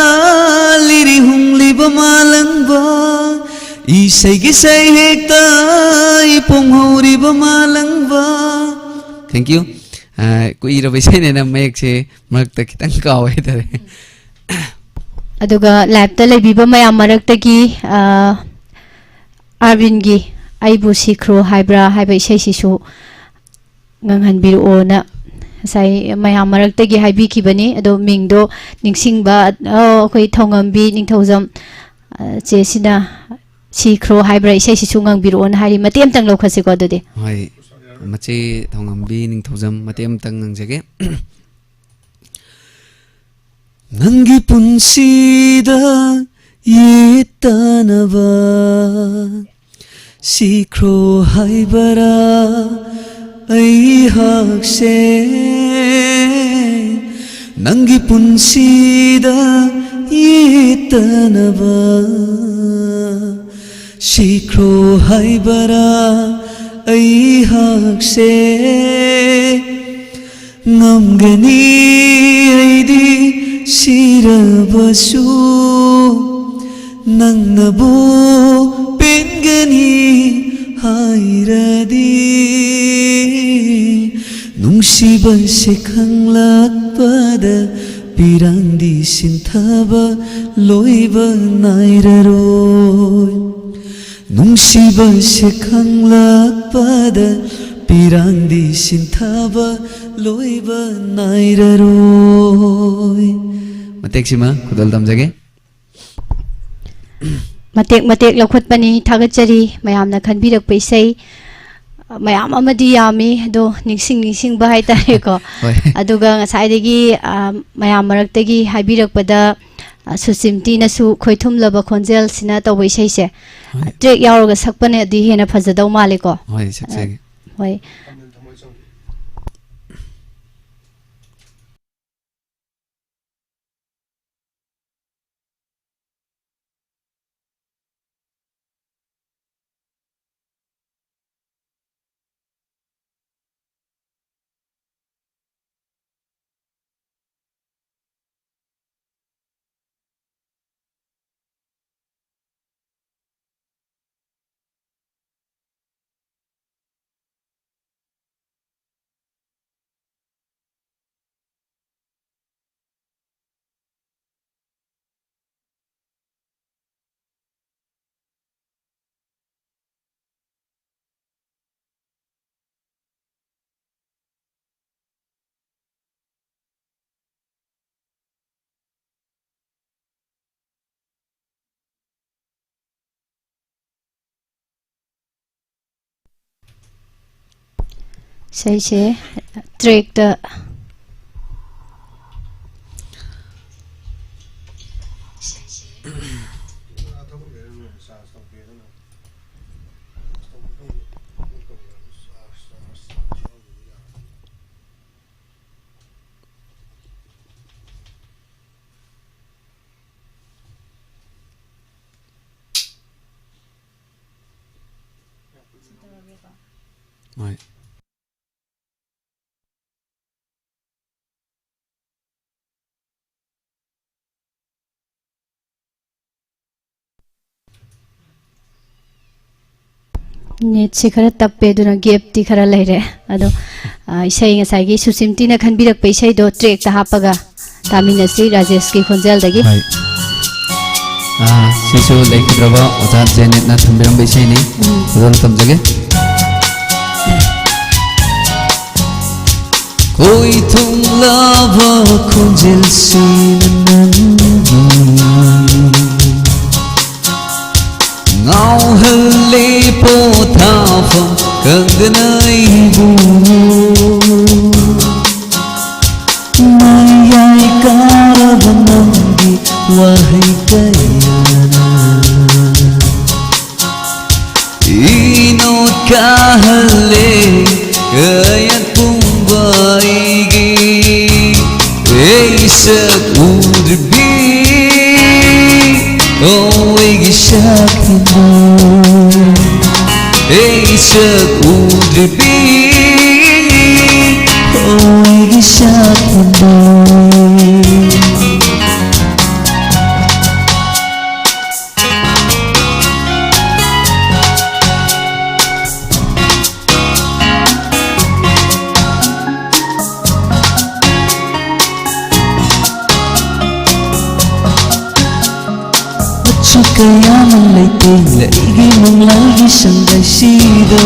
ꯂꯤꯔꯤ ꯍꯨꯝꯂꯤꯕ ꯃꯥꯂꯪꯕ, ꯏꯁꯩꯒꯤ ꯁꯩꯍꯦꯛꯇ ꯏꯄꯣꯝ ꯍꯧꯔꯤꯕ ꯃꯥꯂꯪꯕ꯫ Thank you. ꯑ, ꯀꯨꯏꯔꯕ ꯏꯁꯩꯅꯦꯅ ꯃꯌꯦꯛꯁꯦ ꯃꯔꯛꯇ ꯈꯤꯇꯪ ꯀꯥꯎꯋꯦ ꯍꯥꯏꯇꯥꯔꯦ꯫ ꯑꯗꯨꯒ ꯂꯥꯏꯞꯇ ꯂꯩꯕꯤꯕ ꯃꯌꯥꯝ ꯃꯔꯛꯇꯒꯤ, ꯑ, ꯑꯥꯔꯕꯤꯟꯒꯤ "ꯑꯩꯕꯨ ꯁꯤꯈ꯭ꯔꯣ ꯍꯥꯏꯕ꯭ꯔꯥ" ꯍꯥꯏꯕ ꯏꯁꯩꯁꯤꯁꯨ ꯉꯪꯍꯟꯕꯤꯔꯛꯑꯣꯅ ꯉꯁꯥꯏ ꯃꯌꯥꯝ ꯃꯔꯛꯇꯒꯤ ꯍꯥꯏꯕꯤꯈꯤꯕꯅꯤ꯫ ꯑꯗꯣ ꯃꯤꯡꯗꯣ ꯅꯤꯡꯁꯤꯡꯕ, ꯑ, ꯑꯩꯈꯣꯏ ꯊꯧꯉꯝꯕꯤ ꯅꯤꯡꯊꯧꯖꯝ, ꯑ, ꯆꯦꯁꯤꯅ "ꯁꯤꯈ꯭ꯔꯣ ꯍꯥꯏꯕ꯭ꯔꯥ" ꯏꯁꯩꯁꯤꯁꯨ ꯉꯪꯕꯤꯔꯛꯑꯣꯅ ꯍꯥꯏꯔꯤ꯫ ꯃꯇꯦꯛ ꯑꯃꯇꯪ ꯂꯧꯈꯠꯁꯤꯀꯣ ꯑꯗꯨꯗꯤ꯫ ꯍꯣꯏ, ꯃꯆꯦ ꯊꯧꯉꯝꯕꯤ ꯅꯤꯡꯊꯧꯖꯝ ꯃꯇꯦꯛ ꯑꯃꯇꯪ ꯉꯪꯖꯒꯦ꯫ ꯅꯪꯒꯤ ꯄꯨꯟꯁꯤꯗ ꯌꯦꯠꯇꯅꯕ ꯁꯤꯈ꯭ꯔꯣ ꯍꯥꯏꯕꯔꯥ ꯑꯩꯍꯥꯛꯁꯦ? ꯅꯪꯒꯤ ꯄꯨꯟꯁꯤꯗ ꯌꯦꯠꯇꯅꯕ ꯁꯤꯈ꯭ꯔꯣ ꯍꯥꯏꯕꯔꯥ ꯑꯩꯍꯥꯛꯁꯦ? ꯉꯝꯒꯅꯤ ꯑꯩꯗꯤ ꯁꯤꯔꯕꯁꯨ, ꯅꯪꯅꯕꯨ ꯄꯦꯟꯒꯅꯤ ꯍꯥꯏꯔꯗꯤ꯫ ꯅꯨꯡꯁꯤꯕꯁꯦ ꯈꯪꯂꯛꯄꯗ ꯄꯤꯔꯥꯡꯗꯤ ꯁꯤꯟꯊꯕ ꯂꯣꯏꯕ ꯅꯥꯏꯔꯔꯣꯏ꯫ ꯅꯨꯡꯁꯤꯕꯁꯦ ꯈꯪꯂꯛꯄꯗ ꯄꯤꯔꯥꯡꯗꯤ ꯁꯤꯟꯊꯕ ꯂꯣꯏꯕ ꯅꯥꯏꯔꯔꯣꯏ꯫ ꯃꯇꯦꯛꯁꯤꯃ ꯈꯨꯗꯣꯜ ꯇꯝꯖꯒꯦ꯫ ꯃꯇꯦꯛ ꯃꯇꯦꯛ ꯂꯧꯈꯠꯄꯅꯤ꯫ ꯊꯥꯒꯠꯆꯔꯤ ꯃꯌꯥꯝꯅ ꯈꯟꯕꯤꯔꯛꯄ ꯏꯁꯩ꯫ ꯃꯌꯥꯝ ꯑꯃꯗꯤ ꯌꯥꯝꯃꯤ, ꯑꯗꯣ ꯅꯤꯡꯁꯤꯡ ꯅꯤꯡꯁꯤꯡꯕ ꯍꯥꯏꯇꯥꯔꯦꯀꯣ꯫ ꯍꯣꯏ꯫ ꯑꯗꯨꯒ ꯉꯁꯥꯏꯗꯒꯤ, ꯑ, ꯃꯌꯥꯝ ꯃꯔꯛꯇꯒꯤ ꯍꯥꯏꯕꯤꯔꯛꯄꯗ, ꯑ, ꯁꯨꯁꯤꯝꯇꯤꯅꯁꯨ ꯈꯣꯏꯊꯨꯝꯂꯕ ꯈꯣꯟꯖꯦꯜꯁꯤꯅ ꯇꯧꯕ ꯏꯁꯩꯁꯦ, ꯍꯣꯏ꯫ ꯇ꯭ꯔꯦꯛ ꯌꯥꯎꯔꯒ ꯁꯛꯄꯅꯗꯤ ꯍꯦꯟꯅ ꯐꯖꯗꯧ ꯃꯥꯜꯂꯦꯀꯣ꯫ ꯍꯣꯏ, ꯁꯛꯆꯒꯦ꯫ ꯑ, ꯍꯣꯏ꯫ ꯏꯁꯩꯁꯦ ꯇ꯭ꯔꯦꯛꯇ ꯍꯣꯏ꯫ ꯅꯦꯠꯁꯦ ꯈꯔ ꯇꯞꯄꯦ, ꯑꯗꯨꯅ ꯒꯦꯞꯇꯤ ꯈꯔ ꯂꯩꯔꯦ꯫ ꯑꯗꯣ, ꯑ, ꯏꯁꯩ ꯉꯁꯥꯏꯒꯤ ꯁꯨꯁꯤꯝꯇꯤꯅ ꯈꯟꯕꯤꯔꯛꯄ ꯏꯁꯩꯗꯣ ꯇ꯭ꯔꯦꯛꯇ ꯍꯥꯞꯄꯒ ꯇꯥꯃꯤꯟꯅꯁꯤ, ꯔꯥꯖꯦꯁꯀꯤ ꯈꯣꯟꯖꯦꯜꯗꯒꯤ꯫ ꯍꯣꯏ꯫ ꯑ, ꯁꯤꯁꯨ ꯂꯩꯈꯤꯗ꯭ꯔꯕ ꯑꯣꯖꯥ ꯖꯦꯅꯦꯠꯅ ꯊꯝꯕꯤꯔꯝꯕ ꯏꯁꯩꯅꯤ꯫ ꯎꯝ꯫ ꯑꯗꯨꯝ ꯇꯝꯖꯒꯦ꯫ ꯈꯣꯏ ꯊꯨꯡꯂꯕ ꯈꯣꯟꯖꯦꯜꯁꯤꯅ ꯅꯪꯕꯨ ꯉꯥꯎꯍꯜꯂꯦ ꯄꯣꯊꯥꯐꯝ ꯈꯪꯗꯅ ꯑꯩꯕꯨ꯫ ꯃꯌꯥꯏ ꯀꯥꯔꯕ ꯅꯪꯒꯤ ꯋꯥꯍꯩ ꯀꯌꯥꯅ ꯏꯅꯣꯠ ꯀꯥꯍꯜꯂꯦ ꯀꯌꯥꯠ ꯄꯨꯝꯕ ꯑꯩꯒꯤ꯫ ꯑꯩ ꯁꯛ ꯎꯗ꯭ꯔꯤꯕꯤ, ꯑꯣ ꯑꯩꯒꯤ ꯁꯛ ꯍꯦꯟꯗꯣ꯫ ꯑꯩ ꯁꯛ ꯎꯗ꯭ꯔꯤꯕꯤ, ꯑꯣ ꯑꯩꯒꯤ ꯁꯛ ꯍꯦꯟꯗꯣ꯫ ꯃꯆꯨ ꯀꯌꯥꯃ ꯂꯩꯇꯦ ꯑꯩꯒꯤ ꯃꯪꯂꯥꯟꯒꯤ ꯁꯪꯒꯥꯏꯁꯤꯗ꯫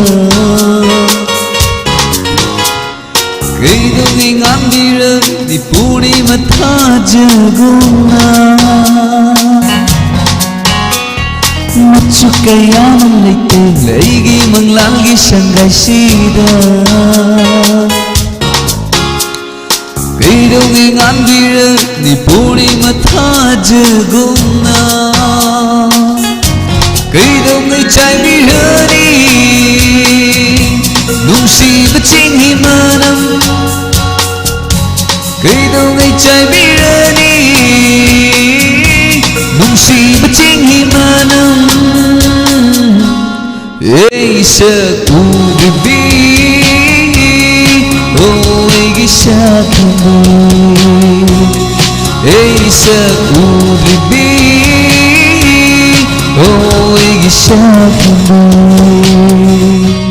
ꯀꯩꯗꯧꯉꯩ ꯉꯥꯡꯕꯤꯔꯛꯂꯤ ꯄꯨꯔꯅꯤꯃ ꯊꯥꯖꯒꯨꯝꯅ? ꯃꯆꯨ ꯀꯌꯥꯃ ꯂꯩꯇꯦ ꯑꯩꯒꯤ ꯃꯪꯂꯥꯟꯒꯤ ꯁꯪꯒꯥꯏꯁꯤꯗ꯫ ꯀꯩꯗꯧꯉꯩ ꯉꯥꯟꯕꯤꯔꯛꯅꯤ ꯄꯨꯔꯅꯤꯃ ꯊꯥꯖꯒꯨꯝꯅ? ꯀꯩꯗꯧꯉꯩ ꯆꯥꯏꯕꯤꯔꯅꯤ ꯅꯨꯡꯁꯤꯕ ꯆꯤꯡꯍꯤ ꯃꯅꯝ? ꯀꯩꯗꯧꯉꯩ ꯆꯥꯏꯕꯤꯔꯅꯤ ꯅꯨꯡꯁꯤꯕ ꯆꯤꯡꯍꯤ ꯃꯅꯝ? ꯑꯩ ꯁꯛ ꯎꯗ꯭ꯔꯤꯕꯤ, ꯑꯣ ꯑꯩꯒꯤ ꯁꯛ ꯍꯦꯟꯕꯤ꯫ ꯑꯩ ꯁꯛ ꯎꯗ꯭ꯔꯤꯕꯤ, ꯑꯣ ꯑꯩꯒꯤ ꯁꯛ ꯍꯦꯟꯕꯤ꯫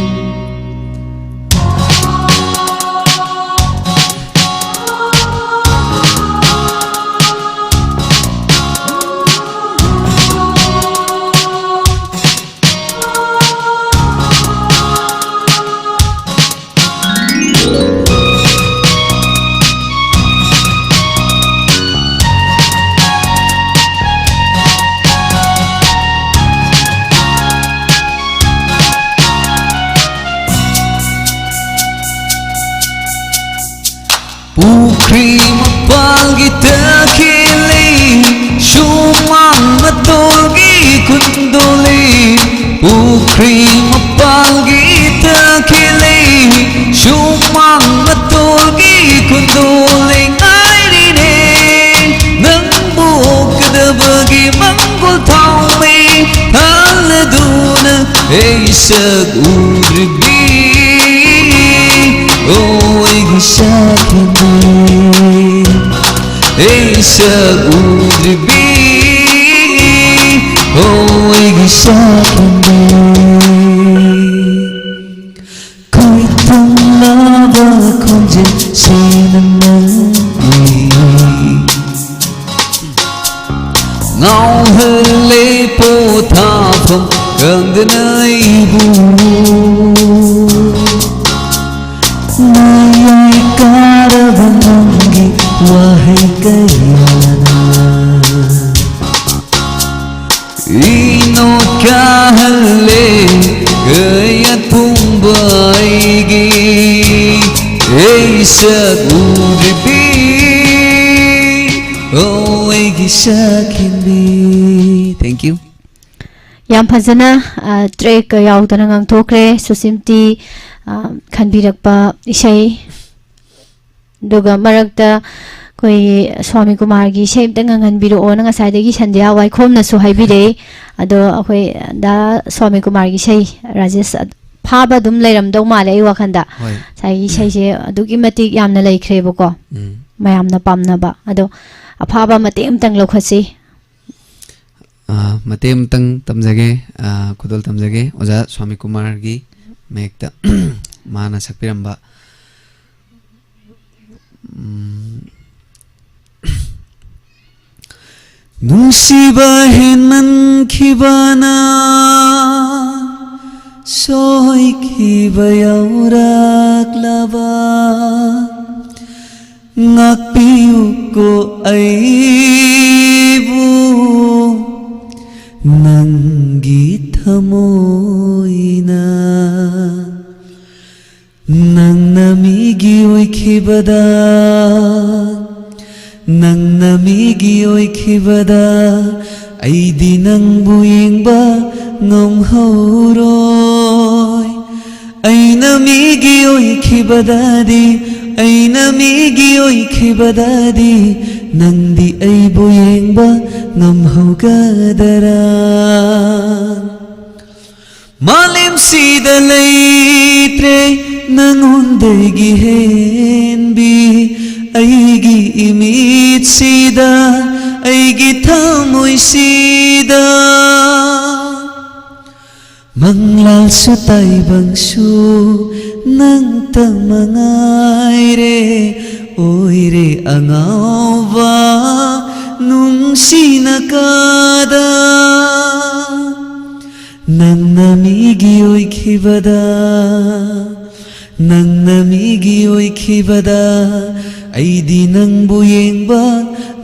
ꯄꯨꯈ꯭ꯔꯤ ꯃꯄꯥꯜꯒꯤ ꯇꯈꯦꯜꯂꯩ, ꯁꯨꯃꯥꯡ ꯃꯇꯣꯜꯒꯤ ꯀꯨꯟꯗꯣꯜꯂꯩ꯫ ꯄꯨꯈ꯭ꯔꯤ ꯃꯄꯥꯜꯒꯤ ꯇꯈꯦꯜꯂꯩ, ꯁꯨꯃꯥꯡ ꯃꯇꯣꯜꯒꯤ ꯀꯨꯟꯗꯣꯜꯂꯩ ꯉꯥꯏꯔꯤꯅꯦ꯫ ꯅꯪꯕꯨ ꯑꯣꯛꯀꯗꯕꯒꯤ ꯃꯪꯒꯣꯜ ꯊꯥꯎꯃꯩ ꯊꯥꯜꯂꯗꯨꯅ ꯑꯩ ꯁꯛ ꯎꯗ꯭ꯔꯤꯕꯤ, ꯑꯣ ꯑꯩꯒꯤ ꯁꯛ ꯍꯦꯟꯕꯤ꯫ ꯑꯩ ꯁꯛ ꯎꯗ꯭ꯔꯤꯕꯤ, ꯑꯣ ꯑꯩꯒꯤ ꯁꯛ ꯍꯦꯟꯕꯤ꯫ ꯈꯣꯏꯊꯨꯝꯂꯕ ꯈꯣꯟꯖꯦꯜꯁꯤꯅ ꯅꯪꯒꯤ ꯉꯥꯎꯍꯜꯂꯦ ꯄꯣꯊꯥꯐꯝ ꯈꯪꯗꯅ ꯑꯩꯕꯨ꯫ ꯃꯌꯥꯏ ꯀꯥꯔꯕ ꯅꯪꯒꯤ ꯋꯥꯍꯩ ꯀꯌꯥꯅ ꯏꯅꯣꯠ ꯀꯥꯍꯜꯂꯦ ꯀꯌꯥꯠ ꯄꯨꯝꯕ ꯑꯩꯒꯤ꯫ ꯑꯩ ꯁꯛ ꯎꯗ꯭ꯔꯤꯕꯤ, ꯑꯣ ꯑꯩꯒꯤ ꯁꯛ ꯍꯦꯟꯕꯤ꯫ Thank you. ꯌꯥꯝ ꯐꯖꯅ, ꯑ, track ꯌꯥꯎꯗꯅ ꯉꯥꯡꯊꯣꯛꯈ꯭ꯔꯦ ꯁꯨꯁꯤꯝꯇꯤ, ꯑ, ꯈꯟꯕꯤꯔꯛꯄ ꯏꯁꯩ꯫ ꯑꯗꯨꯒ ꯃꯔꯛꯇ ꯑꯩꯈꯣꯏ ꯁ꯭ꯋꯥꯃꯤ ꯀꯨꯃꯥꯔꯒꯤ ꯏꯁꯩ ꯑꯝꯇ ꯉꯪꯍꯟꯕꯤꯔꯛꯑꯣꯅ ꯉꯁꯥꯏꯗꯒꯤ ꯁꯟꯙ꯭ꯌꯥ ꯋꯥꯏꯈꯣꯝꯅꯁꯨ ꯍꯥꯏꯕꯤꯔꯛꯏ꯫ ꯑꯗꯣ ꯑꯩꯈꯣꯏ ꯗꯥ ꯁ꯭ꯋꯥꯃꯤ ꯀꯨꯃꯥꯔꯒꯤ ꯏꯁꯩ, ꯔꯥꯖꯦꯁ, ꯐꯥꯕ ꯑꯗꯨꯝ ꯂꯩꯔꯝꯗꯧ ꯃꯥꯜꯂꯦ ꯑꯩ ꯋꯥꯈꯟꯗ꯫ ꯍꯣꯏ꯫ ꯉꯁꯥꯏꯒꯤ ꯏꯁꯩꯁꯦ ꯑꯗꯨꯛꯀꯤ ꯃꯇꯤꯛ ꯌꯥꯝꯅ ꯂꯩꯈ꯭ꯔꯦꯕꯀꯣ, ꯎꯝ꯫ ꯃꯌꯥꯝꯅ ꯄꯥꯝꯅꯕ꯫ ꯑꯗꯣ ꯑꯐꯥꯕ ꯃꯇꯦꯛ ꯑꯃꯇꯪ ꯂꯧꯈꯠꯁꯤ꯫ ꯑꯥ, ꯃꯇꯦꯛ ꯑꯃꯇꯪ ꯇꯝꯖꯒꯦ, ꯑꯥ, ꯈꯨꯗꯣꯜ ꯇꯝꯖꯒꯦ꯫ ꯑꯣꯖꯥ ꯁ꯭ꯋꯥꯃꯤ ꯀꯨꯃꯥꯔꯒꯤ ꯃꯌꯦꯛꯇ ꯃꯥꯅ ꯁꯛꯄꯤꯔꯝꯕ, ꯎꯝ, ꯅꯨꯡꯁꯤꯕ ꯍꯦꯟꯃꯟꯈꯤꯕꯅ ꯁꯣꯏꯈꯤꯕ ꯌꯥꯎꯔꯛꯂꯕ, ꯉꯥꯛꯄꯤꯌꯨꯀꯣ ꯑꯩꯕꯨ ꯅꯪꯒꯤ ꯊꯃꯣꯏꯅ꯫ ꯅꯪꯅ ꯃꯤꯒꯤ ꯑꯣꯏꯈꯤꯕꯗ, ꯅꯪꯅ ꯃꯤꯒꯤ ꯑꯣꯏꯈꯤꯕꯗ, ꯑꯩꯗꯤ ꯅꯪꯕꯨ ꯌꯦꯡꯕ ꯉꯝꯍꯧꯔꯣꯏ꯫ ꯑꯩꯅ ꯃꯤꯒꯤ ꯑꯣꯏꯈꯤꯕꯗꯗꯤ, ꯑꯩꯅ ꯃꯤꯒꯤ ꯑꯣꯏꯈꯤꯕꯗꯗꯤ, ꯅꯪꯗꯤ ꯑꯩꯕꯨ ꯌꯦꯡꯕ ꯉꯝꯍꯧꯒꯗꯔꯥ? ꯃꯥꯂꯦꯝꯁꯤꯗ ꯂꯩꯇ꯭ꯔꯦ ꯅꯪꯉꯣꯟꯗꯒꯤ ꯍꯦꯟꯕꯤ, ꯑꯩꯒꯤ ꯏꯃꯤꯠꯁꯤꯗ, ꯑꯩꯒꯤ ꯊꯃꯣꯏꯁꯤꯗ꯫ ꯃꯪꯂꯥꯜꯁꯨ ꯇꯥꯏꯕꯪꯁꯨ ꯅꯪꯇ ꯃꯉꯥꯏꯔꯦ, ꯑꯣꯏꯔꯦ ꯑꯉꯥꯎꯕ ꯅꯨꯡꯁꯤꯅ ꯀꯥꯗ꯫ ꯅꯪꯅ ꯃꯤꯒꯤ ꯑꯣꯏꯈꯤꯕꯗ, ꯅꯪꯅ ꯃꯤꯒꯤ ꯑꯣꯏꯈꯤꯕꯗ, ꯑꯩꯗꯤ ꯅꯪꯕꯨ ꯌꯦꯡꯕ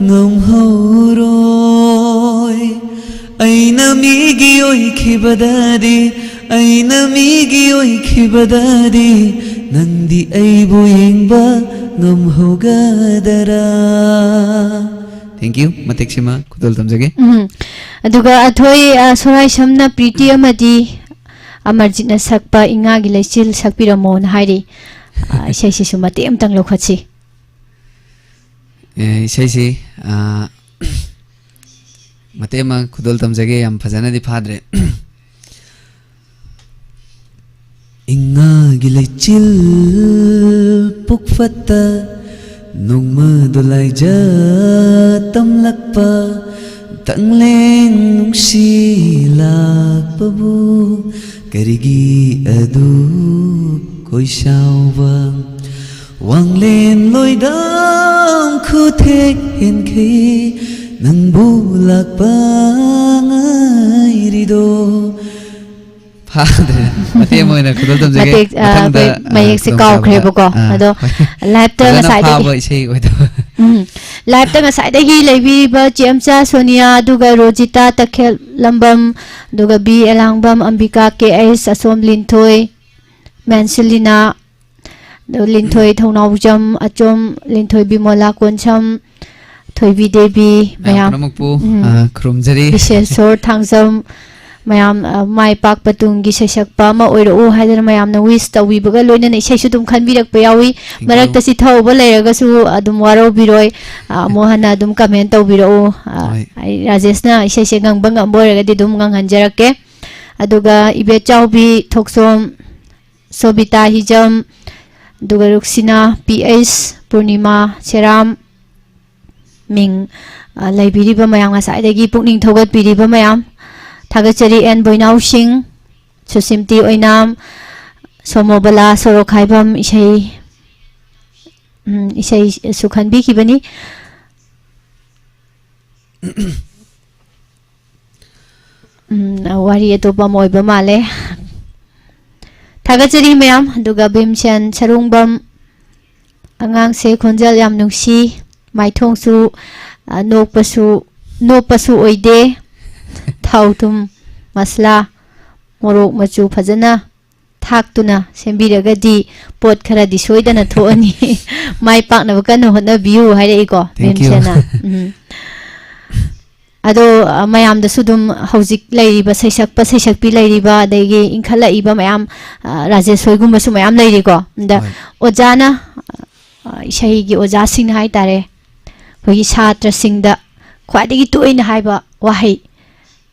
ꯉꯝꯍꯧꯔꯣꯏ꯫ ꯑꯩꯅ ꯃꯤꯒꯤ ꯑꯣꯏꯈꯤꯕꯗꯗꯤ, ꯑꯩꯅ ꯃꯤꯒꯤ ꯑꯣꯏꯈꯤꯕꯗꯗꯤ, ꯅꯪꯗꯤ ꯑꯩꯕꯨ ꯌꯦꯡꯕ ꯉꯝꯍꯧꯒꯗꯔꯥ? Thank you꯫ ꯃꯇꯦꯛꯁꯤꯃ ꯈꯨꯗꯣꯜ ꯇꯝꯖꯒꯦ꯫ ꯎꯝ꯫ ꯑꯗꯨꯒ ꯑꯊꯣꯏ, ꯑ, ꯁꯣꯔꯥꯏꯁꯝꯅ ꯄ꯭ꯔꯤꯇꯤ ꯑꯃꯗꯤ ꯑꯃꯔꯖꯤꯠꯅ ꯁꯛꯄ ꯏꯉꯥꯒꯤ ꯂꯩꯆꯤꯜ ꯁꯛꯄꯤꯔꯝꯃꯣꯅ ꯍꯥꯏꯔꯤ꯫ ꯑ, ꯏꯁꯩꯁꯤꯁꯨ ꯃꯇꯦꯛ ꯑꯃꯇꯪ ꯂꯧꯈꯠꯁꯤ꯫ ꯑꯦ, ꯏꯁꯩꯁꯤ, ꯑꯥ, ꯃꯇꯦꯛ ꯑꯃ ꯈꯨꯗꯣꯜ ꯇꯝꯖꯒꯦ, ꯌꯥꯝ ꯐꯖꯅꯗꯤ ꯐꯥꯗ꯭ꯔꯦ꯫ ꯏꯉꯥꯒꯤ ꯂꯩꯆꯤꯜ ꯄꯨꯛꯐꯠꯇ ꯅꯣꯡꯃꯗꯣ ꯂꯥꯏꯖ ꯇꯝꯂꯛꯄ ꯇꯪꯂꯦꯟ ꯅꯨꯡꯁꯤ ꯂꯥꯛꯄꯕꯨ ꯀꯔꯤꯒꯤ ꯑꯗꯨ ꯀꯣꯏꯁꯥꯎꯕ ꯋꯥꯡꯂꯦꯟ ꯂꯣꯏꯗꯝ ꯈꯨꯊꯦꯛ ꯍꯦꯟꯈꯩ ꯅꯪꯕꯨ ꯂꯥꯛꯄ ꯉꯥꯏꯔꯤꯗꯣ꯫ ꯐꯥꯗ꯭ꯔꯦ꯫ ꯃꯇꯦꯛ ꯑꯃ ꯑꯣꯏꯅ ꯈꯨꯗꯣꯜ ꯇꯝꯖꯒꯦ꯫ ꯃꯇꯦꯛ, ꯑ, ꯃꯊꯪꯗ, ꯑꯩꯈꯣꯏ ꯑ, ꯃꯌꯦꯛꯁꯦ ꯈꯨꯗꯣꯡꯆꯥꯕꯗ, ꯀꯥꯎꯈ꯭ꯔꯦꯕꯀꯣ꯫ ꯑ, ꯑꯗꯣ ꯍꯣꯏ꯫ Live-ꯇ ꯐꯖꯅ ꯉꯁꯥꯏꯗꯒꯤ ꯐꯥꯕ ꯏꯁꯩ ꯑꯣꯏꯗꯕ꯫ ꯎꯝ꯫ Live-ꯇ ꯉꯁꯥꯏꯗꯒꯤ ꯂꯩꯕꯤꯔꯤꯕ ꯆꯦꯝꯆꯥ ꯁꯣꯅꯤꯌꯥ, ꯑꯗꯨꯒ ꯔꯣꯖꯤꯇꯥ ꯇꯈꯦꯜꯂꯝꯕꯝ, ꯑꯗꯨꯒ ꯕꯤ ꯑꯦꯂꯥꯡꯕꯝ, ꯑꯝꯕꯤꯀꯥ ꯀꯦ ꯑꯩꯁ, ꯑꯁꯣꯝ ꯂꯤꯟꯊꯣꯏ, ꯃꯦꯟꯁꯤꯂꯤꯅꯥ, ꯑꯗꯨ ꯂꯤꯟꯊꯣꯏ ꯊꯧꯅꯥꯎꯖꯝ, ꯑꯆꯣꯝ ꯂꯤꯟꯊꯣꯏ ꯕꯤꯃꯣꯂꯥ ꯀꯣꯟꯁꯝ, ꯊꯣꯏꯕꯤ ꯗꯦꯕꯤ, ꯃꯌꯥꯝ ꯃꯌꯥꯝ, ꯄꯨꯝꯅꯃꯛꯄꯨ, ꯎꯝ, ꯑ, ꯈꯨꯔꯨꯝꯖꯔꯤ꯫ ꯕꯤꯁꯦꯁꯣꯔ ꯊꯥꯡꯖꯝ, ꯃꯌꯥꯝ, ꯑ, ꯃꯥꯏ ꯄꯥꯛꯄ ꯇꯨꯡꯒꯤ ꯁꯩꯁꯛꯄ ꯑꯃ ꯑꯣꯏꯔꯛꯎ ꯍꯥꯏꯗꯅ ꯃꯌꯥꯝꯅ wish ꯇꯧꯕꯤꯕꯒ ꯂꯣꯏꯅꯅ ꯏꯁꯩꯁꯨ ꯑꯗꯨꯝ ꯈꯟꯕꯤꯔꯛꯄ ꯌꯥꯎꯏ꯫ Thank you꯫ ꯃꯔꯛꯇ ꯆꯤꯊꯍꯧꯕ ꯂꯩꯔꯒꯁꯨ ꯑꯗꯨꯝ ꯋꯥꯔꯧꯕꯤꯔꯣꯏ꯫ ꯑ, ꯑꯃꯨꯛ ꯍꯟꯅ ꯑꯗꯨꯝ comment ꯇꯧꯕꯤꯔꯛꯎ꯫ ꯑ, ꯍꯣꯏ꯫ ꯑꯩ ꯔꯥꯖꯦꯁꯅ ꯏꯁꯩꯁꯦ ꯉꯪꯕ ꯉꯝꯕ ꯑꯣꯏꯔꯒꯗꯤ ꯑꯗꯨꯝ ꯉꯪꯍꯟꯖꯔꯛꯀꯦ꯫ ꯑꯗꯨꯒ ꯏꯕꯦꯆꯥꯎꯕꯤ ꯊꯣꯛꯆꯣꯝ, ꯁꯣꯕꯤꯇꯥ ꯍꯤꯖꯝ, ꯑꯗꯨꯒ ꯔꯨꯛꯁꯤꯅꯥ ꯄꯤ ꯑꯩꯆ, ꯄꯨꯔꯅꯤꯃꯥ ꯁꯦꯔꯥꯝ, ꯃꯤꯡ, ꯑ, ꯂꯩꯕꯤꯔꯤꯕ ꯃꯌꯥꯝ, ꯉꯁꯥꯏꯗꯒꯤ ꯄꯨꯛꯅꯤꯡ ꯊꯧꯒꯠꯄꯤꯔꯤꯕ ꯃꯌꯥꯝ, ꯊꯥꯒꯠꯆꯔꯤ꯫ ꯑꯦꯟ ꯕꯣꯏꯅꯥꯎ ꯁꯤꯡ, ꯁꯨꯁꯤꯝꯇꯤ ꯑꯣꯏꯅꯥꯝ, ꯁꯣꯃꯣꯕꯂꯥ ꯁꯣꯔꯣꯛꯈꯥꯏꯕꯝ ꯏꯁꯩ, ꯎꯝ, ꯏꯁꯩꯁꯨ ꯈꯟꯕꯤꯈꯤꯕꯅꯤ꯫ ꯎꯝ, ꯋꯥꯔꯤ ꯑꯇꯣꯞꯄ ꯑꯃ ꯑꯣꯏꯕ ꯃꯥꯜꯂꯦ꯫ ꯊꯥꯒꯠꯆꯔꯤ ꯃꯌꯥꯝ꯫ ꯑꯗꯨꯒ ꯚꯤꯝꯁꯦꯟ ꯁꯔꯨꯡꯕꯝ, "ꯑꯉꯥꯡꯁꯦ ꯈꯣꯟꯖꯦꯜ ꯌꯥꯝ ꯅꯨꯡꯁꯤ, ꯃꯥꯏꯊꯣꯡꯁꯨ, ꯑ, ꯅꯣꯛꯄꯁꯨ, ꯅꯣꯞꯄꯁꯨ ꯑꯣꯏꯗꯦ, ꯊꯥꯎ ꯊꯨꯝ ꯃꯁꯂꯥ ꯃꯣꯔꯣꯛ ꯃꯆꯨ ꯐꯖꯅ ꯊꯥꯛꯇꯨꯅ ꯁꯦꯝꯕꯤꯔꯒꯗꯤ ꯄꯣꯠ ꯈꯔꯗꯤ ꯁꯣꯏꯗꯅ ꯊꯣꯛꯑꯅꯤ꯫ ꯃꯥꯏ ꯄꯥꯛꯅꯕ ꯀꯟꯅ ꯍꯣꯠꯅꯕꯤꯌꯨ" ꯍꯥꯏꯔꯛꯏꯀꯣ, Thank you꯫ ꯚꯤꯝꯁꯦꯟꯅ꯫ ꯎꯝ꯫ ꯑꯗꯣ, ꯑ, ꯃꯌꯥꯝꯗꯁꯨ ꯑꯗꯨꯝ ꯍꯧꯖꯤꯛ ꯂꯩꯔꯤꯕ ꯁꯩꯁꯛꯄ ꯁꯩꯁꯛꯄꯤ ꯂꯩꯔꯤꯕ, ꯑꯗꯒꯤ ꯏꯟꯈꯠꯂꯛꯏꯕ ꯃꯌꯥꯝ, ꯑ, ꯔꯥꯖꯦꯁ ꯍꯣꯏꯒꯨꯝꯕꯁꯨ ꯃꯌꯥꯝ ꯂꯩꯔꯤꯀꯣ꯫ ꯑꯗ ꯍꯣꯏ꯫ ꯑꯣꯖꯥꯅ, ꯑ, ꯏꯁꯩꯒꯤ ꯑꯣꯖꯥꯁꯤꯡꯅ ꯍꯥꯏꯇꯥꯔꯦ, ꯑꯩꯈꯣꯏꯒꯤ ꯁꯥꯇ꯭ꯔꯁꯤꯡꯗ ꯈ꯭ꯋꯥꯏꯗꯒꯤ ꯇꯣꯏꯅ ꯍꯥꯏꯕ ꯋꯥꯍꯩ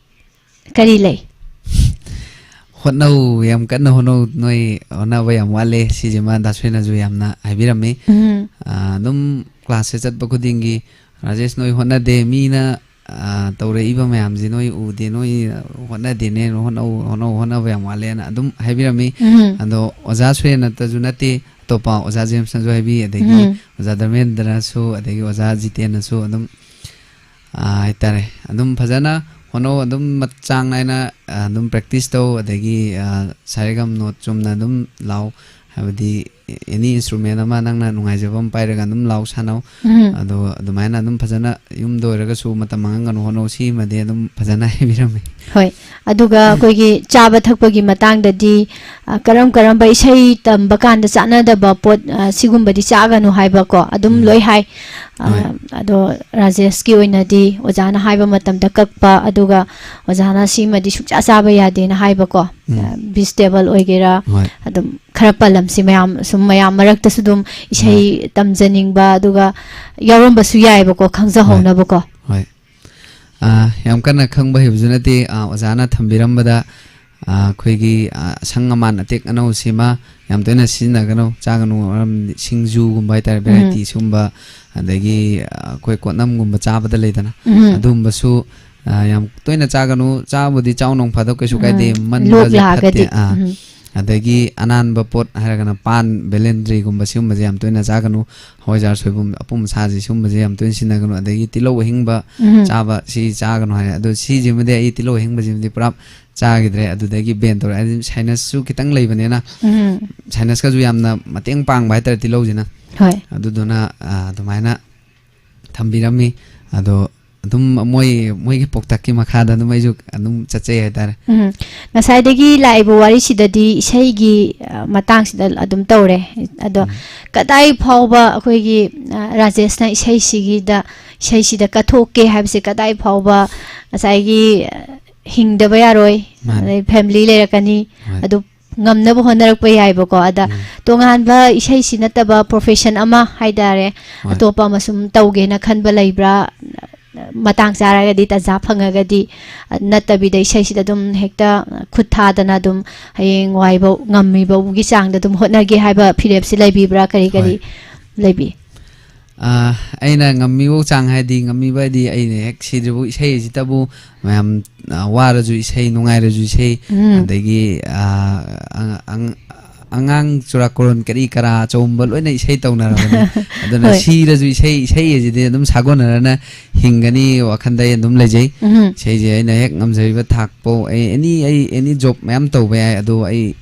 ꯀꯔꯤ ꯂꯩ? "ꯍꯣꯠꯅꯧ, ꯌꯥꯝ ꯀꯟꯅ ꯍꯣꯠꯅꯧ, ꯅꯣꯏ ꯍꯣꯠꯅꯕ ꯌꯥꯝ ꯋꯥꯠꯂꯦ", ꯁꯤꯁꯤꯃ ꯗꯥ ꯁꯣꯏꯅꯁꯨ ꯌꯥꯝꯅ ꯍꯥꯏꯕꯤꯔꯝꯃꯤ꯫ ꯎꯝ꯫ ꯑꯥ, ꯑꯗꯨꯝ ꯀ꯭ꯂꯥꯁꯁꯦ ꯆꯠꯄ ꯈꯨꯗꯤꯡꯒꯤ, "ꯔꯥꯖꯦꯁ, ꯅꯣꯏ ꯍꯣꯠꯅꯗꯦ, ꯃꯤꯅ, ꯑꯥ, ꯇꯧꯔꯛꯏꯕ ꯃꯌꯥꯝꯁꯦ ꯅꯣꯏ ꯎꯗꯦ, ꯅꯣꯏ ꯍꯣꯠꯅꯗꯦꯅꯦ, ꯍꯣꯠꯅꯧ, ꯍꯣꯠꯅꯧ, ꯍꯣꯠꯅꯕ ꯌꯥꯝ ꯋꯥꯠꯂꯦꯅ" ꯑꯗꯨꯝ ꯍꯥꯏꯕꯤꯔꯝꯃꯤ꯫ ꯎꯝ꯫ ꯑꯗꯣ ꯑꯣꯖꯥ ꯁꯣꯏꯅꯇꯁꯨ ꯅꯠꯇꯦ, ꯑꯇꯣꯞꯄ ꯑꯣꯖꯥ ꯖꯦꯝꯁꯅꯁꯨ ꯍꯥꯏꯕꯤ, ꯑꯗꯒꯤ ꯎꯝ꯫ ꯑꯣꯖꯥ ꯙꯔꯃꯦꯟꯗ꯭ꯔꯅꯁꯨ, ꯑꯗꯒꯤ ꯑꯣꯖꯥ ꯖꯤꯇꯦꯟꯅꯁꯨ ꯑꯗꯨꯝ, ꯑꯥ, ꯍꯥꯏꯇꯥꯔꯦ, ꯑꯗꯨꯝ ꯐꯖꯅ ꯍꯣꯠꯅꯧ, ꯑꯗꯨꯝ ꯃꯠ-, ꯆꯥꯡ ꯅꯥꯏꯅ, ꯑꯥ, ꯑꯗꯨꯝ practice ꯇꯧ, ꯑꯗꯒꯤ, ꯑꯥ, ꯁꯥꯔꯦꯒꯝ ꯅꯣꯠ ꯆꯨꯝꯅ ꯑꯗꯨꯝ ꯂꯥꯎ, ꯍꯥꯏꯕꯗꯤ any instrument ꯑꯃ ꯅꯪꯅ ꯅꯨꯡꯉꯥꯏꯖꯕ ꯑꯃ ꯄꯥꯏꯔꯒ ꯑꯗꯨꯝ ꯂꯥꯎ ꯁꯥꯟꯅꯧ꯫ ꯎꯝ꯫ ꯑꯗꯣ ꯑꯗꯨꯃꯥꯏꯅ ꯑꯗꯨꯝ ꯐꯖꯅ ꯌꯨꯝꯗ ꯑꯣꯏꯔꯒꯁꯨ ꯃꯇꯝ ꯃꯥꯡꯍꯟꯒꯅꯨ, ꯍꯣꯠꯅꯧ, ꯁꯤꯃꯗꯤ ꯑꯗꯨꯝ ꯐꯖꯅ ꯍꯥꯏꯕꯤꯔꯝꯃꯤ꯫ ꯍꯣꯏ, ꯑꯗꯨꯒ ꯑꯩꯈꯣꯏꯒꯤ ꯆꯥꯕ ꯊꯛꯄꯒꯤ ꯃꯇꯥꯡꯗꯗꯤ, ꯑ, ꯀꯔꯝ ꯀꯔꯝꯕ ꯏꯁꯩ ꯇꯝꯕ ꯀꯥꯟꯗ ꯆꯥꯟꯅꯗꯕ ꯄꯣꯠ, ꯑ, ꯁꯤꯒꯨꯝꯕꯗꯤ ꯆꯥꯒꯅꯨ ꯍꯥꯏꯕꯀꯣ, ꯑꯗꯨꯝ ꯎꯝ꯫ ꯂꯣꯏ ꯍꯥꯏ꯫ ꯑ, ꯍꯣꯏ꯫ ꯑꯗꯣ ꯔꯥꯖꯦꯁꯀꯤ ꯑꯣꯏꯅꯗꯤ ꯑꯣꯖꯥꯅ ꯍꯥꯏꯕ ꯃꯇꯝꯗ ꯀꯛꯄ, ꯑꯗꯨꯒ ꯑꯣꯖꯥꯅ ꯁꯤꯃꯗꯤ ꯁꯨꯡꯆꯥ ꯆꯥꯕ ꯌꯥꯗꯦꯅ ꯍꯥꯏꯕꯀꯣ, ꯎꯝ꯫ ꯑ, vegetable ꯑꯣꯏꯒꯦꯔꯥ, ꯍꯣꯏ꯫ ꯑꯗꯨꯝ ꯈꯔ ꯄꯜꯂꯝꯁꯤ ꯃꯌꯥꯝ, ꯁꯨꯝ ꯃꯌꯥꯝ ꯃꯔꯛꯇꯁꯨ ꯑꯗꯨꯝ ꯏꯁꯩ ꯍꯣꯏ꯫ ꯇꯝꯖꯅꯤꯡꯕ, ꯑꯗꯨꯒ ꯌꯥꯎꯔꯝꯕꯁꯨ ꯌꯥꯏꯑꯕꯀꯣ, ꯈꯪꯖꯍꯧꯅꯕꯀꯣ꯫ ꯍꯣꯏ꯫ ꯍꯣꯏ꯫ ꯑ, ꯌꯥꯝ ꯀꯟꯅ ꯈꯪꯕ ꯍꯩꯕꯁꯨ ꯅꯠꯇꯦ, ꯑ, ꯑꯣꯖꯥꯅ ꯊꯝꯕꯤꯔꯝꯕꯗ, ꯑ, ꯑꯩꯈꯣꯏꯒꯤ, ꯑ, ꯑꯁꯪ ꯑꯃꯥꯟ ꯑꯇꯦꯛ ꯑꯅꯧꯁꯤꯃ ꯌꯥꯝ ꯇꯣꯏꯅ ꯁꯤꯖꯤꯟꯅꯒꯅꯨ, ꯆꯥꯒꯅꯨ, ꯃꯔꯝꯗꯤ ꯁꯤꯡꯖꯨꯒꯨꯝꯕ ꯍꯥꯏꯇꯥꯔꯦ, ꯎꯝ꯫ Variety ꯁꯤꯒꯨꯝꯕ, ꯑꯗꯒꯤ, ꯑ, ꯑꯩꯈꯣꯏ ꯀꯣꯠꯅꯝꯒꯨꯝꯕ ꯆꯥꯕꯗ ꯂꯩꯗꯅ, ꯎꯝ꯫ ꯑꯗꯨꯒꯨꯝꯕꯁꯨ, ꯑ, ꯌꯥꯝ ꯇꯣꯏꯅ ꯆꯥꯒꯅꯨ, ꯆꯥꯕꯨꯗꯤ ꯆꯥꯎ ꯅꯣꯡ ꯐꯥꯗꯣꯛ, ꯀꯩꯁꯨ ꯀꯥꯏꯗꯦ, ꯎꯝ꯫ ꯃꯟꯕꯁꯦ ꯂꯣꯛ ꯂꯥꯛꯑꯒꯗꯤ꯫ ꯐꯠꯇꯦ꯫ ꯑ, ꯎꯝ꯫ ꯑꯗꯒꯤ ꯑꯅꯥꯟꯕ ꯄꯣꯠ ꯍꯥꯏꯔꯒꯅ ꯄꯥꯟ, ꯕꯦꯂꯦꯟꯗ꯭ꯔꯤꯒꯨꯝꯕ ꯁꯤꯒꯨꯝꯕꯁꯦ ꯌꯥꯝ ꯇꯣꯏꯅ ꯆꯥꯒꯅꯨ, ꯍꯋꯥꯏꯖꯥꯔ, ꯁꯣꯏꯕꯨꯝ, ꯑꯄꯨꯝ ꯑꯁꯥꯁꯤ ꯁꯤꯒꯨꯝꯕꯁꯦ ꯌꯥꯝ ꯇꯣꯏꯅ ꯁꯤꯖꯤꯟꯅꯒꯅꯨ, ꯑꯗꯒꯤ ꯇꯤꯜꯍꯧ ꯑꯍꯤꯡꯕ ꯎꯝ꯫ ꯆꯥꯕ ꯁꯤ ꯆꯥꯒꯅꯨ ꯍꯥꯏ꯫ ꯑꯗꯣ ꯁꯤꯁꯤꯃꯗꯤ ꯑꯩ ꯇꯤꯜꯍꯧ ꯑꯍꯤꯡꯕꯁꯤꯃꯗꯤ ꯄꯨꯔꯥ ꯆꯥꯈꯤꯗ꯭ꯔꯦ, ꯑꯗꯨꯗꯒꯤ ban ꯇꯧꯔꯦ꯫ ꯍꯥꯏꯗꯤ sinus ꯁꯨ ꯈꯤꯇꯪ ꯂꯩꯕꯅꯤꯅ, ꯎꯝ꯫ Sinus ꯀꯁꯨ ꯌꯥꯝꯅ ꯃꯇꯦꯡ ꯄꯥꯡꯕ ꯍꯥꯏꯇꯥꯔꯦ ꯇꯤꯜꯍꯧꯁꯤꯅ꯫ ꯍꯣꯏ꯫ ꯑꯗꯨꯗꯨꯅ, ꯑ, ꯑꯗꯨꯃꯥꯏꯅ ꯊꯝꯕꯤꯔꯝꯃꯤ꯫ ꯑꯗꯣ ꯑꯗꯨꯝ ꯃꯣꯏ, ꯃꯣꯏꯒꯤ ꯄꯥꯎꯇꯥꯛꯀꯤ ꯃꯈꯥꯗ ꯑꯗꯨꯝ ꯑꯩꯁꯨ ꯑꯗꯨꯝ ꯆꯠꯆꯩ ꯍꯥꯏꯇꯥꯔꯦ꯫ ꯎꯝ꯫ ꯉꯁꯥꯏꯗꯒꯤ ꯂꯥꯛꯏꯕ ꯋꯥꯔꯤꯁꯤꯗꯗꯤ ꯏꯁꯩꯒꯤ, ꯑ, ꯃꯇꯥꯡꯁꯤꯗ ꯑꯗꯨꯝ ꯇꯧꯔꯦ꯫ ꯑꯗꯣ ꯎꯝ꯫ ꯀꯗꯥꯏ ꯐꯥꯎꯕ ꯑꯩꯈꯣꯏꯒꯤ, ꯑ, ꯔꯥꯖꯦꯁꯅ ꯏꯁꯩꯁꯤꯒꯤꯗ, ꯏꯁꯩꯁꯤꯗ ꯀꯠꯊꯣꯛꯀꯦ ꯍꯥꯏꯕꯁꯦ ꯀꯗꯥꯏ ꯐꯥꯎꯕ ꯉꯁꯥꯏꯒꯤ, ꯑ, ꯍꯤꯡꯗꯕ ꯌꯥꯔꯣꯏ, ꯃꯥꯅꯦ꯫ ꯑꯗꯩ family ꯂꯩꯔꯛꯀꯅꯤ, ꯍꯣꯏ꯫ ꯑꯗꯨ ꯉꯝꯅꯕ ꯍꯣꯠꯅꯔꯛꯄ ꯌꯥꯏꯕꯀꯣ꯫ ꯑꯗ ꯎꯝ꯫ ꯇꯣꯉꯥꯟꯕ ꯏꯁꯩꯁꯤ ꯅꯠꯇꯕ profession ꯑꯃ ꯍꯥꯏꯇꯥꯔꯦ, ꯍꯣꯏ꯫ ꯑꯇꯣꯞꯄ ꯑꯃ ꯁꯨꯝ ꯇꯧꯒꯦꯅ ꯈꯟꯕ ꯂꯩꯕ꯭ꯔꯥ? ꯃꯇꯥꯡ ꯆꯥꯔꯒꯗꯤ, ꯇꯥꯟꯖꯥ ꯐꯪꯉꯒꯗꯤ, ꯅꯠꯇꯕꯤꯗ ꯏꯁꯩꯁꯤꯗ ꯑꯗꯨꯝ ꯍꯦꯛꯇ ꯈꯨꯠ ꯊꯥꯗꯅ ꯑꯗꯨꯝ ꯍꯌꯦꯡꯋꯥꯏꯐꯥꯎ ꯉꯝꯃꯤꯐꯥꯎꯒꯤ ꯆꯥꯡꯗ ꯑꯗꯨꯝ ꯍꯣꯠꯅꯒꯦ ꯍꯥꯏꯕ ꯐꯤꯔꯦꯞꯁꯤ ꯂꯩꯕꯤꯕ꯭ꯔꯥ? ꯀꯔꯤ ꯀꯔꯤ ꯍꯣꯏ꯫ ꯂꯩꯕꯤ? ꯑꯥ, ꯑꯩꯅ ꯉꯝꯃꯤꯕ ꯆꯥꯡ ꯍꯥꯏꯗꯤ, ꯉꯝꯃꯤꯕ ꯍꯥꯏꯗꯤ, ꯑꯩꯅ ꯍꯦꯛ ꯁꯤꯗ꯭ꯔꯤꯕꯧ ꯏꯁꯩ ꯑꯁꯤꯇꯕꯨ ꯃꯌꯥꯝ, ꯑꯥ, ꯋꯥꯔꯁꯨ ꯏꯁꯩ, ꯅꯨꯡꯉꯥꯏꯔꯁꯨ ꯏꯁꯩ, ꯎꯝ꯫ ꯑꯗꯒꯤ, ꯑꯥ, ꯑꯉ-, ꯑꯉ-, ꯑꯉꯥꯡ ꯆꯨꯔꯥꯀꯣꯔꯣꯟ ꯀꯔꯤ ꯀꯔꯥ ꯑꯆꯧꯝꯕ ꯂꯣꯏꯅ ꯏꯁꯩ ꯇꯧꯅꯔꯕꯅꯤ꯫ ꯑꯗꯨꯅ ꯍꯣꯏ꯫ ꯁꯤꯔꯁꯨ ꯏꯁꯩ, ꯏꯁꯩ ꯑꯁꯤꯗꯤ ꯑꯗꯨꯝ ꯁꯥꯒꯣꯟꯅꯔꯅ ꯍꯤꯡꯒꯅꯤ ꯋꯥꯈꯟꯗ ꯑꯩ ꯑꯗꯨꯝ ꯂꯩꯖꯩ꯫ ꯎꯝ꯫ ꯏꯁꯩꯁꯦ ꯑꯩꯅ ꯍꯦꯛ ꯉꯝꯖꯔꯤꯕ ꯊꯥꯛ ꯄꯣ-, ꯑꯦ-, any, ꯑꯩ any job ꯃꯌꯥꯝ ꯇꯧꯕ ꯌꯥꯏ, ꯑꯗꯣ ꯑꯩ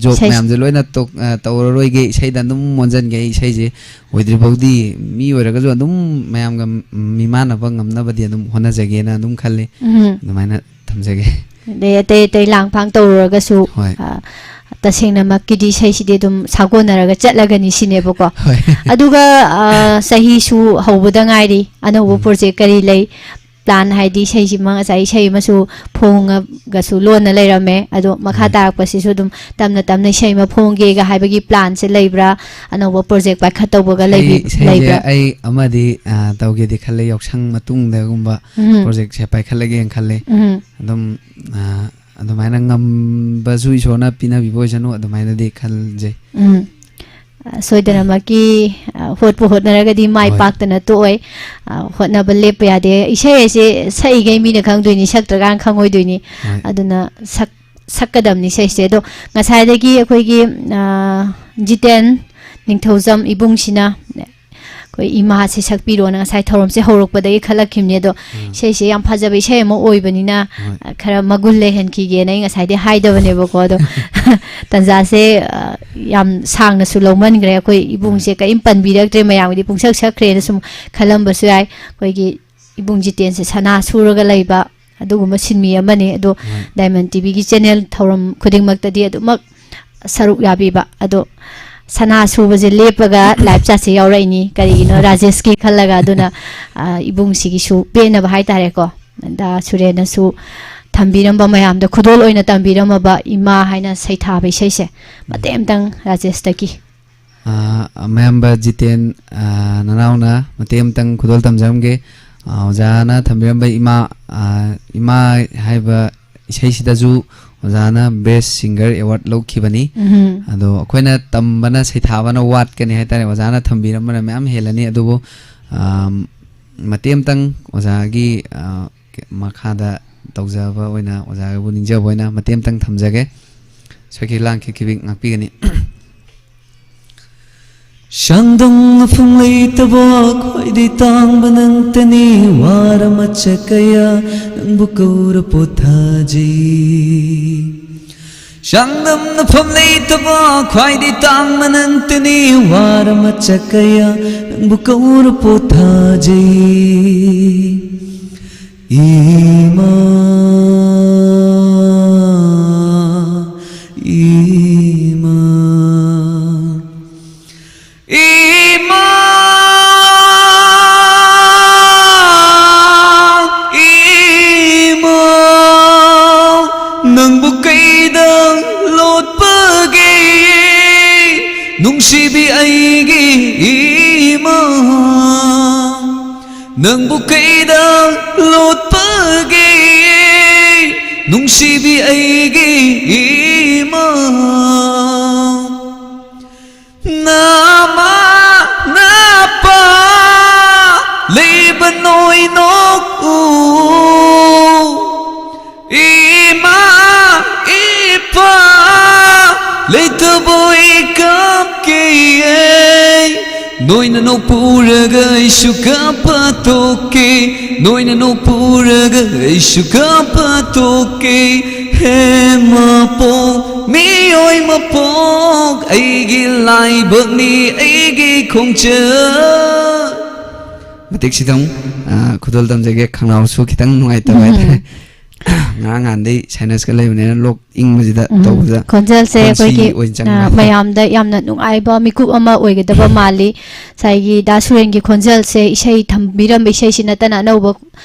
job ꯏꯁꯩ ꯃꯌꯥꯝꯁꯦ ꯂꯣꯏꯅ ꯇꯣꯛ-, ꯑ, ꯇꯧꯔꯔꯣꯏꯒꯦ, ꯏꯁꯩꯗ ꯑꯗꯨꯝ ꯑꯣꯟꯁꯤꯟꯒꯦ꯫ ꯑꯩ ꯏꯁꯩꯁꯦ ꯑꯣꯏꯗ꯭ꯔꯤꯐꯥꯎꯗꯤ ꯃꯤ ꯑꯣꯏꯔꯒꯁꯨ ꯑꯗꯨꯝ ꯃꯌꯥꯝꯒ ꯃꯤꯃꯥꯟꯅꯕ ꯉꯝꯅꯕꯗꯤ ꯑꯗꯨꯝ ꯍꯣꯠꯅꯖꯒꯦꯅ ꯑꯗꯨꯝ ꯈꯜꯂꯤ꯫ ꯎꯝ꯫ ꯑꯗꯨꯃꯥꯏꯅ ꯊꯝꯖꯒꯦ꯫ ꯑꯗꯩ ꯑꯇꯩ ꯑꯇꯩ ꯂꯥꯡ ꯐꯥꯡ ꯇꯧꯔꯨꯔꯒꯁꯨ, ꯍꯣꯏ꯫ ꯑ, ꯇꯁꯦꯡꯅꯃꯛꯀꯤꯗꯤ ꯏꯁꯩꯁꯤꯗꯤ ꯑꯗꯨꯝ ꯁꯥꯒꯣꯟꯅꯔꯒ ꯆꯠꯂꯒꯅꯤ ꯁꯤꯅꯦꯕꯀꯣ꯫ ꯍꯣꯏ꯫ ꯑꯗꯨꯒ, ꯑ, ꯆꯍꯤꯁꯨ ꯍꯧꯕꯗ ꯉꯥꯏꯔꯤ, ꯑꯅꯧꯕ ꯎꯝ꯫ Project ꯀꯔꯤ ꯂꯩ? Plan ꯍꯥꯏꯗꯤ ꯏꯁꯩꯁꯤꯃ ꯉꯁꯥꯏ ꯏꯁꯩ ꯑꯃꯁꯨ ꯐꯣꯡꯉꯒꯁꯨ ꯂꯣꯟꯅ ꯂꯩꯔꯝꯃꯦ꯫ ꯑꯗꯣ ꯃꯈꯥ ꯍꯣꯏ꯫ ꯇꯥꯔꯛꯄꯁꯤꯁꯨ ꯑꯗꯨꯝ ꯇꯞꯅ ꯇꯞꯅ ꯏꯁꯩ ꯑꯃ ꯐꯣꯡꯒꯦꯒ ꯍꯥꯏꯕꯒꯤ planꯁꯦ ꯂꯩꯕ꯭ꯔꯥ? ꯑꯅꯧꯕ project ꯄꯥꯏꯈꯠꯇꯧꯕꯒ ꯏꯁꯩ, ꯂꯩꯕꯤ-, ꯏꯁꯩꯁꯦ ꯂꯩꯕ꯭ꯔꯥ? ꯑꯩ ꯑꯃꯗꯤ, ꯑ, ꯇꯧꯒꯦꯗꯤ ꯈꯜꯂꯦ, ꯌꯥꯎꯁꯪ ꯃꯇꯨꯡꯗꯒꯨꯝꯕ ꯎꯝ꯫ Projectꯁꯦ ꯄꯥꯏꯈꯠꯂꯒꯦꯅ ꯈꯜꯂꯦ꯫ ꯎꯝ꯫ ꯑꯗꯨꯝ, ꯑ, ꯑꯗꯨꯃꯥꯏꯅ ꯉꯝꯕꯁꯨ ꯏꯁꯣꯔꯅ ꯄꯤꯅꯕꯤꯕ ꯑꯣꯏꯁꯅꯨ, ꯑꯗꯨꯃꯥꯏꯅꯗꯤ ꯈꯟꯖꯩ꯫ ꯎꯝ꯫ ꯑ, ꯁꯣꯏꯗꯅꯃꯛꯀꯤ, ꯑ, ꯍꯣꯠꯄꯨ ꯍꯣꯠꯅꯔꯒꯗꯤ ꯃꯥꯏ ꯍꯣꯏ꯫ ꯄꯥꯛꯇꯅ ꯇꯣꯛꯑꯣꯏ꯫ ꯑ, ꯍꯣꯠꯅꯕ ꯂꯦꯞꯄ ꯌꯥꯗꯦ꯫ ꯏꯁꯩ ꯑꯁꯦ ꯁꯛꯏꯈꯩ ꯃꯤꯅ ꯈꯪꯗꯣꯏꯅꯤ, ꯁꯛꯇ꯭ꯔꯀꯥꯟꯗ ꯈꯪꯉꯣꯏꯗꯣꯏꯅꯤ꯫ ꯍꯣꯏ꯫ ꯑꯗꯨꯅ ꯁꯛ-, ꯁꯛꯀꯗꯕꯅꯤ ꯏꯁꯩꯁꯦ꯫ ꯑꯗꯣ ꯉꯁꯥꯏꯗꯒꯤ ꯑꯩꯈꯣꯏꯒꯤ, ꯑ, ꯖꯤꯇꯦꯟ ꯅꯤꯡꯊꯧꯖꯝ ꯏꯕꯨꯡꯁꯤꯅ ꯑꯩꯈꯣꯏ ꯏꯃꯥꯁꯦ ꯁꯛꯄꯤꯔꯣꯅ ꯉꯁꯥꯏ ꯊꯧꯔꯝꯁꯦ ꯍꯧꯔꯛꯄꯗꯒꯤ ꯈꯜꯂꯛꯈꯤꯕꯅꯦ꯫ ꯑꯗꯣ ꯎꯝ꯫ ꯏꯁꯩꯁꯦ ꯌꯥꯝ ꯐꯖꯕ ꯏꯁꯩ ꯑꯃ ꯑꯣꯏꯕꯅꯤꯅ, ꯍꯣꯏ꯫ ꯑ, ꯈꯔ ꯃꯒꯨꯟ ꯂꯩꯍꯟꯈꯤꯒꯦꯅ ꯑꯩ ꯉꯁꯥꯏꯗꯤ ꯍꯥꯏꯗꯕꯅꯦꯕꯀꯣ꯫ ꯑꯗꯣ ꯇꯟꯖꯥꯁꯦ, ꯑ, ꯌꯥꯝ ꯁꯥꯡꯅꯁꯨ ꯂꯧꯃꯟꯈ꯭ꯔꯦ꯫ ꯑꯩꯈꯣꯏ ꯏꯕꯨꯡꯁꯦ ꯎꯝ꯫ ꯀꯔꯤꯝ ꯄꯟꯕꯤꯔꯛꯇ꯭ꯔꯦ, ꯃꯌꯥꯝꯒꯤꯗꯤ ꯄꯨꯡꯁꯛ ꯁꯛꯈ꯭ꯔꯦꯅ ꯁꯨꯝ ꯈꯜꯂꯝꯕꯁꯨ ꯌꯥꯏ꯫ ꯑꯩꯈꯣꯏꯒꯤ ꯏꯕꯨꯡ ꯖꯤꯇꯦꯟꯁꯦ ꯁꯅꯥ ꯁꯨꯔꯒ ꯂꯩꯕ ꯑꯗꯨꯒꯨꯝꯕ ꯁꯤꯟꯃꯤ ꯑꯃꯅꯤ꯫ ꯑꯗꯣ ꯍꯣꯏ꯫ Diamond TVꯒꯤ channel ꯊꯧꯔꯝ ꯈꯨꯗꯤꯡꯃꯛꯇꯗꯤ ꯑꯗꯨꯃꯛ ꯁꯔꯨꯛ ꯌꯥꯕꯤꯕ꯫ ꯑꯗꯣ ꯁꯅꯥ ꯁꯨꯕꯁꯦ ꯂꯦꯞꯄꯒ live chatꯁꯦ ꯌꯥꯎꯔꯛꯏꯅꯤ꯫ ꯀꯔꯤꯒꯤꯅꯣ? ꯔꯥꯖꯦꯁꯀꯤ ꯈꯜꯂꯒ꯫ ꯑꯗꯨꯅ, ꯑ, ꯏꯕꯨꯡꯁꯤꯒꯤꯁꯨ ꯄꯦꯟꯅꯕ ꯍꯥꯏꯇꯥꯔꯦꯀꯣ꯫ ꯑꯗ ꯁꯨꯔꯦꯟꯅꯁꯨ ꯊꯝꯕꯤꯔꯝꯕ, ꯃꯌꯥꯝꯗ ꯈꯨꯗꯣꯜ ꯑꯣꯏꯅ ꯇꯝꯕꯤꯔꯝꯃꯕ ꯏꯃꯥ ꯍꯥꯏꯅ ꯁꯩꯊꯥꯕ ꯏꯁꯩꯁꯦ ꯃꯇꯦꯛ ꯑꯃꯇꯪ ꯔꯥꯖꯦꯁꯇꯒꯤ꯫ ꯑ, ꯃꯌꯥꯝꯕ ꯖꯤꯇꯦꯟ, ꯑ, ꯅꯅꯥꯎꯅ ꯃꯇꯦꯛ ꯑꯃꯇꯪ ꯈꯨꯗꯣꯜ ꯇꯝꯖꯔꯝꯒꯦ꯫ ꯑ, ꯑꯣꯖꯥꯅ ꯊꯝꯕꯤꯔꯝꯕ ꯏꯃꯥ, ꯑ, ꯏꯃꯥ ꯍꯥꯏꯕ ꯏꯁꯩꯁꯤꯗꯁꯨ ꯑꯣꯖꯥꯅ Best Singer Award ꯂꯧꯈꯤꯕꯅꯤ꯫ ꯎꯝ꯫ ꯑꯗꯣ ꯑꯩꯈꯣꯏꯅ ꯇꯝꯕꯅ, ꯁꯩꯊꯥꯕꯅ ꯋꯥꯠꯀꯅꯤ ꯍꯥꯏꯇꯥꯔꯦ꯫ ꯑꯣꯖꯥꯅ ꯊꯝꯕꯤꯔꯝꯕꯅ ꯃꯌꯥꯝ ꯍꯦꯜꯂꯅꯤ꯫ ꯑꯗꯨꯕꯨ, ꯑꯝ, ꯃꯇꯦꯛ ꯑꯃꯇꯪ ꯑꯣꯖꯥꯒꯤ, ꯑ, ꯃꯈꯥꯗ ꯇꯧꯖꯕ ꯑꯣꯏꯅ, ꯑꯣꯖꯥꯕꯨ ꯅꯤꯡꯖꯕ ꯑꯣꯏꯅ ꯃꯇꯦꯛ ꯑꯃꯇꯪ ꯊꯝꯖꯒꯦ꯫ ꯁꯣꯏꯈꯤ ꯂꯥꯟꯈꯤꯕꯤ ꯉꯥꯛꯄꯤꯒꯅꯤ꯫ ꯆꯥꯡꯗꯝꯅꯐꯝ ꯂꯩꯇꯕ ꯈ꯭ꯋꯥꯏꯗꯩ ꯇꯥꯡꯕ ꯅꯪꯇꯅꯤ, ꯋꯥꯔ ꯃꯆꯥ ꯀꯌꯥ ꯅꯪꯕꯨ ꯀꯧꯔ ꯄꯣꯊꯥꯖꯩ꯫ ꯆꯥꯡꯗꯝꯅꯐꯝ ꯂꯩꯇꯕ ꯈ꯭ꯋꯥꯏꯗꯩ ꯇꯥꯡꯕ ꯅꯪꯇꯅꯤ, ꯋꯥꯔ ꯃꯆꯥ ꯀꯌꯥ ꯅꯪꯕꯨ ꯀꯧꯔ ꯄꯣꯊꯥꯖꯩ꯫ ꯏꯃꯥ, ꯏꯃꯥ, ꯏꯃꯥ, ꯏꯃꯥ, ꯅꯪꯕꯨ ꯀꯩꯗ ꯂꯣꯠꯄꯒꯦ? ꯅꯨꯡꯁꯤꯕꯤ ꯑꯩꯒꯤ ꯏꯃꯥ, ꯅꯪꯕꯨ ꯀꯩꯗ ꯂꯣꯠꯄꯒꯦ? ꯅꯨꯡꯁꯤꯕꯤ ꯑꯩꯒꯤ ꯏꯃꯥ, ꯅꯃꯥ ꯅꯄꯥ ꯂꯩꯕ ꯅꯣꯏ ꯅꯣꯛꯎ꯫ ꯏꯃꯥ ꯏꯄꯥ ꯂꯩꯇꯕꯣꯏ ꯀꯞꯀꯦ꯫ ꯅꯣꯏꯅ ꯅꯣꯛꯄ ꯎꯔꯒ ꯑꯩꯁꯨ ꯀꯞꯄ ꯇꯣꯛꯀꯦ꯫ ꯅꯣꯏꯅ ꯅꯣꯛꯄ ꯎꯔꯒ ꯑꯩꯁꯨ ꯀꯞꯄ ꯇꯣꯛꯀꯦ꯫ ꯍꯦ ꯃꯄꯣꯛ, ꯃꯤꯑꯣꯏ ꯃꯄꯣꯛ, ꯑꯩꯒꯤ ꯂꯥꯏꯕꯛꯅꯤ, ꯑꯩꯒꯤ ꯈꯣꯡꯆꯠ꯫ ꯃꯇꯤꯛꯁꯤꯗꯪ, ꯑ, ꯈꯨꯗꯣꯜ ꯇꯝꯖꯒꯦ꯫ ꯈꯅꯥꯎꯁꯨ ꯈꯤꯇꯪ ꯅꯨꯡꯉꯥꯏꯇꯕ ꯎꯝ꯫ ꯍꯥꯏꯇꯥꯔꯦ꯫ ꯉꯔꯥꯡ ꯅꯍꯥꯟꯗꯩ sinus ꯀ ꯂꯩꯕꯅꯤꯅ ꯂꯣꯛ ꯏꯪꯕꯁꯤꯗ ꯎꯝ꯫ ꯇꯧꯕꯗ ꯈꯣꯟꯖꯦꯜꯁꯦ ꯈꯣꯟꯁꯤ ꯑꯩꯈꯣꯏꯒꯤ, ꯑꯣꯏꯅ ꯆꯪꯕ꯫ ꯑ, ꯃꯌꯥꯝꯗ ꯌꯥꯝꯅ ꯅꯨꯡꯉꯥꯏꯕ ꯃꯤꯀꯨꯞ ꯑꯃ ꯑꯣꯏꯒꯗꯕ ꯃꯥꯜꯂꯤ꯫ ꯉꯁꯥꯏꯒꯤ ꯗꯥ ꯁꯨꯔꯦꯟꯒꯤ ꯈꯣꯟꯖꯦꯜꯁꯦ ꯏꯁꯩ ꯊꯝꯕꯤꯔꯝꯕ ꯏꯁꯩꯁꯤ ꯅꯠꯇꯅ ꯑꯅꯧꯕ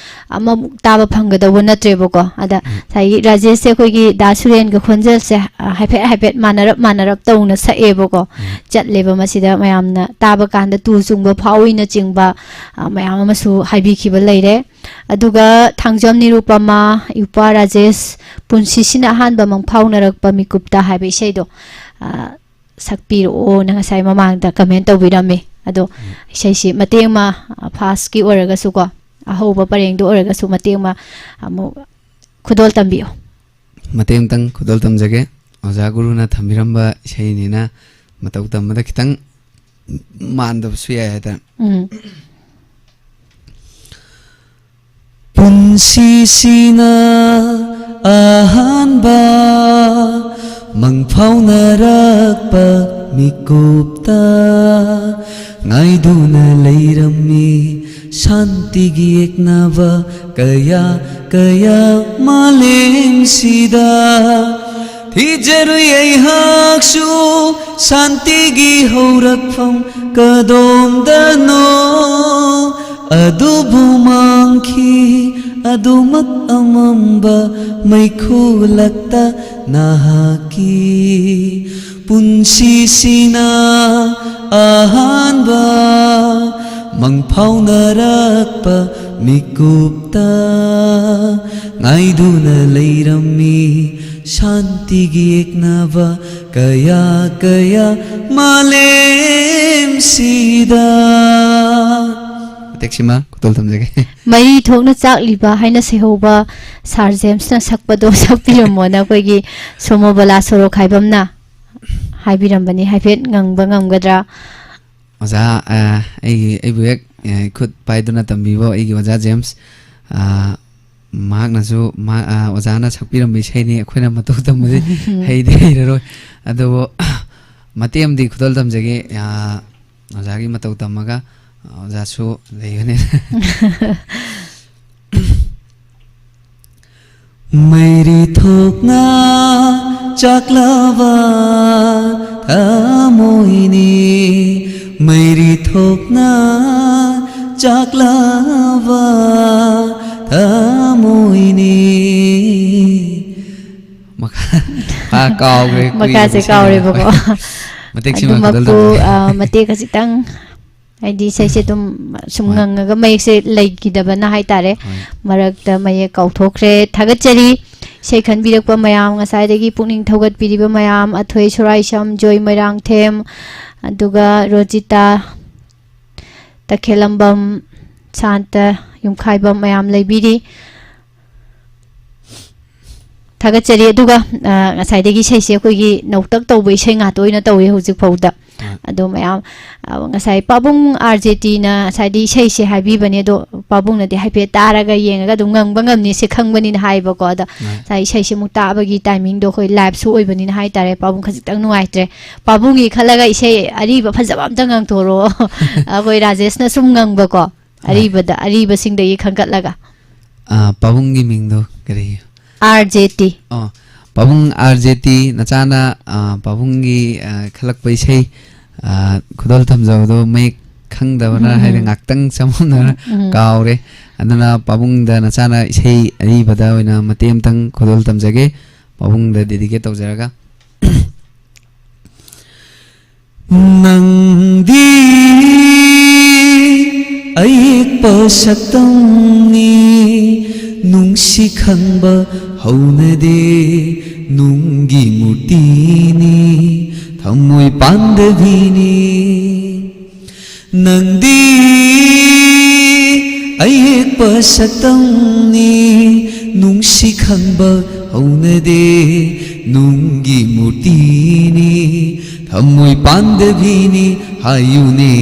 ꯑꯃꯃꯨꯛ ꯇꯥꯕ ꯐꯪꯒꯗꯧꯕ ꯅꯠꯇ꯭ꯔꯦꯕꯀꯣ꯫ ꯑꯗ ꯉꯁꯥꯏꯒꯤ ꯔꯥꯖꯦꯁꯁꯦ ꯑꯩꯈꯣꯏꯒꯤ ꯗꯥ ꯁꯨꯔꯦꯟꯒ ꯈꯣꯟꯖꯦꯜꯁꯦ, ꯑ, ꯍꯥꯏꯐꯦꯠ ꯍꯥꯏꯐꯦꯠ ꯃꯥꯟꯅꯔꯞ ꯃꯥꯟꯅꯔꯞ ꯇꯧꯅ ꯁꯛꯑꯦꯕꯀꯣ꯫ ꯆꯠꯂꯦꯕ ꯃꯁꯤꯗ ꯃꯌꯥꯝꯅ ꯇꯥꯕ ꯀꯥꯟꯗ ꯇꯨ ꯆꯨꯡꯕ ꯐꯥꯎꯏꯅꯆꯤꯡꯕ, ꯑ, ꯃꯌꯥꯝ ꯑꯃꯁꯨ ꯍꯥꯏꯕꯤꯈꯤꯕ ꯂꯩꯔꯦ꯫ ꯑꯗꯨꯒ ꯊꯥꯡꯖꯝ ꯅꯤꯔꯨꯄꯃꯥ, ꯏꯄ꯭ꯋꯥ ꯔꯥꯖꯦꯁ, ꯄꯨꯟꯁꯤꯁꯤꯅ ꯑꯍꯥꯟꯕ ꯃꯪꯐꯥꯎꯅꯔꯛꯄ ꯃꯤꯀꯨꯞꯇ ꯍꯥꯏꯕ ꯏꯁꯩꯗꯣ, ꯑ, ꯁꯛꯄꯤꯔꯛꯑꯣꯅ ꯉꯁꯥꯏ ꯃꯃꯥꯡꯗ comment ꯇꯧꯕꯤꯔꯝꯃꯤ꯫ ꯑꯗꯣ ꯏꯁꯩꯁꯤ ꯃꯇꯦꯛ ꯑꯃ, ꯑ, first ꯀꯤ ꯑꯣꯏꯔꯒꯁꯨꯀꯣ, ꯑꯍꯧꯕ ꯄꯔꯦꯡꯗꯣ ꯑꯣꯏꯔꯒꯁꯨ ꯃꯇꯦꯛ ꯑꯃ ꯑꯃꯨꯛ ꯈꯨꯗꯣꯜ ꯇꯝꯕꯤꯌꯨ꯫ ꯃꯇꯦꯛ ꯑꯃꯇꯪ ꯈꯨꯗꯣꯜ ꯇꯝꯖꯒꯦ꯫ ꯑꯣꯖꯥ ꯒꯨꯔꯨꯅ ꯊꯝꯕꯤꯔꯝꯕ ꯏꯁꯩꯅꯤꯅ ꯃꯇꯧ ꯇꯝꯕꯗ ꯈꯤꯇꯪ ꯃꯥꯟꯗꯕꯁꯨ ꯌꯥꯏ ꯍꯥꯏꯇꯥꯔꯦ꯫ ꯎꯝ꯫ ꯄꯨꯟꯁꯤꯁꯤꯅ ꯑꯍꯥꯟꯕ ꯃꯪꯐꯥꯎꯅꯔꯛꯄ ꯃꯤꯀꯨꯞꯇ ꯉꯥꯏꯗꯨꯅ ꯂꯩꯔꯝꯃꯤ ꯁꯥꯟꯇꯤꯒꯤ ꯌꯦꯛꯅꯕ ꯀꯌꯥ ꯀꯌꯥ ꯃꯥꯂꯦꯝꯁꯤꯗ꯫ ꯊꯤꯖꯔꯨꯏ ꯑꯩꯍꯥꯛꯁꯨ ꯁꯥꯟꯇꯤꯒꯤ ꯍꯧꯔꯛꯐꯝ ꯀꯗꯣꯝꯗꯅꯣ, ꯑꯗꯨꯕꯨ ꯃꯥꯡꯈꯤ ꯑꯗꯨꯃꯛ ꯑꯃꯝꯕ ꯃꯩꯈꯨ ꯂꯛꯇ ꯅꯍꯥꯛꯀꯤ ꯄꯨꯟꯁꯤꯁꯤꯅ ꯑꯍꯥꯟꯕ ꯃꯪꯐꯥꯎꯅꯔꯛꯄ ꯃꯤꯀꯨꯞꯇ ꯉꯥꯏꯗꯨꯅ ꯂꯩꯔꯝꯃꯤ ꯁꯥꯟꯇꯤꯒꯤ ꯌꯦꯛꯅꯕ ꯀꯌꯥ ꯀꯌꯥ ꯃꯥꯂꯦꯝꯁꯤꯗ꯫ ꯃꯇꯦꯛꯁꯤꯃ ꯈꯨꯗꯣꯜ ꯇꯝꯖꯒꯦ꯫ "ꯃꯩꯔꯤ ꯊꯣꯛꯅ ꯆꯥꯛꯂꯤꯕ" ꯍꯥꯏꯅ ꯁꯩꯍꯧꯕ ꯁꯥꯔ ꯖꯦꯝꯁꯅ ꯁꯛꯄꯗꯣ ꯁꯛꯄꯤꯔꯝꯃꯣꯅ ꯑꯩꯈꯣꯏꯒꯤ ꯁꯣꯃꯣꯕꯂꯥ ꯁꯣꯔꯣ ꯈꯥꯏꯕꯝꯅ ꯍꯥꯏꯕꯤꯔꯝꯕꯅꯤ꯫ ꯍꯥꯏꯐꯦꯠ ꯉꯪꯕ ꯉꯝꯒꯗ꯭ꯔꯥ? ꯑꯣꯖꯥ, ꯑ, ꯑꯩꯒꯤ, ꯑꯩꯕꯨ ꯍꯦꯛ, ꯑ, ꯈꯨꯠ ꯄꯥꯏꯗꯨꯅ ꯇꯝꯕꯤꯕ ꯑꯩꯒꯤ ꯑꯣꯖꯥ ꯖꯦꯝꯁ, ꯑ, ꯃꯍꯥꯛꯅꯁꯨ, ꯃꯍꯥꯛ, ꯑ, ꯑꯣꯖꯥꯅ ꯁꯛꯄꯤꯔꯝꯕ ꯏꯁꯩꯅꯤ꯫ ꯑꯩꯈꯣꯏꯅ ꯃꯇꯧ ꯇꯝꯕꯗꯤ ꯍꯩꯗꯤ ꯍꯩꯔꯔꯣꯏ꯫ ꯑꯗꯨꯕꯨ ꯃꯇꯦꯛ ꯑꯃꯗꯤ ꯈꯨꯗꯣꯜ ꯇꯝꯖꯒꯦ꯫ ꯑ, ꯑꯣꯖꯥꯒꯤ ꯃꯇꯧ ꯇꯝꯃꯒ, ꯑ, ꯑꯣꯖꯥꯁꯨ ꯂꯩꯒꯅꯤ꯫ ꯃꯩꯔꯤ ꯊꯣꯛꯅ ꯆꯥꯛꯂꯕ ꯊꯃꯣꯏꯅꯤ, ꯃꯩꯔꯤ ꯊꯣꯛꯅ ꯆꯥꯛꯂꯕ ꯊꯃꯣꯏꯅꯤ꯫ ꯃꯈꯥ, ꯃꯈꯥ ꯀꯥꯎꯈ꯭ꯔꯦ, ꯃꯈꯥꯁꯦ ꯀꯨꯏꯔꯕ ꯏꯁꯩꯅꯤꯅ꯫ ꯀꯥꯎꯔꯦꯕꯀꯣ꯫ ꯃꯇꯦꯛꯁꯤꯃ ꯈꯛꯇ ꯑꯗꯨꯃꯛꯄꯨ, ꯇꯧꯖꯒꯦ꯫ ꯑ, ꯃꯇꯦꯛ ꯈꯖꯤꯛꯇꯪ, ꯍꯥꯏꯗꯤ ꯏꯁꯩꯁꯦ ꯑꯗꯨꯝ ꯁꯨꯝ ꯍꯣꯏ꯫ ꯉꯪꯉꯒ ꯃꯌꯦꯛꯁꯦ ꯂꯩꯈꯤꯗꯕꯅ ꯍꯥꯏꯇꯥꯔꯦ꯫ ꯍꯣꯏ꯫ ꯃꯔꯛꯇ ꯃꯌꯦꯛ ꯀꯥꯎꯊꯣꯛꯈ꯭ꯔꯦ꯫ ꯊꯥꯒꯠꯆꯔꯤ ꯏꯁꯩ ꯈꯟꯕꯤꯔꯛꯄ ꯃꯌꯥꯝ, ꯉꯁꯥꯏꯗꯒꯤ ꯄꯨꯛꯅꯤꯡ ꯊꯧꯒꯠꯄꯤꯔꯤꯕ ꯃꯌꯥꯝ, ꯑꯊꯣꯏ ꯁꯣꯔꯥꯏꯁꯝ, ꯖꯣꯏ ꯃꯣꯏꯔꯥꯡꯊꯦꯝ, ꯑꯗꯨꯒ ꯔꯣꯖꯤꯇꯥ ꯇꯈꯦꯜꯂꯝꯕꯝ, ꯁꯥꯟꯇ ꯌꯨꯝꯈꯥꯏꯕꯝ ꯃꯌꯥꯝ ꯂꯩꯕꯤꯔꯤ꯫ ꯊꯥꯒꯠꯆꯔꯤ꯫ ꯑꯗꯨꯒ, ꯑ, ꯉꯁꯥꯏꯗꯒꯤ ꯏꯁꯩꯁꯦ ꯑꯩꯈꯣꯏꯒꯤ ꯅꯧꯇꯛ ꯇꯧꯕ ꯏꯁꯩ ꯉꯥꯛꯇ ꯑꯣꯏꯅ ꯇꯧꯏ ꯍꯧꯖꯤꯛ ꯐꯥꯎꯗ꯫ ꯍꯣꯏ꯫ ꯑꯗꯣ ꯃꯌꯥꯝ, ꯑ, ꯉꯁꯥꯏ ꯄꯥꯕꯨꯡ ꯑꯥꯔ ꯖꯦ ꯇꯤꯅ ꯉꯁꯥꯏꯗꯤ ꯏꯁꯩꯁꯦ ꯍꯥꯏꯕꯤꯕꯅꯦ, ꯑꯗꯣ ꯄꯥꯕꯨꯡꯅꯗꯤ ꯍꯥꯏꯐꯦꯠ ꯇꯥꯔꯒ ꯌꯦꯡꯉꯒ ꯑꯗꯨꯝ ꯉꯪꯕ ꯉꯝꯅꯤ ꯁꯤ ꯈꯪꯕꯅꯤꯅ ꯍꯥꯏꯕꯀꯣ꯫ ꯑꯗꯣ ꯍꯣꯏ꯫ ꯉꯁꯥꯏ ꯏꯁꯩꯁꯦ ꯑꯃꯨꯛ ꯇꯥꯕꯒꯤ ꯇꯥꯏꯃꯤꯡꯗꯣ ꯑꯩꯈꯣꯏ ꯂꯥꯏꯞꯁꯨ ꯑꯣꯏꯕꯅꯤꯅ ꯍꯥꯏꯇꯥꯔꯦ, ꯄꯥꯕꯨꯡ ꯈꯖꯤꯛꯇꯪ ꯅꯨꯡꯉꯥꯏꯇ꯭ꯔꯦ꯫ ꯄꯥꯕꯨꯡꯒꯤ ꯈꯜꯂꯒ ꯏꯁꯩ ꯑꯔꯤꯕ ꯐꯖꯕ ꯑꯝꯇ ꯉꯪꯊꯣꯔꯛꯑꯣ꯫ ꯑꯩꯈꯣꯏ ꯔꯥꯖꯦꯁꯅ ꯁꯨꯝ ꯉꯪꯕꯀꯣ꯫ ꯍꯣꯏ꯫ ꯑꯔꯤꯕꯗ, ꯑꯔꯤꯕꯁꯤꯡꯗꯒꯤ ꯈꯟꯒꯠꯂꯒ꯫ ꯑꯥ, ꯄꯥꯕꯨꯡꯒꯤ ꯃꯤꯡꯗꯣ ꯀꯔꯤ? R J T. ꯑꯣ, ꯄꯥꯕꯨꯡ ꯑꯥꯔ ꯖꯦ ꯇꯤ, ꯅꯆꯥꯅ, ꯑꯥ, ꯄꯥꯕꯨꯡꯒꯤ, ꯑꯥ, ꯈꯜꯂꯛꯄ ꯏꯁꯩ, ꯑꯥ, ꯈꯨꯗꯣꯜ ꯊꯝꯖꯕꯗꯣ ꯃꯌꯦꯛ ꯈꯪꯗꯕꯅ, ꯎꯝ, ꯍꯥꯏꯗꯤ, ꯎꯝ꯫ ꯉꯥꯛꯇꯪ ꯆꯃꯝꯅꯅ ꯎꯝ, ꯎꯝ꯫ ꯀꯥꯎꯔꯦ꯫ ꯑꯗꯨꯅ ꯄꯥꯕꯨꯡꯗ ꯅꯆꯥꯅ ꯏꯁꯩ ꯑꯔꯤꯕꯗ ꯑꯣꯏꯅ ꯃꯇꯦꯛ ꯑꯃꯇꯪ ꯈꯨꯗꯣꯜ ꯇꯝꯖꯒꯦ, ꯄꯥꯕꯨꯡꯗ ꯗꯦꯗꯤꯀꯦꯠ ꯇꯧꯖꯔꯒ꯫ ꯅꯪꯗꯤ ꯑꯌꯦꯛꯄ ꯁꯛꯇꯝꯅꯤ, ꯅꯨꯡꯁꯤ ꯈꯪꯕ ꯍꯧꯅꯗꯦ, ꯅꯨꯡꯒꯤ ꯃꯨꯔꯇꯤꯅꯤ, ꯊꯃꯣꯏ ꯄꯥꯟꯗꯕꯤꯅꯤ꯫ ꯅꯪꯗꯤ ꯑꯌꯦꯛꯄ ꯁꯛꯇꯝꯅꯤ, ꯅꯨꯡꯁꯤ ꯈꯪꯕ ꯍꯧꯅꯗꯦ, ꯅꯨꯡꯒꯤ ꯃꯨꯔꯇꯤꯅꯤ, ꯊꯃꯣꯏ ꯄꯥꯟꯗꯕꯤꯅꯤ, ꯍꯥꯏꯌꯨꯅꯦ,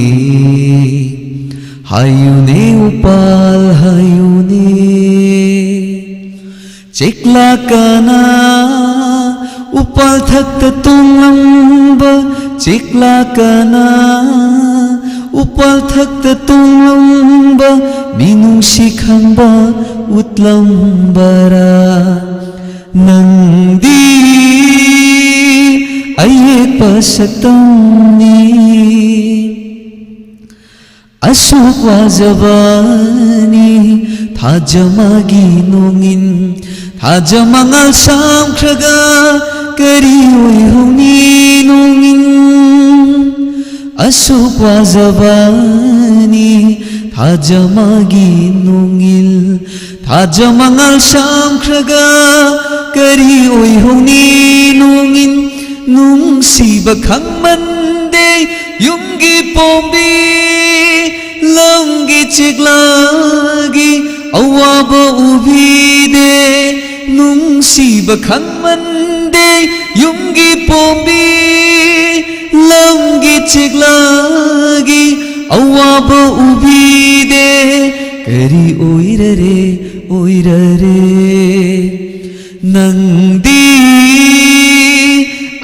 ꯍꯥꯏꯌꯨꯅꯦ, ꯎꯄꯥꯜ ꯍꯥꯏꯌꯨꯅꯦ꯫ ꯆꯦꯛꯂꯥꯛꯀꯅ ꯎꯄꯥꯜ ꯊꯛꯇ ꯇꯣꯡꯂꯝꯕ, ꯆꯦꯛꯂꯥꯛꯀꯅ ꯎꯄꯥꯜ ꯊꯛꯇ ꯇꯣꯡꯂꯝꯕ, ꯃꯤꯅꯨꯡꯁꯤ ꯈꯪꯕ ꯎꯠꯂꯝꯕꯔꯥ? ꯅꯪꯗꯤ ꯑꯌꯦꯛꯄ ꯁꯛꯇꯝꯅꯤ꯫ ꯑꯁꯨꯛ ꯋꯥꯖꯕꯅꯤ ꯊꯥꯖ ꯃꯥꯒꯤ ꯅꯣꯡꯏꯟ, ꯊꯥꯖ ꯃꯉꯥꯜ ꯁꯥꯝꯈ꯭ꯔꯒ ꯀꯔꯤ ꯑꯣꯏꯍꯧꯅꯤ ꯅꯣꯡꯏꯟ? ꯑꯁꯨꯛ ꯋꯥꯖꯕꯅꯤ ꯊꯥꯖ ꯃꯥꯒꯤ ꯅꯣꯡꯏꯟ, ꯊꯥꯖ ꯃꯉꯥꯜ ꯁꯥꯝꯈ꯭ꯔꯒ ꯀꯔꯤ ꯑꯣꯏꯍꯧꯅꯤ ꯅꯣꯡꯏꯟ? ꯅꯨꯡꯁꯤꯕ ꯈꯪꯃꯟꯗꯦ ꯌꯨꯝꯒꯤ ꯄꯣꯝꯕꯤ, ꯂꯝꯒꯤ ꯆꯦꯛꯂꯥꯒꯤ ꯑꯋꯥꯕ ꯎꯕꯤꯗꯦ꯫ ꯅꯨꯡꯁꯤꯕ ꯈꯪꯃꯟꯗꯦ ꯌꯨꯝꯒꯤ ꯄꯣꯝꯕꯤ, ꯂꯝꯒꯤ ꯆꯦꯛꯂꯥꯒꯤ ꯑꯋꯥꯕ ꯎꯕꯤꯗꯦ꯫ ꯀꯔꯤ ꯑꯣꯏꯔꯔꯦ, ꯑꯣꯏꯔꯔꯦ? ꯅꯪꯗꯤ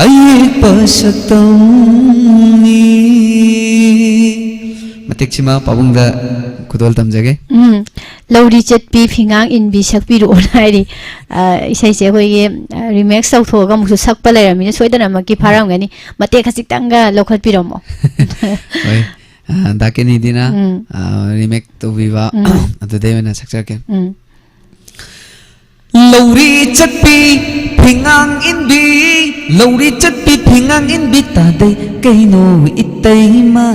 ꯑꯌꯦꯛꯄ ꯁꯛꯇꯝꯅꯤ꯫ ꯃꯇꯦꯛꯁꯤꯃ ꯄꯥꯕꯨꯡꯗ ꯈꯨꯗꯣꯜ ꯇꯝꯖꯒꯦ꯫ ꯎꯝ, ꯂꯧꯔꯤ ꯆꯠꯄꯤ ꯐꯤꯉꯥꯡ ꯏꯟꯕꯤ ꯁꯛꯄꯤꯔꯛꯑꯣꯅ ꯍꯥꯏꯔꯤ꯫ ꯑ, ꯏꯁꯩꯁꯦ ꯑꯩꯈꯣꯏꯒꯤ, ꯑ, remix ꯇꯧꯊꯣꯛꯑꯒ ꯑꯃꯨꯛꯁꯨ ꯁꯛꯄ ꯂꯩꯔꯝꯃꯤꯅ ꯁꯣꯏꯗꯅꯃꯛꯀꯤ ꯐꯥꯔꯝꯒꯅꯤ꯫ ꯃꯇꯦꯛ ꯈꯖꯤꯛꯇꯪꯒ ꯂꯧꯈꯠꯄꯤꯔꯝꯃꯣ꯫ ꯍꯣꯏ꯫ ꯑ, ꯗꯥ ꯀꯦꯅꯤꯗꯤꯅ, ꯎꯝ꯫ ꯑ, remake ꯇꯧꯕꯤꯕ, ꯎꯝ꯫ ꯑꯗꯨꯗꯩ ꯑꯣꯏꯅ ꯁꯛꯆꯔꯛꯀꯦ꯫ ꯎꯝ꯫ ꯂꯧꯔꯤ ꯆꯠꯄꯤ ꯐꯤꯉꯥꯡ ꯏꯟꯕꯤ, ꯂꯧꯔꯤ ꯆꯠꯄꯤ ꯐꯤꯉꯥꯡ ꯏꯟꯕꯤ ꯇꯥꯗꯩ ꯀꯩꯅꯣ ꯏꯇꯩꯃ,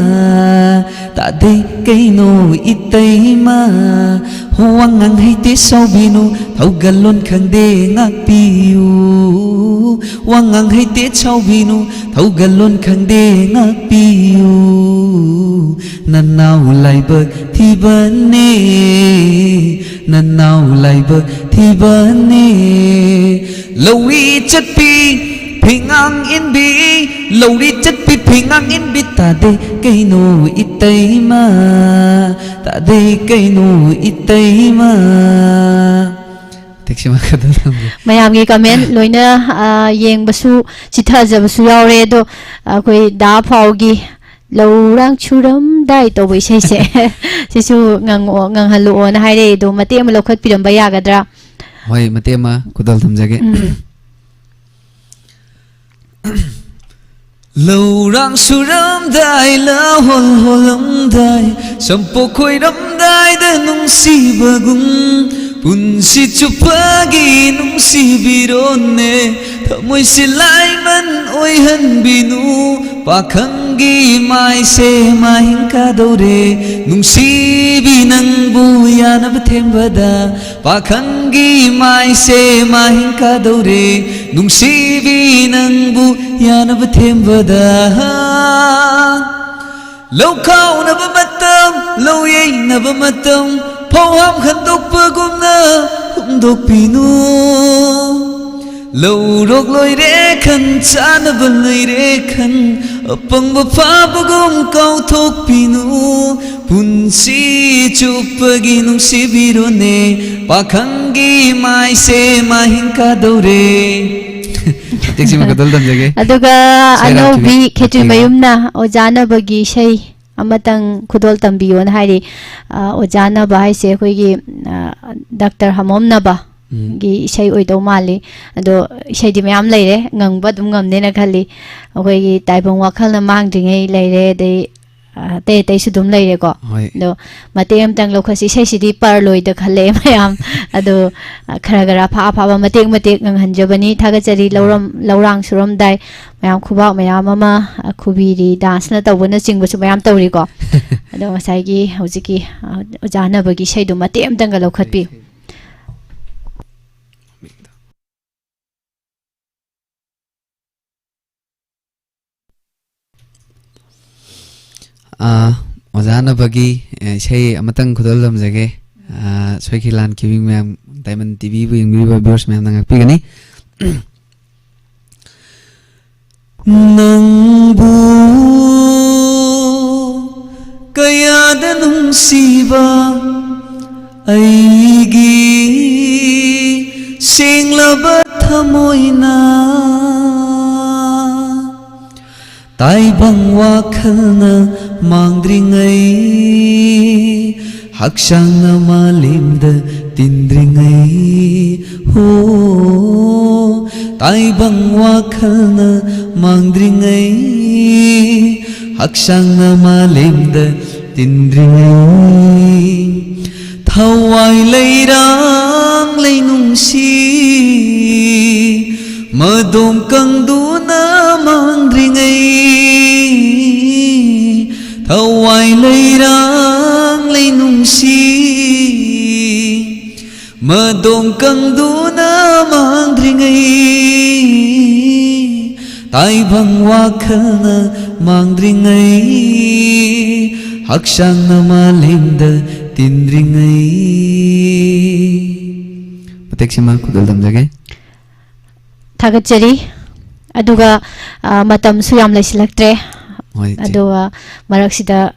ꯇꯥꯗꯩ ꯀꯩꯅꯣ ꯏꯇꯩꯃ꯫ ꯋꯥꯉꯥꯡ ꯍꯩꯇꯦ ꯁꯥꯎꯕꯤꯅꯨ, ꯊꯧꯒꯜꯂꯣꯟ ꯈꯪꯗꯦ ꯉꯥꯛꯄꯤꯌꯨ꯫ ꯋꯥꯉꯥꯡ ꯍꯩꯇꯦ ꯁꯥꯎꯕꯤꯅꯨ, ꯊꯧꯒꯜꯂꯣꯟ ꯈꯪꯗꯦ ꯉꯥꯛꯄꯤꯌꯨ꯫ ꯅꯅꯥꯎ ꯂꯥꯏꯕꯛ ꯊꯤꯕꯅꯦ, ꯅꯅꯥꯎ ꯂꯥꯏꯕꯛ ꯊꯤꯕꯅꯦ꯫ ꯂꯧꯔꯤ ꯆꯠꯄꯤ ꯐꯤꯉꯥꯡ ꯏꯟꯕꯤ, ꯂꯧꯔꯤ ꯆꯠꯄꯤ ꯐꯤꯉꯥꯡ ꯏꯟꯕꯤ ꯇꯥꯗꯦ ꯀꯩꯅꯣ ꯏꯇꯩꯃ, ꯇꯥꯗꯦ ꯀꯩꯅꯣ ꯏꯇꯩꯃ꯫ ꯇꯦꯛꯁꯤꯃ ꯈꯛꯇ ꯊꯝꯒꯦ꯫ ꯃꯌꯥꯝꯒꯤ comment ꯂꯣꯏꯅ, ꯑ, ꯌꯦꯡꯕꯁꯨ ꯆꯤꯊꯖꯕꯁꯨ ꯌꯥꯎꯔꯦ꯫ ꯑꯗꯣ ꯑꯩꯈꯣꯏ ꯗꯥ ꯐꯥꯎꯒꯤ "ꯂꯧꯔꯥꯡ ꯁꯨꯔꯝꯗꯥꯏ" ꯇꯧꯕ ꯏꯁꯩꯁꯦ ꯁꯤꯁꯨ ꯉꯪꯉꯛꯑꯣ, ꯉꯪꯍꯜꯂꯛꯑꯣꯅ ꯍꯥꯏꯔꯛꯑꯦ꯫ ꯑꯗꯣ ꯃꯇꯦꯛ ꯑꯃ ꯂꯧꯈꯠꯄꯤꯔꯝꯕ ꯌꯥꯒꯗ꯭ꯔꯥ? ꯍꯣꯏ, ꯃꯇꯦꯛ ꯑꯃ ꯈꯨꯗꯣꯜ ꯊꯝꯖꯒꯦ꯫ ꯎꯝ꯫ ꯂꯧꯔꯥꯡ ꯁꯨꯔꯝꯗꯥꯏ, ꯂꯧꯍꯣꯜ ꯍꯣꯜꯂꯝꯗꯥꯏ, ꯁꯝꯄꯣꯛ ꯈꯣꯏꯔꯝꯗꯥꯏꯗ ꯅꯨꯡꯁꯤꯕꯒꯨꯝ, ꯄꯨꯟꯁꯤ ꯆꯨꯞꯄꯒꯤ ꯅꯨꯡꯁꯤꯕꯤꯔꯣꯅꯦ꯫ ꯊꯃꯣꯏꯁꯦ ꯂꯥꯏꯃꯟ ꯑꯣꯏꯍꯟꯕꯤꯅꯨ, ꯄꯥꯈꯪꯒꯤ ꯃꯥꯏꯁꯦ ꯃꯥꯍꯤꯡ ꯀꯥꯗꯧꯔꯦ꯫ ꯅꯨꯡꯁꯤꯕꯤ, ꯅꯪꯕꯨ ꯌꯥꯅꯕ ꯊꯦꯝꯕꯗ, ꯄꯥꯈꯪꯒꯤ ꯃꯥꯏꯁꯦ ꯃꯥꯍꯤꯡ ꯀꯥꯗꯧꯔꯦ꯫ ꯅꯨꯡꯁꯤꯕꯤ, ꯅꯪꯕꯨ ꯌꯥꯅꯕ ꯊꯦꯝꯕꯗ, ꯂꯧ ꯈꯥꯎꯅꯕ ꯃꯇꯝ, ꯂꯧ ꯌꯩꯅꯕ ꯃꯇꯝ, ꯐꯧ ꯍꯥꯝ ꯈꯟꯗꯣꯛꯄꯒꯨꯝꯅ ꯍꯨꯟꯗꯣꯛꯄꯤꯅꯨ꯫ ꯂꯧꯔꯣꯛ ꯂꯣꯏꯔꯦ ꯈꯟ, ꯆꯥꯅꯕ ꯂꯩꯔꯦ ꯈꯟ, ꯑꯄꯪꯕ ꯐꯥꯕꯒꯨꯝ ꯀꯥꯎꯊꯣꯛꯄꯤꯅꯨ꯫ ꯄꯨꯟꯁꯤ ꯆꯨꯞꯄꯒꯤ ꯅꯨꯡꯁꯤꯕꯤꯔꯣꯅꯦ, ꯄꯥꯈꯪꯒꯤ ꯃꯥꯏꯁꯦ ꯃꯥꯍꯤꯡ ꯀꯥꯗꯧꯔꯦ꯫ ꯃꯇꯦꯛꯁꯤꯃ ꯈꯛꯇ ꯊꯝꯖꯒꯦ꯫ ꯑꯗꯨꯒ ꯁꯣꯏꯔꯥꯝ ꯑꯅꯧꯕꯤ ꯈꯤꯕꯤꯛ ꯈꯦꯇ꯭ꯔꯤ ꯅꯠꯇꯦꯀꯣ꯫ ꯃꯌꯨꯝꯅ ꯑꯣꯖꯥ ꯅꯕꯒꯤ ꯏꯁꯩ ꯑꯃꯇꯪ ꯈꯨꯗꯣꯜ ꯇꯝꯕꯤꯌꯣꯅ ꯍꯥꯏꯔꯤ꯫ ꯑ, ꯑꯣꯖꯥ ꯅꯕ ꯍꯥꯏꯁꯦ ꯑꯩꯈꯣꯏꯒꯤ, ꯑ, ꯗꯥꯛꯇꯔ ꯍꯃꯣꯝ ꯅꯕ ꯎꯝ꯫ ꯒꯤ ꯏꯁꯩ ꯑꯣꯏꯗꯧ ꯃꯥꯜꯂꯤ꯫ ꯑꯗꯣ ꯏꯁꯩꯗꯤ ꯃꯌꯥꯝ ꯂꯩꯔꯦ, ꯉꯪꯕ ꯑꯗꯨꯝ ꯉꯝꯅꯦꯅ ꯈꯜꯂꯤ꯫ ꯑꯩꯈꯣꯏꯒꯤ ꯇꯥꯏꯕꯪ ꯋꯥꯈꯜꯅ ꯃꯥꯡꯗ꯭ꯔꯤꯉꯩ ꯂꯩꯔꯦ, ꯑꯗꯩ, ꯑ, ꯑꯇꯩ ꯑꯇꯩꯁꯨ ꯑꯗꯨꯝ ꯂꯩꯔꯦꯀꯣ꯫ ꯍꯣꯏ꯫ ꯑꯗꯣ ꯃꯇꯦꯛ ꯑꯃꯇꯪ ꯂꯧꯈꯠꯁꯤ꯫ ꯏꯁꯩꯁꯤꯗꯤ ꯄꯔꯂꯣꯏꯗ ꯈꯜꯂꯛꯑꯦ ꯃꯌꯥꯝ꯫ ꯑꯗꯣ, ꯑ, ꯈꯔ ꯈꯔ ꯑꯐ ꯑꯐꯕ ꯃꯇꯦꯛ ꯃꯇꯦꯛ ꯉꯪꯍꯟꯖꯕꯅꯤ꯫ ꯊꯥꯒꯠꯆꯔꯤ꯫ ꯎꯝ꯫ ꯂꯧꯔꯝ-, ꯂꯧꯔꯥꯡ ꯁꯨꯔꯝꯗꯥꯏ ꯃꯌꯥꯝ ꯈꯨꯕꯥꯛ ꯃꯌꯥꯝ ꯑꯃ, ꯑ, ꯈꯨꯕꯤꯔꯤ, ꯗꯥꯟꯁꯅ ꯇꯧꯕꯅꯆꯤꯡꯕꯁꯨ ꯃꯌꯥꯝ ꯇꯧꯔꯤꯀꯣ꯫ ꯑꯗꯣ ꯉꯁꯥꯏꯒꯤ ꯍꯧꯖꯤꯛꯀꯤ, ꯑ, ꯑꯣꯖꯥ ꯅꯕꯒꯤ ꯏꯁꯩꯗꯣ ꯃꯇꯦꯛ ꯑꯃꯇꯪꯒ ꯂꯧꯈꯠꯄꯤꯌꯨ꯫ ꯑꯥ, ꯑꯣꯖꯥ ꯅꯕꯒꯤ, ꯑꯦ, ꯏꯁꯩ ꯑꯃꯇꯪ ꯈꯨꯗꯣꯜ ꯇꯝꯖꯒꯦ꯫ ꯑꯥ, ꯁꯣꯏꯈꯤ ꯂꯥꯟꯈꯤꯕꯤ ꯃꯌꯥꯝ, ꯗꯥꯏꯃꯟ ꯇꯤꯚꯤꯕꯨ ꯌꯦꯡꯕꯤꯔꯤꯕ viewers ꯃꯌꯥꯝꯅ ꯉꯥꯛꯄꯤꯒꯅꯤ꯫ ꯅꯪꯕꯨ ꯀꯌꯥꯗ ꯅꯨꯡꯁꯤꯕ ꯑꯩꯒꯤ ꯁꯦꯡꯂꯕ ꯊꯃꯣꯏꯅ, ꯇꯥꯏꯕꯪ ꯋꯥꯈꯜꯅ ꯃꯥꯡꯗ꯭ꯔꯤꯉꯩ, ꯍꯛꯆꯥꯡꯅ ꯃꯥꯂꯦꯝꯗ ꯇꯤꯟꯗ꯭ꯔꯤꯉꯩ, ꯍꯣ, ꯇꯥꯏꯕꯪ ꯋꯥꯈꯜꯅ ꯃꯥꯡꯗ꯭ꯔꯤꯉꯩ, ꯍꯛꯆꯥꯡꯅ ꯃꯥꯂꯦꯝꯗ ꯇꯤꯟꯗ꯭ꯔꯤꯉꯩ, ꯊꯋꯥꯏ ꯂꯩꯔꯥꯡ ꯂꯩꯅꯨꯡꯁꯤ, ꯃꯗꯣꯝ ꯀꯪꯗꯨꯅ ꯃꯥꯡꯗ꯭ꯔꯤꯉꯩ, ꯊꯋꯥꯏ ꯂꯩꯔꯥꯡ ꯂꯩꯅꯨꯡꯁꯤ, ꯃꯗꯣꯝ ꯀꯪꯗꯨꯅ ꯃꯥꯡꯗ꯭ꯔꯤꯉꯩ, ꯇꯥꯏꯕꯪ ꯋꯥꯈꯜꯅ ꯃꯥꯡꯗ꯭ꯔꯤꯉꯩ, ꯍꯛꯆꯥꯡꯅ ꯃꯥꯂꯦꯝꯗ ꯇꯤꯟꯗ꯭ꯔꯤꯉꯩ꯫ ꯃꯇꯦꯛꯁꯤꯃ ꯈꯨꯗꯣꯜ ꯇꯝꯖꯒꯦ꯫ ꯊꯥꯒꯠꯆꯔꯤ꯫ ꯑꯗꯨꯒ, ꯑ, ꯃꯇꯝꯁꯨ ꯌꯥꯝ ꯂꯩꯁꯤꯜꯂꯛꯇ꯭ꯔꯦ꯫ ꯍꯣꯏ, ꯏꯆꯦ꯫ ꯑꯗꯨꯒ ꯃꯔꯛꯁꯤꯗ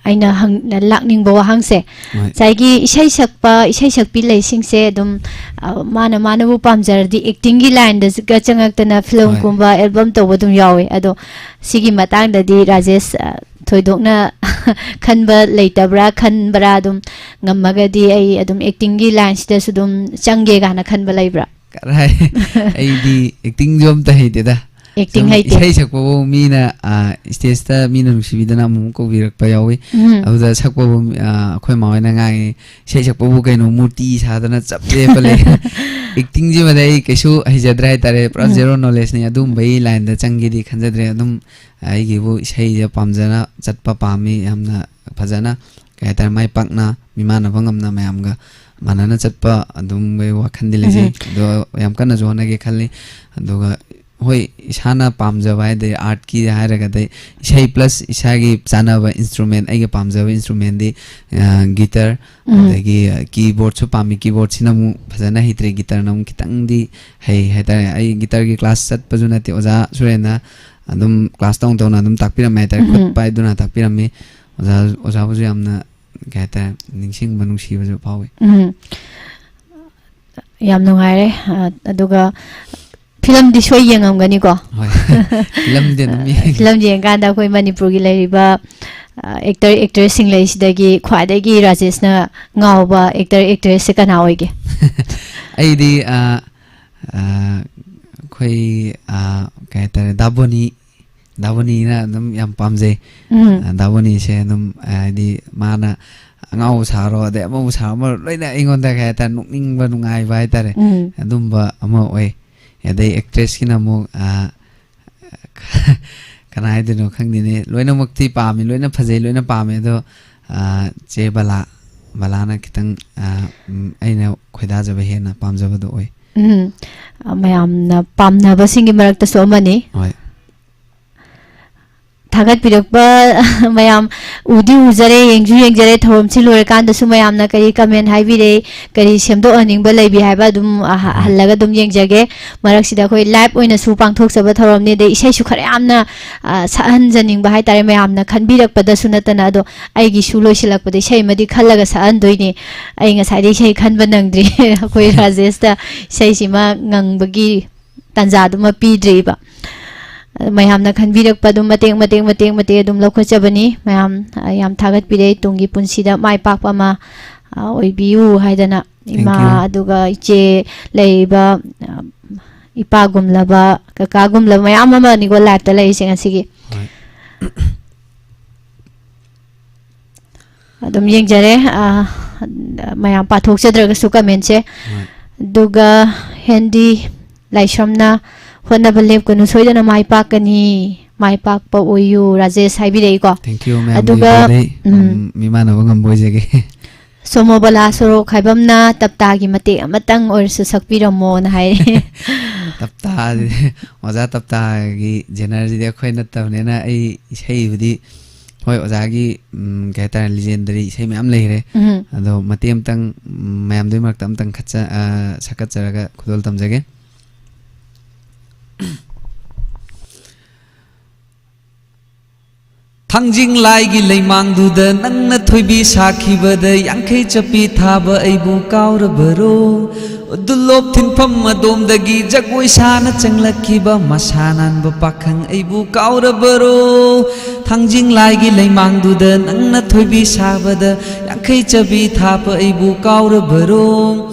ꯑꯩꯅ ꯍꯪ-, ꯂꯥꯛꯅꯤꯡꯕ ꯋꯥꯍꯪꯁꯦ, ꯍꯣꯏ꯫ ꯉꯁꯥꯏꯒꯤ ꯏꯁꯩ ꯁꯛꯄ, ꯏꯁꯩ ꯁꯛꯄꯤ ꯂꯩꯁꯤꯡꯁꯦ ꯑꯗꯨꯝ, ꯑ, ꯃꯥꯅ ꯃꯥꯅꯕꯨ ꯄꯥꯝꯖꯔꯗꯤ acting ꯒꯤ line ꯗꯒ ꯆꯪꯉꯛꯇꯅ film ꯍꯣꯏ꯫ ꯀꯨꯝꯕ, album ꯇꯧꯕ ꯑꯗꯨꯝ ꯌꯥꯎꯋꯦ꯫ ꯑꯗꯣ ꯁꯤꯒꯤ ꯃꯇꯥꯡꯗꯗꯤ ꯔꯥꯖꯦꯁ, ꯑ, ꯊꯣꯏꯗꯣꯛꯅ ꯈꯟꯕ ꯂꯩꯇꯕ꯭ꯔꯥ? ꯈꯟꯕ꯭ꯔꯥ? ꯑꯗꯨꯝ ꯉꯝꯃꯒꯗꯤ ꯑꯩ ꯑꯗꯨꯝ acting ꯒꯤ line ꯁꯤꯗꯁꯨ ꯑꯗꯨꯝ ꯆꯪꯒꯦ ꯀꯥꯏꯅ ꯈꯟꯕ ꯂꯩꯕ꯭ꯔꯥ? ꯀꯔꯥꯏ? ꯑꯩꯗꯤ acting ꯁꯨ ꯑꯝꯇ ꯍꯩꯇꯦꯗ꯫ Acting ꯁꯨꯝ ꯍꯩꯇꯦ꯫ ꯏꯁꯩ ꯁꯛꯄꯕꯨ ꯃꯤꯅ, ꯑ, stage ꯇ ꯃꯤꯅ ꯅꯨꯡꯁꯤꯕꯤꯗꯅ ꯑꯃꯨꯛ ꯀꯧꯕꯤꯔꯛꯄ ꯌꯥꯎꯏ꯫ ꯎꯝ꯫ ꯑꯗꯨꯗ ꯁꯛꯄꯕꯨ, ꯑ, ꯑꯩꯈꯣꯏ ꯃꯥ ꯍꯣꯏꯅ ꯉꯥꯡꯉꯤ, "ꯏꯁꯩ ꯁꯛꯄꯕꯨ ꯀꯩꯅꯣ ꯃꯨꯔꯇꯤ ꯁꯥꯗꯅ ꯆꯞ ꯂꯦꯞꯄ ꯂꯩ?" Acting ꯁꯤꯃꯗꯤ ꯑꯩ ꯀꯩꯁꯨ ꯍꯩꯖꯗ꯭ꯔꯦ ꯍꯥꯏꯇꯥꯔꯦ, ꯄꯨꯔꯥ ꯎꯝ꯫ Zero knowledge ꯅꯤ꯫ ꯑꯗꯨꯝꯕꯒꯤ line ꯗ ꯆꯪꯒꯦꯗꯤ ꯈꯟꯖꯗ꯭ꯔꯦ꯫ ꯑꯗꯨꯝ ꯑꯩꯒꯤꯕꯨ ꯏꯁꯩꯁꯦ ꯄꯥꯝꯖꯅ ꯆꯠꯄ ꯄꯥꯝꯃꯤ, ꯌꯥꯝꯅ ꯐꯖꯅ, ꯀꯩ ꯍꯥꯏꯇꯥꯔꯦ, ꯃꯥꯏ ꯄꯥꯛꯅ ꯃꯤꯃꯥꯟꯅꯕ ꯉꯝꯅ ꯃꯌꯥꯝꯒ ꯃꯥꯟꯅꯅ ꯆꯠꯄ ꯑꯗꯨꯝꯕꯒꯤ ꯋꯥꯈꯜꯗꯤ ꯂꯩꯖꯩ꯫ ꯎꯝ꯫ ꯑꯗꯣ ꯌꯥꯝ ꯀꯟꯅꯁꯨ ꯍꯣꯠꯅꯒꯦ ꯈꯜꯂꯤ꯫ ꯑꯗꯨꯒ ꯍꯣꯏ, ꯏꯁꯥꯅ ꯄꯥꯝꯖꯕ ꯍꯥꯏꯔꯗꯤ art ꯀꯤ ꯍꯥꯏꯔꯒꯗꯤ ꯏꯁꯩ plus ꯏꯁꯥꯒꯤ ꯆꯥꯟꯅꯕ instrument, ꯑꯩꯒ ꯄꯥꯝꯖꯕ instrument ꯗꯤ, ꯑ, guitar, ꯎꯝ꯫ ꯑꯗꯒꯤ, ꯑ, keyboard ꯁꯨ ꯄꯥꯝꯃꯤ꯫ Keyboard ꯁꯤꯅ ꯑꯃꯨꯛ ꯐꯖꯅ ꯍꯩꯇ꯭ꯔꯦ, guitar ꯅ ꯑꯃꯨꯛ ꯈꯤꯇꯪꯗꯤ ꯍꯩ ꯍꯥꯏꯇꯥꯔꯦ꯫ ꯑꯩ guitar ꯒꯤ class ꯆꯠꯄꯁꯨ ꯅꯠꯇꯦ, ꯑꯣꯖꯥ ꯁꯨꯔꯦꯟꯅ ꯑꯗꯨꯝ class ꯇꯧꯅ ꯇꯧꯅ ꯑꯗꯨꯝ ꯇꯥꯛꯄꯤꯔꯝꯃꯦ ꯍꯥꯏꯇꯥꯔꯦ, ꯎꯝ, ꯈꯨꯠ ꯎꯝ꯫ ꯄꯥꯏꯗꯨꯅ ꯇꯥꯛꯄꯤꯔꯝꯃꯤ꯫ ꯑꯣꯖꯥ, ꯑꯣꯖꯥꯕꯨꯁꯨ ꯌꯥꯝꯅ, ꯀꯩ ꯍꯥꯏꯇꯥꯔꯦ, ꯅꯤꯡꯁꯤꯡꯕ ꯅꯨꯡꯁꯤꯕꯁꯨ ꯐꯥꯎꯏ꯫ ꯎꯝ꯫ ꯌꯥꯝ ꯅꯨꯡꯉꯥꯏꯔꯦ꯫ ꯑ, ꯑꯗꯨꯒ film ꯗꯤ ꯁꯣꯏ ꯌꯦꯡꯉꯝꯒꯅꯤꯀꯣ? ꯍꯣꯏ꯫ Film ꯗꯤ ꯑꯗꯨꯝ ꯌꯦꯡꯉꯤ꯫ Film ꯌꯦꯡꯀꯥꯟꯗ ꯑꯩꯈꯣꯏ ꯃꯅꯤꯄꯨꯔꯒꯤ ꯂꯩꯔꯤꯕ, ꯑ, actor actress ꯁꯤꯡ ꯂꯩꯁꯤꯗꯒꯤ ꯈ꯭ꯋꯥꯏꯗꯒꯤ ꯔꯥꯖꯦꯁꯅ ꯉꯥꯎꯕ actor actress ꯁꯦ ꯀꯅꯥ ꯑꯣꯏꯒꯦ? ꯑꯩꯗꯤ, ꯑ, ꯑ, ꯑꯩꯈꯣꯏ, ꯑ, ꯀꯩ ꯍꯥꯏꯇꯥꯔꯦ, ꯗꯥ ꯕꯣꯅꯤ, ꯗꯥ ꯕꯣꯅꯤꯅ ꯑꯗꯨꯝ ꯌꯥꯝ ꯄꯥꯝꯖꯩ꯫ ꯎꯝ꯫ ꯑ, ꯗꯥ ꯕꯣꯅꯤꯁꯦ ꯑꯗꯨꯝ, ꯑ, ꯍꯥꯏꯗꯤ ꯃꯥꯅ ꯑꯉꯥꯎꯕ ꯁꯥꯔꯣ, ꯑꯗꯩ ꯑꯃꯕꯨ ꯁꯥꯔꯣ, ꯑꯃ ꯂꯣꯏꯅ ꯑꯩꯉꯣꯟꯗ, ꯀꯩ ꯍꯥꯏꯇꯥꯔꯦ, ꯅꯣꯛꯅꯤꯡꯕ, ꯅꯨꯡꯉꯥꯏꯕ ꯍꯥꯏꯇꯥꯔꯦ, ꯎꯝ꯫ ꯑꯗꯨꯝꯕ ꯑꯃ ꯑꯣꯏ꯫ ꯑꯗꯩ actressꯀꯤꯅ ꯑꯃꯨꯛ, ꯑ, ꯀꯅꯥ ꯍꯥꯏꯗꯣꯏꯅꯣ ꯈꯪꯗꯦꯅꯦ, ꯂꯣꯏꯅꯃꯛꯇꯤ ꯄꯥꯝꯃꯤ, ꯂꯣꯏꯅ ꯐꯖꯩ, ꯂꯣꯏꯅ ꯄꯥꯝꯃꯦ, ꯑꯗꯣ, ꯑ, ꯆꯦ ꯕꯂꯥ, ꯕꯂꯥꯅ ꯈꯤꯇꯪ, ꯑ, ꯎꯝ, ꯑꯩꯅ ꯈꯣꯏꯗꯥꯖꯕ ꯍꯦꯟꯅ ꯄꯥꯝꯖꯕꯗꯣ ꯑꯣꯏ꯫ ꯎꯝ, ꯑ, ꯃꯌꯥꯝꯅ ꯄꯥꯝꯅꯕꯁꯤꯡꯒꯤ ꯃꯔꯛꯇꯁꯨ ꯑꯃꯅꯤ꯫ ꯍꯣꯏ꯫ ꯊꯥꯒꯠꯄꯤꯔꯛꯄ ꯃꯌꯥꯝ ꯎꯗꯤ ꯎꯖꯔꯦ, ꯌꯦꯡꯁꯨ ꯌꯦꯡꯖꯔꯦ꯫ ꯊꯧꯔꯝꯁꯤ ꯂꯣꯏꯔꯀꯥꯟꯗꯁꯨ ꯃꯌꯥꯝꯅ ꯀꯔꯤ comment ꯍꯥꯏꯕꯤꯔꯦ, ꯀꯔꯤ ꯁꯦꯝꯗꯣꯛꯍꯟꯅꯤꯡꯕ ꯂꯩꯕꯤ ꯍꯥꯏꯕ ꯑꯗꯨꯝ, ꯑ, ꯍ-, ꯎꯝ꯫ ꯍꯜꯂꯒ ꯑꯗꯨꯝ ꯌꯦꯡꯖꯒꯦ꯫ ꯃꯔꯛꯁꯤꯗ ꯑꯩꯈꯣꯏ live ꯑꯣꯏꯅꯁꯨ ꯄꯥꯡꯊꯣꯛꯆꯕ ꯊꯧꯔꯝꯅꯤ, ꯑꯗꯩ ꯏꯁꯩꯁꯨ ꯈꯔ ꯌꯥꯝꯅ, ꯑ, ꯁꯛꯍꯟꯖꯅꯤꯡꯕ ꯍꯥꯏꯇꯥꯔꯦ, ꯃꯌꯥꯝꯅ ꯈꯟꯕꯤꯔꯛꯄꯗꯁꯨ ꯅꯠꯇꯅ꯫ ꯑꯗꯣ ꯑꯩꯒꯤꯁꯨ ꯂꯣꯏꯁꯤꯜꯂꯛꯄꯗ ꯏꯁꯩ ꯑꯃꯗꯤ ꯈꯜꯂꯒ ꯁꯛꯍꯟꯗꯣꯏꯅꯦ꯫ ꯑꯩ ꯉꯁꯥꯏꯗꯩ ꯏꯁꯩ ꯈꯟꯕ ꯅꯪꯗ꯭ꯔꯤ꯫ ꯑꯩꯈꯣꯏ ꯔꯥꯖꯦꯁꯇ ꯏꯁꯩꯁꯤꯃ ꯉꯪꯕꯒꯤ ꯇꯥꯟꯖꯥꯗꯨꯃ ꯄꯤꯗ꯭ꯔꯤꯕ꯫ ꯃꯌꯥꯝꯅ ꯈꯟꯕꯤꯔꯛꯄ ꯑꯗꯨꯝ ꯃꯇꯦꯛ, ꯃꯇꯦꯛ, ꯃꯇꯦꯛ, ꯃꯇꯦꯛ ꯑꯗꯨꯝ ꯂꯧꯈꯠꯆꯕꯅꯤ꯫ ꯃꯌꯥꯝ, ꯑ, ꯌꯥꯝ ꯊꯥꯒꯠꯄꯤꯔꯦ꯫ ꯇꯨꯡꯒꯤ ꯄꯨꯟꯁꯤꯗ ꯃꯥꯏ ꯄꯥꯛꯄ ꯑꯃ, ꯑ, ꯑꯣꯏꯕꯤꯌꯨ ꯍꯥꯏꯗꯅ Thank ꯏꯃꯥ, you꯫ ꯑꯗꯨꯒ ꯏꯆꯦ ꯂꯩꯔꯤꯕ, ꯑ, ꯏꯄꯥꯒꯨꯝꯂꯕ, ꯀꯀꯥꯒꯨꯝꯂꯕ ꯃꯌꯥꯝ ꯑꯃꯅꯤꯀꯣ liveꯇ ꯂꯩꯔꯤꯁꯦ ꯉꯁꯤꯒꯤ꯫ ꯍꯣꯏ꯫ ꯑꯗꯨꯝ ꯌꯦꯡꯖꯔꯦ, ꯑ, ꯃꯌꯥꯝ ꯄꯥꯊꯣꯛꯆꯗ꯭ꯔꯒꯁꯨ commentꯁꯦ꯫ ꯍꯣꯏ꯫ ꯑꯗꯨꯒ ꯍꯦꯟꯗꯤ ꯂꯥꯏꯁ꯭ꯔꯝꯅ "ꯍꯣꯠꯅꯕ ꯂꯦꯞꯀꯅꯨ, ꯁꯣꯏꯗꯅ ꯃꯥꯏ ꯄꯥꯛꯀꯅꯤ, ꯃꯥꯏ ꯄꯥꯛꯄ ꯑꯣꯏꯌꯨ ꯔꯥꯖꯦꯁ" ꯍꯥꯏꯕꯤꯔꯛꯏꯀꯣ꯫ Thank you, ꯃꯌꯥꯝ ꯑꯗꯨꯒ, ꯂꯩꯕꯗꯩ, ꯎꯝ, ꯎꯝ, ꯃꯤꯃꯥꯟꯅꯕ ꯉꯝꯕ ꯑꯣꯏꯖꯒꯦ꯫ ꯁꯣꯃꯣꯕꯂꯥ ꯁꯣꯔꯣꯛ ꯈꯥꯏꯕꯝꯅ "ꯇꯞꯇꯥꯒꯤ ꯃꯇꯦꯛ ꯑꯃꯇꯪ ꯑꯣꯏꯔꯁꯨ ꯁꯛꯄꯤꯔꯝꯃꯣꯅ" ꯍꯥꯏꯔꯦ꯫ ꯇꯞꯇꯥꯗꯤ, ꯑꯣꯖꯥ ꯇꯞꯇꯥꯒꯤ ꯖꯦꯅꯔꯁꯤꯗꯤ ꯑꯩꯈꯣꯏ ꯅꯠꯇꯕꯅꯤꯅ, ꯑꯩ ꯏꯁꯩꯕꯨꯗꯤ, ꯍꯣꯏ, ꯑꯣꯖꯥꯒꯤ, ꯎꯝ, ꯀꯩ ꯍꯥꯏꯇꯥꯔꯦ, legendary ꯏꯁꯩ ꯃꯌꯥꯝ ꯂꯩꯈ꯭ꯔꯦ꯫ ꯎꯝ꯫ ꯑꯗꯣ ꯃꯇꯦꯛ ꯑꯃꯇꯪ, ꯎꯝ, ꯃꯌꯥꯝꯗꯨꯒꯤ ꯃꯔꯛꯇ ꯑꯃꯇꯪ ꯈꯠꯆ-, ꯑ, ꯁꯛꯀꯠꯆꯔꯒ ꯈꯨꯗꯣꯜ ꯇꯝꯖꯒꯦ꯫ ꯊꯥꯡꯖꯤꯡ ꯂꯥꯏꯒꯤ ꯂꯩꯃꯥꯡꯗꯨꯗ ꯅꯪꯅ ꯊꯣꯏꯕꯤ ꯁꯥꯈꯤꯕꯗ ꯌꯥꯡꯈꯩ ꯆꯞꯄꯤ ꯊꯥꯕ ꯑꯩꯕꯨ ꯀꯥꯎꯔꯕꯔꯣ? ꯗꯨꯂꯣꯞ ꯊꯤꯟꯐꯝ ꯑꯗꯣꯝꯗꯒꯤ ꯖꯒꯣꯏ ꯁꯥꯅ ꯆꯪꯂꯛꯈꯤꯕ ꯃꯁꯥ ꯅꯥꯟꯕ ꯄꯥꯈꯪ ꯑꯩꯕꯨ ꯀꯥꯎꯔꯕꯔꯣ? ꯊꯥꯡꯖꯤꯡ ꯂꯥꯏꯒꯤ ꯂꯩꯃꯥꯡꯗꯨꯗ ꯅꯪꯅ ꯊꯣꯏꯕꯤ ꯁꯥꯕꯗ ꯌꯥꯡꯈꯩ ꯆꯞꯄꯤ ꯊꯥꯕ ꯑꯩꯕꯨ ꯀꯥꯎꯔꯕꯔꯣ?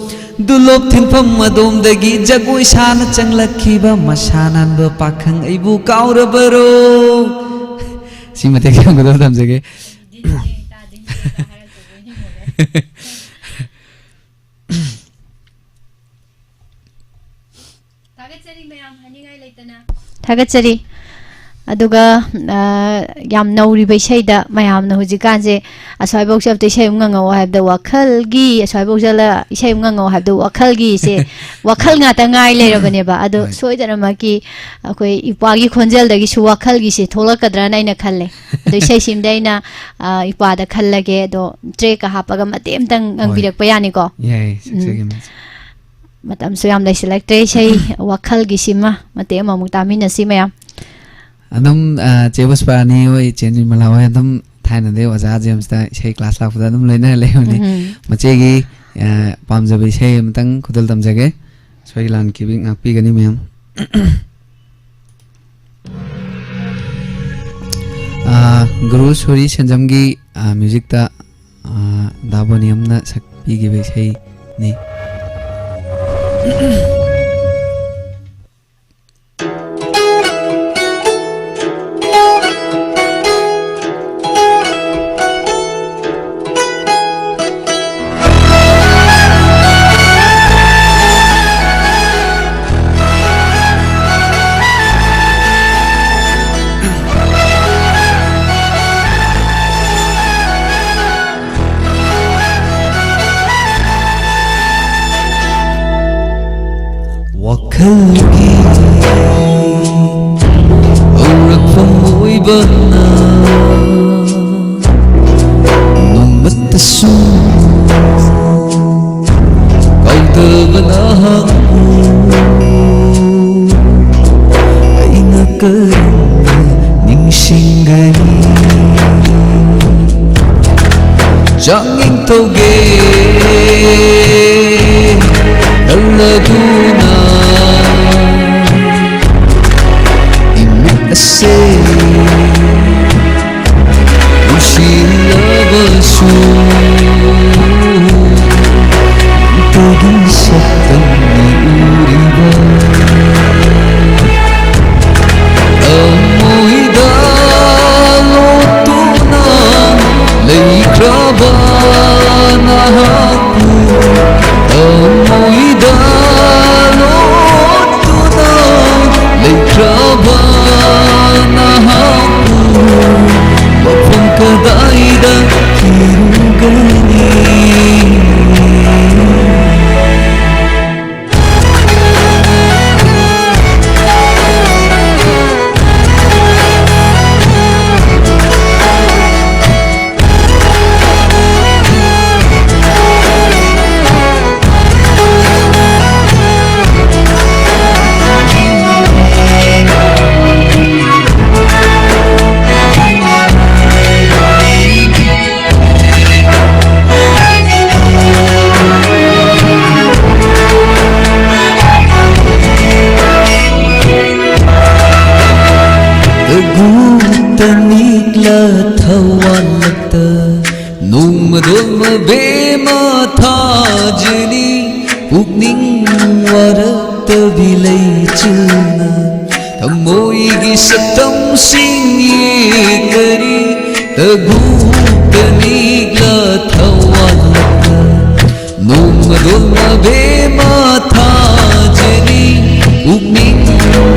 ꯗꯨꯂꯣꯞ ꯊꯤꯟꯐꯝ ꯑꯗꯣꯝꯗꯒꯤ ꯖꯒꯣꯏ ꯁꯥꯅ ꯆꯪꯂꯛꯈꯤꯕ ꯃꯁꯥ ꯅꯥꯟꯕ ꯄꯥꯈꯪ ꯑꯩꯕꯨ ꯀꯥꯎꯔꯕꯔꯣ? ꯁꯤ ꯃꯇꯦꯛ ꯌꯥꯝꯒꯗꯕ ꯊꯝꯖꯒꯦ꯫ ꯊꯥꯒꯠꯆꯔꯤ ꯃꯌꯥꯝ, ꯍꯥꯏꯅꯤꯡꯉꯥꯏ ꯂꯩꯇꯅ꯫ ꯊꯥꯒꯠꯆꯔꯤ꯫ ꯑꯗꯨꯒ, ꯑ, ꯌꯥꯝ ꯅꯧꯔꯤꯕ ꯏꯁꯩꯗ ꯃꯌꯥꯝꯅ ꯍꯧꯖꯤꯛꯀꯥꯟꯁꯦ, "ꯑꯁ꯭ꯋꯥꯏꯐꯧ ꯆꯠꯄꯗ ꯏꯁꯩ ꯑꯃ ꯉꯪꯉꯛꯑꯣ" ꯍꯥꯏꯕꯗ ꯋꯥꯈꯜꯒꯤ, "ꯑꯁ꯭ꯋꯥꯏꯐꯧ ꯆꯠꯂ ꯏꯁꯩ ꯑꯃ ꯉꯪꯉꯛꯑꯣ" ꯍꯥꯏꯕꯗ ꯋꯥꯈꯜꯒꯤꯁꯦ, ꯋꯥꯈꯜ ꯉꯥꯛꯇ ꯉꯥꯏ ꯂꯩꯔꯕꯅꯦꯕ꯫ ꯑꯗꯣ ꯍꯣꯏ꯫ ꯁꯣꯏꯗꯅꯃꯛꯀꯤ ꯑꯩꯈꯣꯏ ꯏꯄ꯭ꯋꯥꯒꯤ ꯈꯣꯟꯖꯦꯜꯗꯒꯤꯁꯨ ꯋꯥꯈꯜꯒꯤꯁꯦ ꯊꯣꯛꯂꯛꯀꯗ꯭ꯔꯅ ꯑꯩꯅ ꯈꯜꯂꯦ꯫ ꯑꯗꯣ ꯏꯁꯩꯁꯤꯃꯗꯤ ꯑꯩꯅ, ꯑ, ꯏꯄ꯭ꯋꯥꯗ ꯈꯜꯂꯒꯦ꯫ ꯑꯗꯣ ꯇ꯭ꯔꯦꯛꯀ ꯍꯥꯞꯄꯒ ꯃꯇꯦꯛ ꯑꯃꯇꯪ ꯍꯣꯏ꯫ ꯉꯪꯕꯤꯔꯛꯄ ꯌꯥꯅꯤꯀꯣ? ꯌꯥꯏ, ꯎꯝ꯫ ꯁꯛꯆꯒꯦ, ꯃꯦꯝ꯫ ꯃꯇꯝꯁꯨ ꯌꯥꯝ ꯂꯩꯁꯤꯜꯂꯛꯇ꯭ꯔꯦ꯫ ꯏꯁꯩ ꯋꯥꯈꯜꯒꯤꯁꯤꯃ ꯃꯇꯦꯛ ꯑꯃꯃꯨꯛ ꯇꯥꯃꯤꯟꯅꯁꯤ ꯃꯌꯥꯝ꯫ ꯑꯗꯨꯝ, ꯑ, ꯆꯦ ꯄꯨꯁꯄꯥꯔꯥꯅꯤ ꯍꯣꯏ, ꯆꯦ ꯅꯤꯔꯃꯂꯥ ꯍꯣꯏ ꯑꯗꯨꯝ ꯊꯥꯏꯅꯗꯩ ꯑꯣꯖꯥ ꯖꯦꯝꯁꯇ ꯏꯁꯩ ꯀ꯭ꯂꯥꯁ ꯂꯥꯛꯄꯗ ꯑꯗꯨꯝ ꯂꯣꯏꯅꯔ ꯂꯩꯕꯅꯤ꯫ ꯎꯝ꯫ ꯃꯆꯦꯒꯤ, ꯑ, ꯄꯥꯝꯖꯕ ꯏꯁꯩ ꯑꯃꯇꯪ ꯈꯨꯗꯣꯜ ꯇꯝꯖꯒꯦ꯫ ꯁꯣꯏ ꯂꯥꯟꯈꯤꯕ ꯉꯥꯛꯄꯤꯒꯅꯤ ꯃꯌꯥꯝ꯫ ꯑ, ꯒꯨꯔꯨ ꯁꯣꯔꯤ ꯁꯦꯟꯖꯝꯒꯤ, ꯑ, ꯃ꯭ꯌꯨꯖꯤꯛꯇ, ꯑ, ꯗꯥ ꯕꯣꯅꯤꯌꯝꯅ ꯁꯛꯄꯤꯈꯤꯕ ꯏꯁꯩꯅꯤ꯫ ꯋꯥꯈꯜꯒꯤ ꯍꯧꯔꯛꯐꯝ ꯑꯣꯏꯕꯅ ꯃꯃꯠꯇꯁꯨ ꯀꯥꯎꯗꯕꯅ ꯍꯪꯉꯨ, ꯑꯩꯅ ꯀꯔꯝꯅ ꯅꯤꯡꯁꯤꯡꯒꯅꯤ? ꯆꯥꯡꯌꯦꯡ ꯇꯧꯒꯦ ꯈꯜꯂꯗꯨꯅ ꯏꯃꯤꯠ ꯑꯁꯦ ꯎꯏꯁꯤꯜꯂꯕꯁꯨ, ꯅꯪꯇꯒꯤ ꯀꯗꯥꯏꯗ ꯊꯤꯔꯨꯒꯅꯤ? ꯇꯒꯨ ꯇꯅꯤꯛꯂ ꯊꯋꯥꯟꯂꯛꯇ ꯅꯣꯡꯃꯗꯣꯜ ꯃꯕꯦꯝꯃ ꯊꯥꯖꯅꯤ, ꯄꯨꯛꯅꯤꯡ ꯋꯥꯔꯛꯇꯕꯤ ꯂꯩꯆꯤꯜꯅ ꯊꯃꯣꯏꯒꯤ ꯁꯛꯇꯝꯁꯤꯡ ꯌꯦꯛꯀꯅꯤ꯫ ꯇꯒꯨ ꯇꯅꯤꯛꯂ ꯊꯋꯥꯟꯂꯛꯇ ꯅꯣꯡꯃꯗꯣꯜ ꯃꯕꯦꯝꯃ ꯊꯥꯖꯅꯤ, ꯄꯨꯛꯅꯤꯡ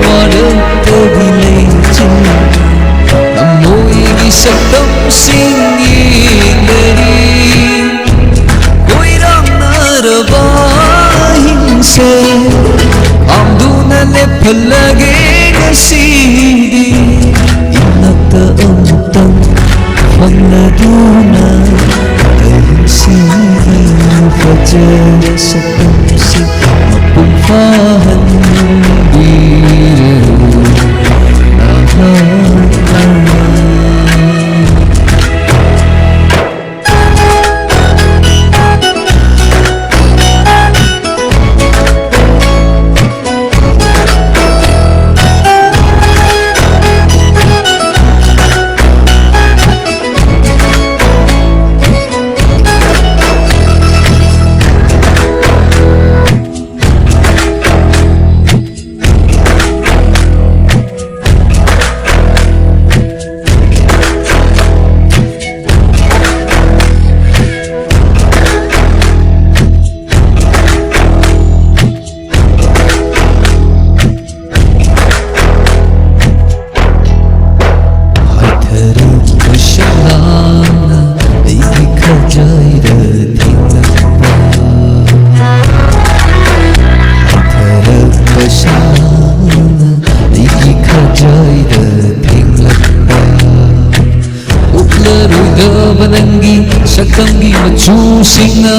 ꯋꯥꯔꯛꯇꯕꯤ ꯂꯩꯆꯤꯜ, ꯊꯃꯣꯏꯒꯤ ꯁꯛꯇꯝꯁꯤꯡ ꯌꯦꯡꯒꯅꯤ꯫ ꯀꯣꯏꯔꯥꯡꯅꯔꯕ ꯑꯍꯤꯡꯁꯦ ꯈꯥꯝꯗꯨꯅ ꯂꯦꯞꯍꯜꯂꯒꯦ ꯉꯁꯤꯗꯤ꯫ ꯏꯅꯥꯛꯇ ꯑꯃꯨꯛꯇꯪ ꯐꯝꯂꯗꯨꯅ ꯑꯍꯤꯡꯁꯤꯒꯤ ꯐꯖꯕ ꯁꯛꯇꯝꯁꯤ ꯃꯄꯨꯡ ꯐꯥꯍꯟꯕꯤꯔꯔꯣ꯫ ꯑꯍꯥ, ꯑꯍꯥ꯫ ꯅꯪꯒꯤ ꯁꯛꯇꯝꯒꯤ ꯃꯆꯨꯁꯤꯡꯅ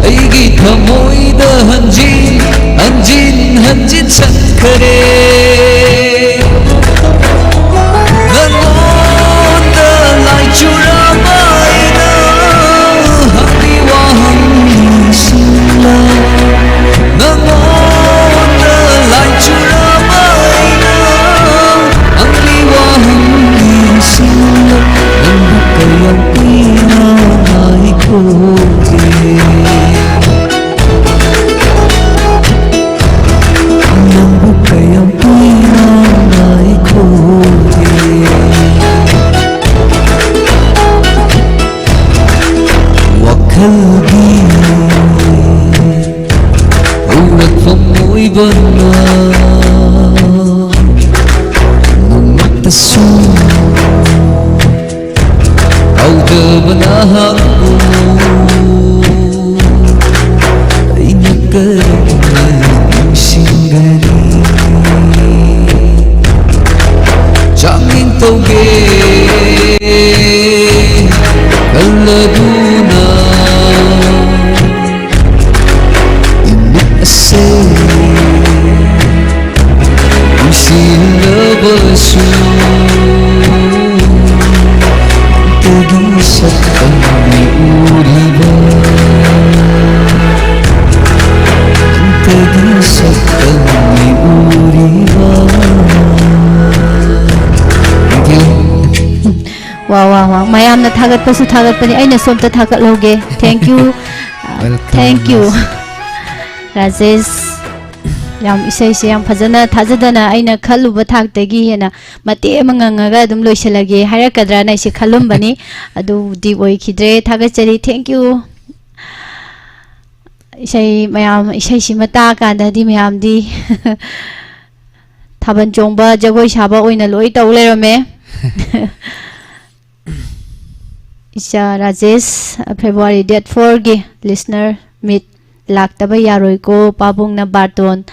ꯑꯩꯒꯤ ꯊꯃꯣꯏꯗ ꯍꯟꯖꯤꯟ ꯍꯟꯖꯤꯟ ꯍꯟꯖꯤꯟ ꯁꯛꯈꯔꯦ꯫ ꯅꯉꯣꯟꯗ ꯂꯥꯏꯆꯨꯔꯕ ꯑꯩꯅ ꯍꯪꯂꯤ ꯋꯥꯍꯪꯁꯤꯡꯅ ꯅꯉꯣꯟꯗ ꯂꯥꯏꯆꯨꯔꯕ ꯑꯩꯅ ꯍꯪꯂꯤ ꯋꯥꯍꯪꯁꯤꯡꯅ ꯅꯪꯕꯨ ꯀꯌꯥꯝ ꯀꯨꯏꯅ ꯉꯥꯏꯈꯣꯒꯦ? ꯅꯪꯕꯨ ꯀꯌꯥꯝ ꯀꯨꯏꯅ ꯉꯥꯏꯈꯣꯒꯦ? ꯋꯥꯈꯜꯒꯤ ꯍꯧꯔꯛꯐꯝ ꯑꯣꯏꯕꯅ ꯅꯣꯡꯃꯇꯁꯨ ꯍꯧꯗꯕ ꯅꯍꯥꯛꯄꯨ ꯑꯩꯅ ꯀꯔꯝꯅ ꯅꯤꯡꯁꯤꯡꯒꯅꯤ? ꯆꯥꯡꯌꯦꯡ ꯇꯧꯒꯦ ꯈꯜꯂꯗꯨꯅ ꯏꯃꯤꯠ ꯑꯁꯦ ꯎꯏꯁꯤꯜꯂꯕꯁꯨ ꯅꯪꯇꯒꯤ ꯁꯛꯇꯝꯅꯤ ꯎꯔꯤꯕ, ꯅꯪꯇꯒꯤ ꯁꯛꯇꯝꯅꯤ ꯎꯔꯤꯕ꯫ Thank you. ꯋꯥ ꯋꯥ ꯋꯥ ꯃꯌꯥꯝꯅ ꯊꯥꯒꯠꯄꯁꯨ ꯊꯥꯒꯠꯄꯅꯤ꯫ ꯑꯩꯅꯁꯨ ꯑꯝꯇ ꯊꯥꯒꯠꯍꯧꯒꯦ꯫ Thank you. Welcome, Thank you. Miss. Rajesh, ꯌꯥꯝ ꯏꯁꯩꯁꯦ ꯌꯥꯝ ꯐꯖꯅ ꯊꯥꯖꯗꯅ ꯑꯩꯅ ꯈꯜꯂꯨꯕ ꯊꯥꯛꯇꯒꯤ ꯍꯦꯟꯅ ꯃꯇꯦꯛ ꯑꯃ ꯉꯪꯉꯒ ꯑꯗꯨꯝ ꯂꯣꯏꯁꯤꯜꯂꯒꯦ ꯍꯥꯏꯔꯛꯀꯗ꯭ꯔꯅ ꯑꯩꯁꯦ ꯈꯜꯂꯝꯕꯅꯤ꯫ ꯑꯗꯨꯗꯤ ꯑꯣꯏꯈꯤꯗ꯭ꯔꯦ꯫ ꯊꯥꯒꯠꯆꯔꯤ꯫ Thank you. ꯏꯁꯩ ꯃꯌꯥꯝ ꯏꯁꯩꯁꯤꯃ ꯇꯥꯛꯑꯀꯥꯟꯗꯗꯤ ꯃꯌꯥꯝꯗꯤ ꯊꯥꯕꯜ ꯆꯣꯡꯕ ꯖꯒꯣꯏ ꯁꯥꯕ ꯑꯣꯏꯅ ꯂꯣꯏ ꯇꯧ ꯂꯩꯔꯝꯃꯦ꯫ ꯏꯆꯥ Rajesh, February date fourꯒꯤ listener meet ꯂꯥꯛꯇꯕ ꯌꯥꯔꯣꯏꯀꯣ, ꯄꯥꯕꯨꯡꯅ ꯕꯥꯔꯇꯣꯟ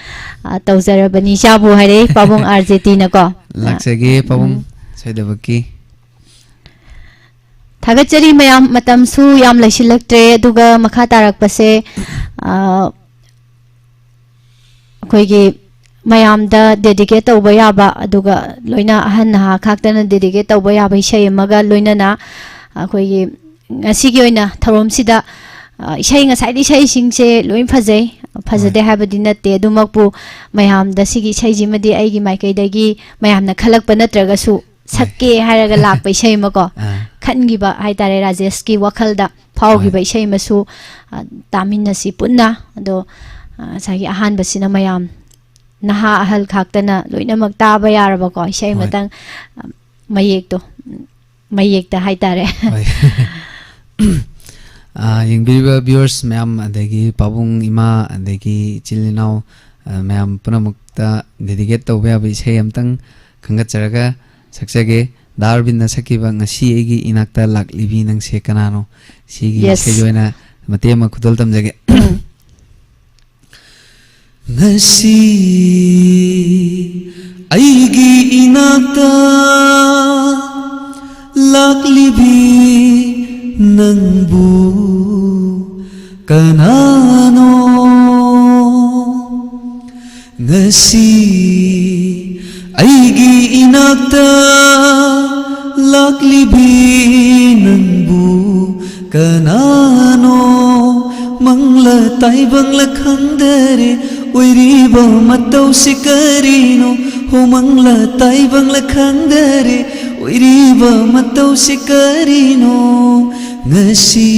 ꯑ, ꯇꯧꯖꯔꯕꯅꯤ ꯏꯆꯥꯕꯨ ꯍꯥꯏꯔꯛꯏ ꯄꯥꯕꯨꯡ ꯑꯥꯔ ꯖꯦ ꯇꯤꯅꯀꯣ꯫ ꯂꯥꯛꯆꯒꯦ ꯄꯥꯕꯨꯡ ꯁꯣꯏꯗꯕꯀꯤ꯫ ꯊꯥꯒꯠꯆꯔꯤ ꯃꯌꯥꯝ꯫ ꯃꯇꯝꯁꯨ ꯌꯥꯝ ꯂꯩꯁꯤꯜꯂꯛꯇ꯭ꯔꯦ, ꯑꯗꯨꯒ ꯃꯈꯥ ꯇꯥꯔꯛꯄꯁꯦ, ꯑ, ꯑꯩꯈꯣꯏꯒꯤ ꯃꯌꯥꯝꯗ dedicate ꯇꯧꯕ ꯌꯥꯕ, ꯑꯗꯨꯒ ꯂꯣꯏꯅ ꯑꯍꯟ ꯅꯍꯥ ꯈꯥꯛꯇꯅ dedicate ꯇꯧꯕ ꯌꯥꯕ ꯏꯁꯩ ꯑꯃꯒ ꯂꯣꯏꯅꯅ ꯑꯩꯈꯣꯏꯒꯤ ꯉꯁꯤꯒꯤ ꯑꯣꯏꯅ ꯊꯧꯔꯝꯁꯤꯗ, ꯑ, ꯏꯁꯩ, ꯉꯁꯥꯏꯗꯤ ꯏꯁꯩꯁꯤꯡꯁꯦ ꯂꯣꯏ ꯐꯖꯩ, ꯐꯖꯗꯦ ꯍꯣꯏ꯫ ꯍꯥꯏꯕꯗꯤ ꯅꯠꯇꯦ, ꯑꯗꯨꯃꯛꯄꯨ ꯃꯌꯥꯝꯗ ꯁꯤꯒꯤ ꯏꯁꯩꯁꯤꯃꯗꯤ ꯑꯩꯒꯤ ꯃꯥꯏꯀꯩꯗꯒꯤ ꯃꯌꯥꯝꯅ ꯈꯜꯂꯛꯄ ꯅꯠꯇ꯭ꯔꯒꯁꯨ ꯍꯣꯏ꯫ ꯁꯛꯀꯦ ꯍꯥꯏꯔꯒ ꯂꯥꯛꯄ ꯏꯁꯩ ꯑꯃꯀꯣ, ꯑꯥ꯫ ꯈꯟꯈꯤꯕ ꯍꯥꯏꯇꯥꯔꯦ, ꯔꯥꯖꯦꯁꯀꯤ ꯋꯥꯈꯜꯗ ꯐꯥꯎꯈꯤꯕ ꯍꯣꯏ꯫ ꯏꯁꯩ ꯑꯃꯁꯨ, ꯑ, ꯇꯥꯃꯤꯟꯅꯁꯤ ꯄꯨꯟꯅ꯫ ꯑꯗꯣ, ꯑ, ꯉꯁꯥꯏꯒꯤ ꯑꯍꯥꯟꯕꯁꯤꯅ ꯃꯌꯥꯝ ꯅꯍꯥ ꯑꯍꯜ ꯈꯥꯛꯇꯅ ꯂꯣꯏꯅꯃꯛ ꯇꯥꯕ ꯌꯥꯔꯕꯀꯣ, ꯏꯁꯩ ꯍꯣꯏ꯫ ꯑꯃꯇꯪ, ꯑ, ꯃꯌꯦꯛꯇꯣ, ꯎꯝ, ꯃꯌꯦꯛꯇ ꯍꯥꯏꯇꯥꯔꯦ꯫ ꯍꯣꯏ꯫ ꯑꯥ, ꯌꯦꯡꯕꯤꯔꯤꯕ viewers ꯃꯌꯥꯝ, ꯑꯗꯒꯤ ꯄꯥꯕꯨꯡ ꯏꯃꯥ, ꯑꯗꯒꯤ ꯏꯆꯤꯜ ꯏꯅꯥꯎ, ꯑ, ꯃꯌꯥꯝ ꯄꯨꯝꯅꯃꯛꯇ dedicate ꯇꯧꯕ ꯌꯥꯕ ꯏꯁꯩ ꯑꯃꯇꯪ ꯈꯟꯒꯠꯆꯔꯒ ꯁꯛꯆꯒꯦ꯫ ꯗꯥ ꯑꯔꯕꯤꯟꯅ ꯁꯛꯈꯤꯕ "ꯉꯁꯤ ꯑꯩꯒꯤ ꯏꯅꯥꯛꯇ ꯂꯥꯛꯂꯤꯕꯤ ꯅꯪꯁꯦ ꯀꯅꯥꯅꯣ?" ꯁꯤꯒꯤ Yes. ꯏꯁꯩꯒꯤ ꯑꯣꯏꯅ ꯃꯇꯦꯛ ꯑꯃ ꯈꯨꯗꯣꯜ ꯇꯝꯖꯒꯦ꯫ ꯎꯝ꯫ ꯉꯁꯤ ꯑꯩꯒꯤ ꯏꯅꯥꯛꯇ ꯂꯥꯛꯂꯤꯕꯤ ꯅꯪꯕꯨ ꯀꯅꯥꯅꯣ? ꯉꯁꯤ ꯑꯩꯒꯤ ꯏꯅꯥꯛꯇ ꯂꯥꯛꯂꯤꯕꯤ ꯅꯪꯕꯨ ꯀꯅꯥꯅꯣ? ꯃꯪꯂ ꯇꯥꯏꯕꯪꯂ ꯈꯪꯗꯔꯦ, ꯑꯣꯏꯔꯤꯕ ꯃꯇꯧꯁꯤ ꯀꯔꯤꯅꯣ? ꯍꯣ, ꯃꯪꯂ ꯇꯥꯏꯕꯪꯂ ꯈꯪꯗꯔꯦ, ꯑꯣꯏꯔꯤꯕ ꯃꯇꯧꯁꯤ ꯀꯔꯤꯅꯣ? ꯉꯁꯤ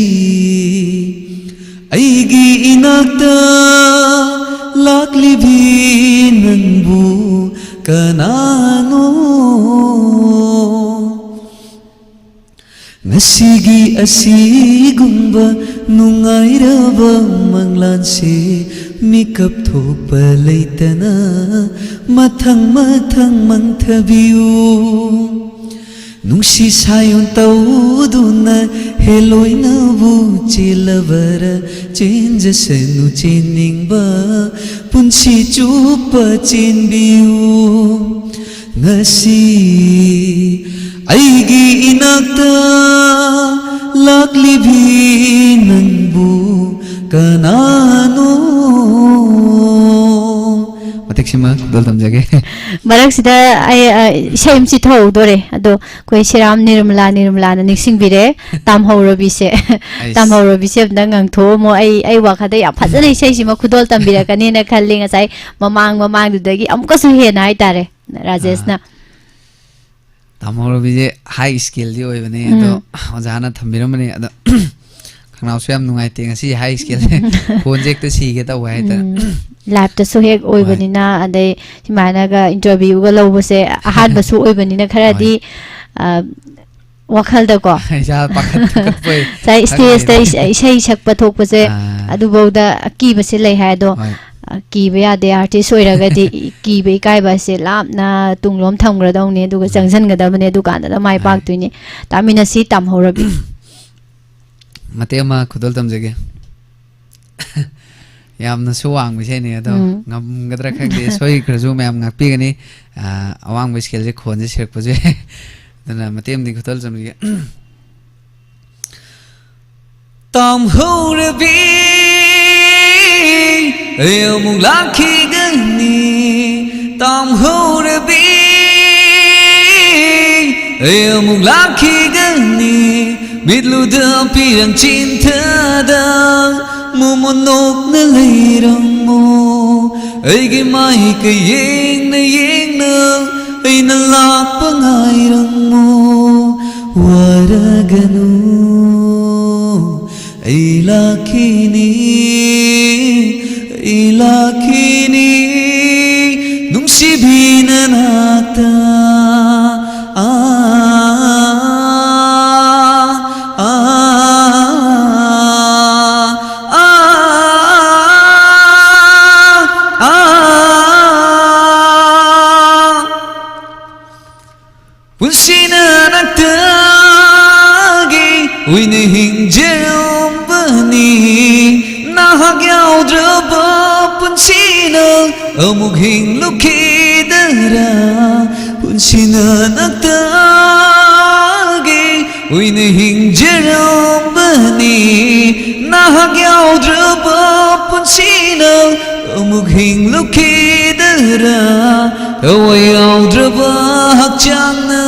ꯑꯩꯒꯤ ꯏꯅꯥꯛꯇ ꯂꯥꯛꯂꯤꯕꯤ ꯅꯪꯕꯨ ꯀꯅꯥꯅꯣ? ꯉꯁꯤꯒꯤ ꯑꯁꯤꯒꯨꯝꯕ ꯅꯨꯡꯉꯥꯏꯔꯕ ꯃꯪꯂꯥꯟꯁꯦ ꯃꯤꯀꯞ ꯊꯣꯛꯄ ꯂꯩꯇꯅ ꯃꯊꯪ ꯃꯊꯪ ꯃꯪꯊꯕꯤꯌꯨ꯫ ꯅꯨꯡꯁꯤ ꯁꯥꯌꯣꯟ ꯇꯧꯗꯨꯅ ꯍꯦꯂꯣꯏꯅꯕꯨ ꯆꯦꯜꯂꯕꯔ ꯆꯦꯟꯖꯁꯅꯨ ꯆꯦꯟꯅꯤꯡꯕ ꯄꯨꯟꯁꯤ ꯆꯨꯞꯄ ꯆꯦꯟꯕꯤꯌꯨ꯫ ꯉꯁꯤ ꯑꯩꯒꯤ ꯏꯅꯥꯛꯇ ꯂꯥꯛꯂꯤꯕꯤ ꯅꯪꯕꯨ ꯀꯅꯥꯅꯣ? ꯃꯇꯦꯛꯁꯤꯃ ꯈꯨꯗꯣꯜ ꯇꯝꯖꯒꯦ꯫ ꯃꯔꯛꯁꯤꯗ ꯑꯩ, ꯑ, ꯏꯁꯩ ꯑꯃ ꯆꯤꯊꯍꯧꯗꯣꯔꯦ꯫ ꯑꯗꯣ ꯑꯩꯈꯣꯏ ꯁꯤꯔꯥꯝ ꯅꯤꯔꯃꯂꯥ, ꯅꯤꯔꯃꯂꯥꯅ ꯅꯤꯡꯁꯤꯡꯕꯤꯔꯦ꯫ ꯇꯥꯝꯍꯧꯔꯕꯤꯁꯦ꯫ ꯑꯩꯁ꯫ ꯇꯥꯝꯍꯧꯔꯕꯤꯁꯦ ꯑꯝꯇ ꯉꯪꯊꯣꯛꯑꯝꯃꯣ꯫ ꯑꯩ, ꯑꯩ ꯋꯥꯈꯜꯗ ꯌꯥꯝ ꯐꯖꯅ ꯏꯁꯩꯁꯤꯃ ꯈꯨꯗꯣꯜ ꯇꯝꯕꯤꯔꯛꯀꯅꯤꯅ ꯈꯜꯂꯤ꯫ ꯉꯁꯥꯏ ꯃꯃꯥꯡ ꯃꯃꯥꯡꯗꯨꯗꯒꯤ ꯑꯃꯨꯛꯀꯁꯨ ꯍꯦꯟꯅ ꯍꯥꯏꯇꯥꯔꯦ, ꯔꯥꯖꯦꯁꯅ꯫ ꯑꯥ꯫ ꯇꯥꯝꯍꯧꯔꯕꯤꯁꯦ high scaleꯗꯤ ꯑꯣꯏꯕꯅꯦ, ꯑꯗꯣ ꯎꯝ꯫ ꯑꯣꯖꯥꯅ ꯊꯝꯕꯤꯔꯝꯕꯅꯦ, ꯑꯗꯣ ꯈꯅꯥꯎꯁꯨ ꯌꯥꯝ ꯅꯨꯡꯉꯥꯏꯇꯦ ꯉꯁꯤ high scaleꯁꯦ꯫ ꯈꯣꯟꯁꯦ ꯍꯦꯛꯇ ꯁꯤꯒꯦ ꯇꯧꯕ ꯍꯥꯏꯇꯥꯔꯦ꯫ ꯎꯝ꯫ Liveꯇꯁꯨ ꯍꯦꯛ ꯍꯣꯏ꯫ ꯑꯣꯏꯕꯅꯤꯅ, ꯑꯗꯩ ꯁꯨꯃꯥꯏꯅꯒ interviewꯒ ꯂꯧꯕꯁꯦ ꯑꯍꯥꯟꯕꯁꯨ ꯑꯣꯏꯕꯅꯤꯅ ꯈꯔꯗꯤ, ꯍꯣꯏ꯫ ꯑ, ꯋꯥꯈꯜꯗꯀꯣ꯫ ꯏꯁꯥ ꯄꯥꯈꯠ ꯊꯨꯀꯠꯄꯣꯏ ꯉꯁꯥꯏ ꯈꯪꯗꯦꯅꯦ꯫ Stageꯇ ꯏꯁ-, ꯏꯁꯩ ꯁꯛꯄ ꯊꯣꯛꯄꯁꯦ ꯑꯥ꯫ ꯑꯗꯨꯐꯧꯗ ꯑꯀꯤꯕꯁꯦ ꯂꯩ ꯍꯥꯏ꯫ ꯑꯗꯣ, ꯍꯣꯏ꯫ ꯑ, ꯀꯤꯕ ꯌꯥꯗꯦ꯫ Artist ꯑꯣꯏꯔꯒꯗꯤ ꯏ-, ꯀꯤꯕ ꯏꯀꯥꯏꯕ ꯑꯁꯦ ꯂꯥꯞꯅ ꯇꯨꯡꯂꯣꯝ ꯊꯝꯒꯗꯧꯅꯤ, ꯑꯗꯨꯒ ꯎꯝ꯫ ꯆꯪꯁꯤꯟꯒꯗꯕꯅꯦ꯫ ꯑꯗꯨꯀꯥꯟꯗꯅ ꯃꯥꯏ ꯍꯣꯏ꯫ ꯄꯥꯛꯇꯣꯏꯅꯤ꯫ ꯇꯥꯃꯤꯟꯅꯁꯤ, ꯇꯥꯝꯍꯧꯔꯕꯤ꯫ ꯃꯇꯦꯛ ꯑꯃ ꯈꯨꯗꯣꯜ ꯇꯝꯖꯒꯦ꯫ ꯌꯥꯝꯅꯁꯨ ꯋꯥꯡꯕ ꯏꯁꯩꯅꯦ ꯑꯗꯣ, ꯎꯝ꯫ ꯉꯝꯒꯗ꯭ꯔꯥ ꯈꯪꯗꯦ, ꯁꯣꯏꯈ꯭ꯔꯁꯨ ꯃꯌꯥꯝ ꯉꯥꯛꯄꯤꯒꯅꯤ꯫ ꯑꯥ, ꯑꯋꯥꯡꯕ scaleꯁꯦ ꯈꯣꯟꯁꯦ ꯁꯤꯔꯛꯄꯁꯨ ꯌꯥꯏ꯫ ꯑꯗꯨꯅ ꯃꯇꯦꯛ ꯑꯃꯗꯤ ꯈꯨꯗꯣꯜ ꯇꯝꯖꯒꯦ꯫ ꯇꯥꯝꯍꯧꯔꯕꯤ, ꯑꯩ ꯑꯃꯨꯛ ꯂꯥꯛꯈꯤꯒꯅꯤ꯫ ꯇꯥꯝꯍꯧꯔꯕꯤ, ꯑꯩ ꯑꯃꯨꯛ ꯂꯥꯛꯈꯤꯒꯅꯤ꯫ ꯃꯤꯠꯂꯨꯗ ꯄꯤꯔꯪ ꯆꯤꯟꯊꯗ, ꯃꯣꯃꯣꯟ ꯅꯣꯛꯅ ꯂꯩꯔꯝꯃꯣ꯫ ꯑꯩꯒꯤ ꯃꯥꯏꯀꯩ ꯌꯦꯡꯅ ꯌꯦꯡꯅ ꯑꯩꯅ ꯂꯥꯛꯄ ꯉꯥꯏꯔꯝꯃꯣ꯫ ꯋꯥꯔꯒꯅꯨ, ꯑꯩ ꯂꯥꯛꯈꯤꯅꯤ, ꯑꯩ ꯂꯥꯛꯈꯤꯅꯤ, ꯅꯨꯡꯁꯤꯕꯤ ꯅꯅꯥꯛꯇ꯫ ꯑꯥ, ꯑꯥ, ꯑꯥ, ꯑꯥ, ꯑꯥ꯫ ꯄꯨꯟꯁꯤꯅ ꯅꯛꯇꯒꯤ ꯑꯣꯏꯅ ꯍꯤꯡꯖꯔꯝꯕꯅꯤ꯫ ꯅꯍꯥꯛ ꯌꯥꯎꯗ꯭ꯔꯕ ꯄꯨꯟꯁꯤꯅ ꯑꯃꯨꯛ ꯍꯤꯡꯂꯨꯈꯤꯗꯔꯥ? ꯄꯨꯟꯁꯤꯅ ꯅꯛꯇ ꯀꯨꯏꯅ ꯍꯤꯡꯖꯔꯝꯕꯅꯤ ꯅꯍꯥꯛ ꯌꯥꯎꯗ꯭ꯔꯕ ꯄꯨꯟꯁꯤꯅ ꯑꯃꯨꯛ ꯍꯤꯡꯂꯨꯈꯤꯗꯔꯥ? ꯊꯋꯥꯏ ꯌꯥꯎꯗ꯭ꯔꯕ ꯍꯛꯆꯥꯡꯅ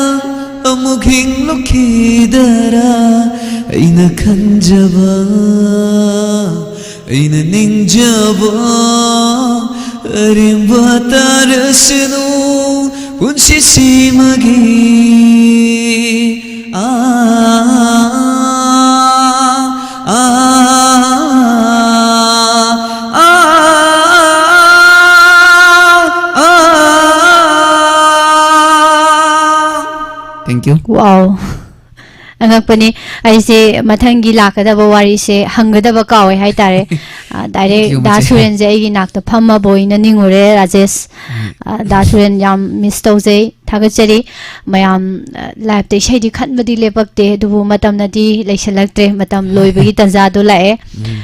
ꯑꯃꯨꯛ ꯍꯤꯡꯂꯨꯈꯤꯗꯔꯥ? ꯑꯩꯅ ꯈꯟꯖꯕ, ꯑꯩꯅ ꯅꯤꯡꯖꯕ ꯑꯔꯦꯝꯕ ꯇꯥꯔꯁꯅꯨ ꯄꯨꯟꯁꯤꯁꯤꯃꯒꯤ꯫ Thank you. Wow. ꯑꯉꯛꯄꯅꯤ꯫ ꯑꯩꯁꯦ ꯃꯊꯪꯒꯤ ꯂꯥꯛꯀꯗꯕ ꯋꯥꯔꯤꯁꯦ ꯍꯪꯒꯗꯕ ꯀꯥꯎꯋꯦ ꯍꯥꯏꯇꯥꯔꯦ꯫ ꯑ, direct ꯗꯥ ꯁꯨꯔꯦꯟꯁꯦ ꯑꯩꯒꯤ ꯅꯥꯛꯇ ꯐꯝꯃꯕꯣꯏꯅ ꯅꯤꯡꯉꯨꯔꯦ, ꯔꯥꯖꯦꯁ꯫ ꯎꯝ꯫ ꯑ, ꯗꯥ ꯁꯨꯔꯦꯟ, ꯌꯥꯝ miss ꯇꯧꯖꯩ, ꯊꯥꯒꯠꯆꯔꯤ꯫ ꯃꯌꯥꯝ, ꯑ, live ꯇ ꯏꯁꯩꯗꯤ ꯈꯟꯕꯗꯤ ꯂꯦꯞꯄꯛꯇꯦ, ꯑꯗꯨꯕꯨ ꯃꯇꯝꯅꯗꯤ ꯂꯩꯁꯜꯂꯛꯇ꯭ꯔꯦ, ꯃꯇꯝ ꯂꯣꯏꯕꯒꯤ ꯇꯥꯟꯖꯥꯗꯣ ꯂꯥꯛꯑꯦ꯫ ꯎꯝ꯫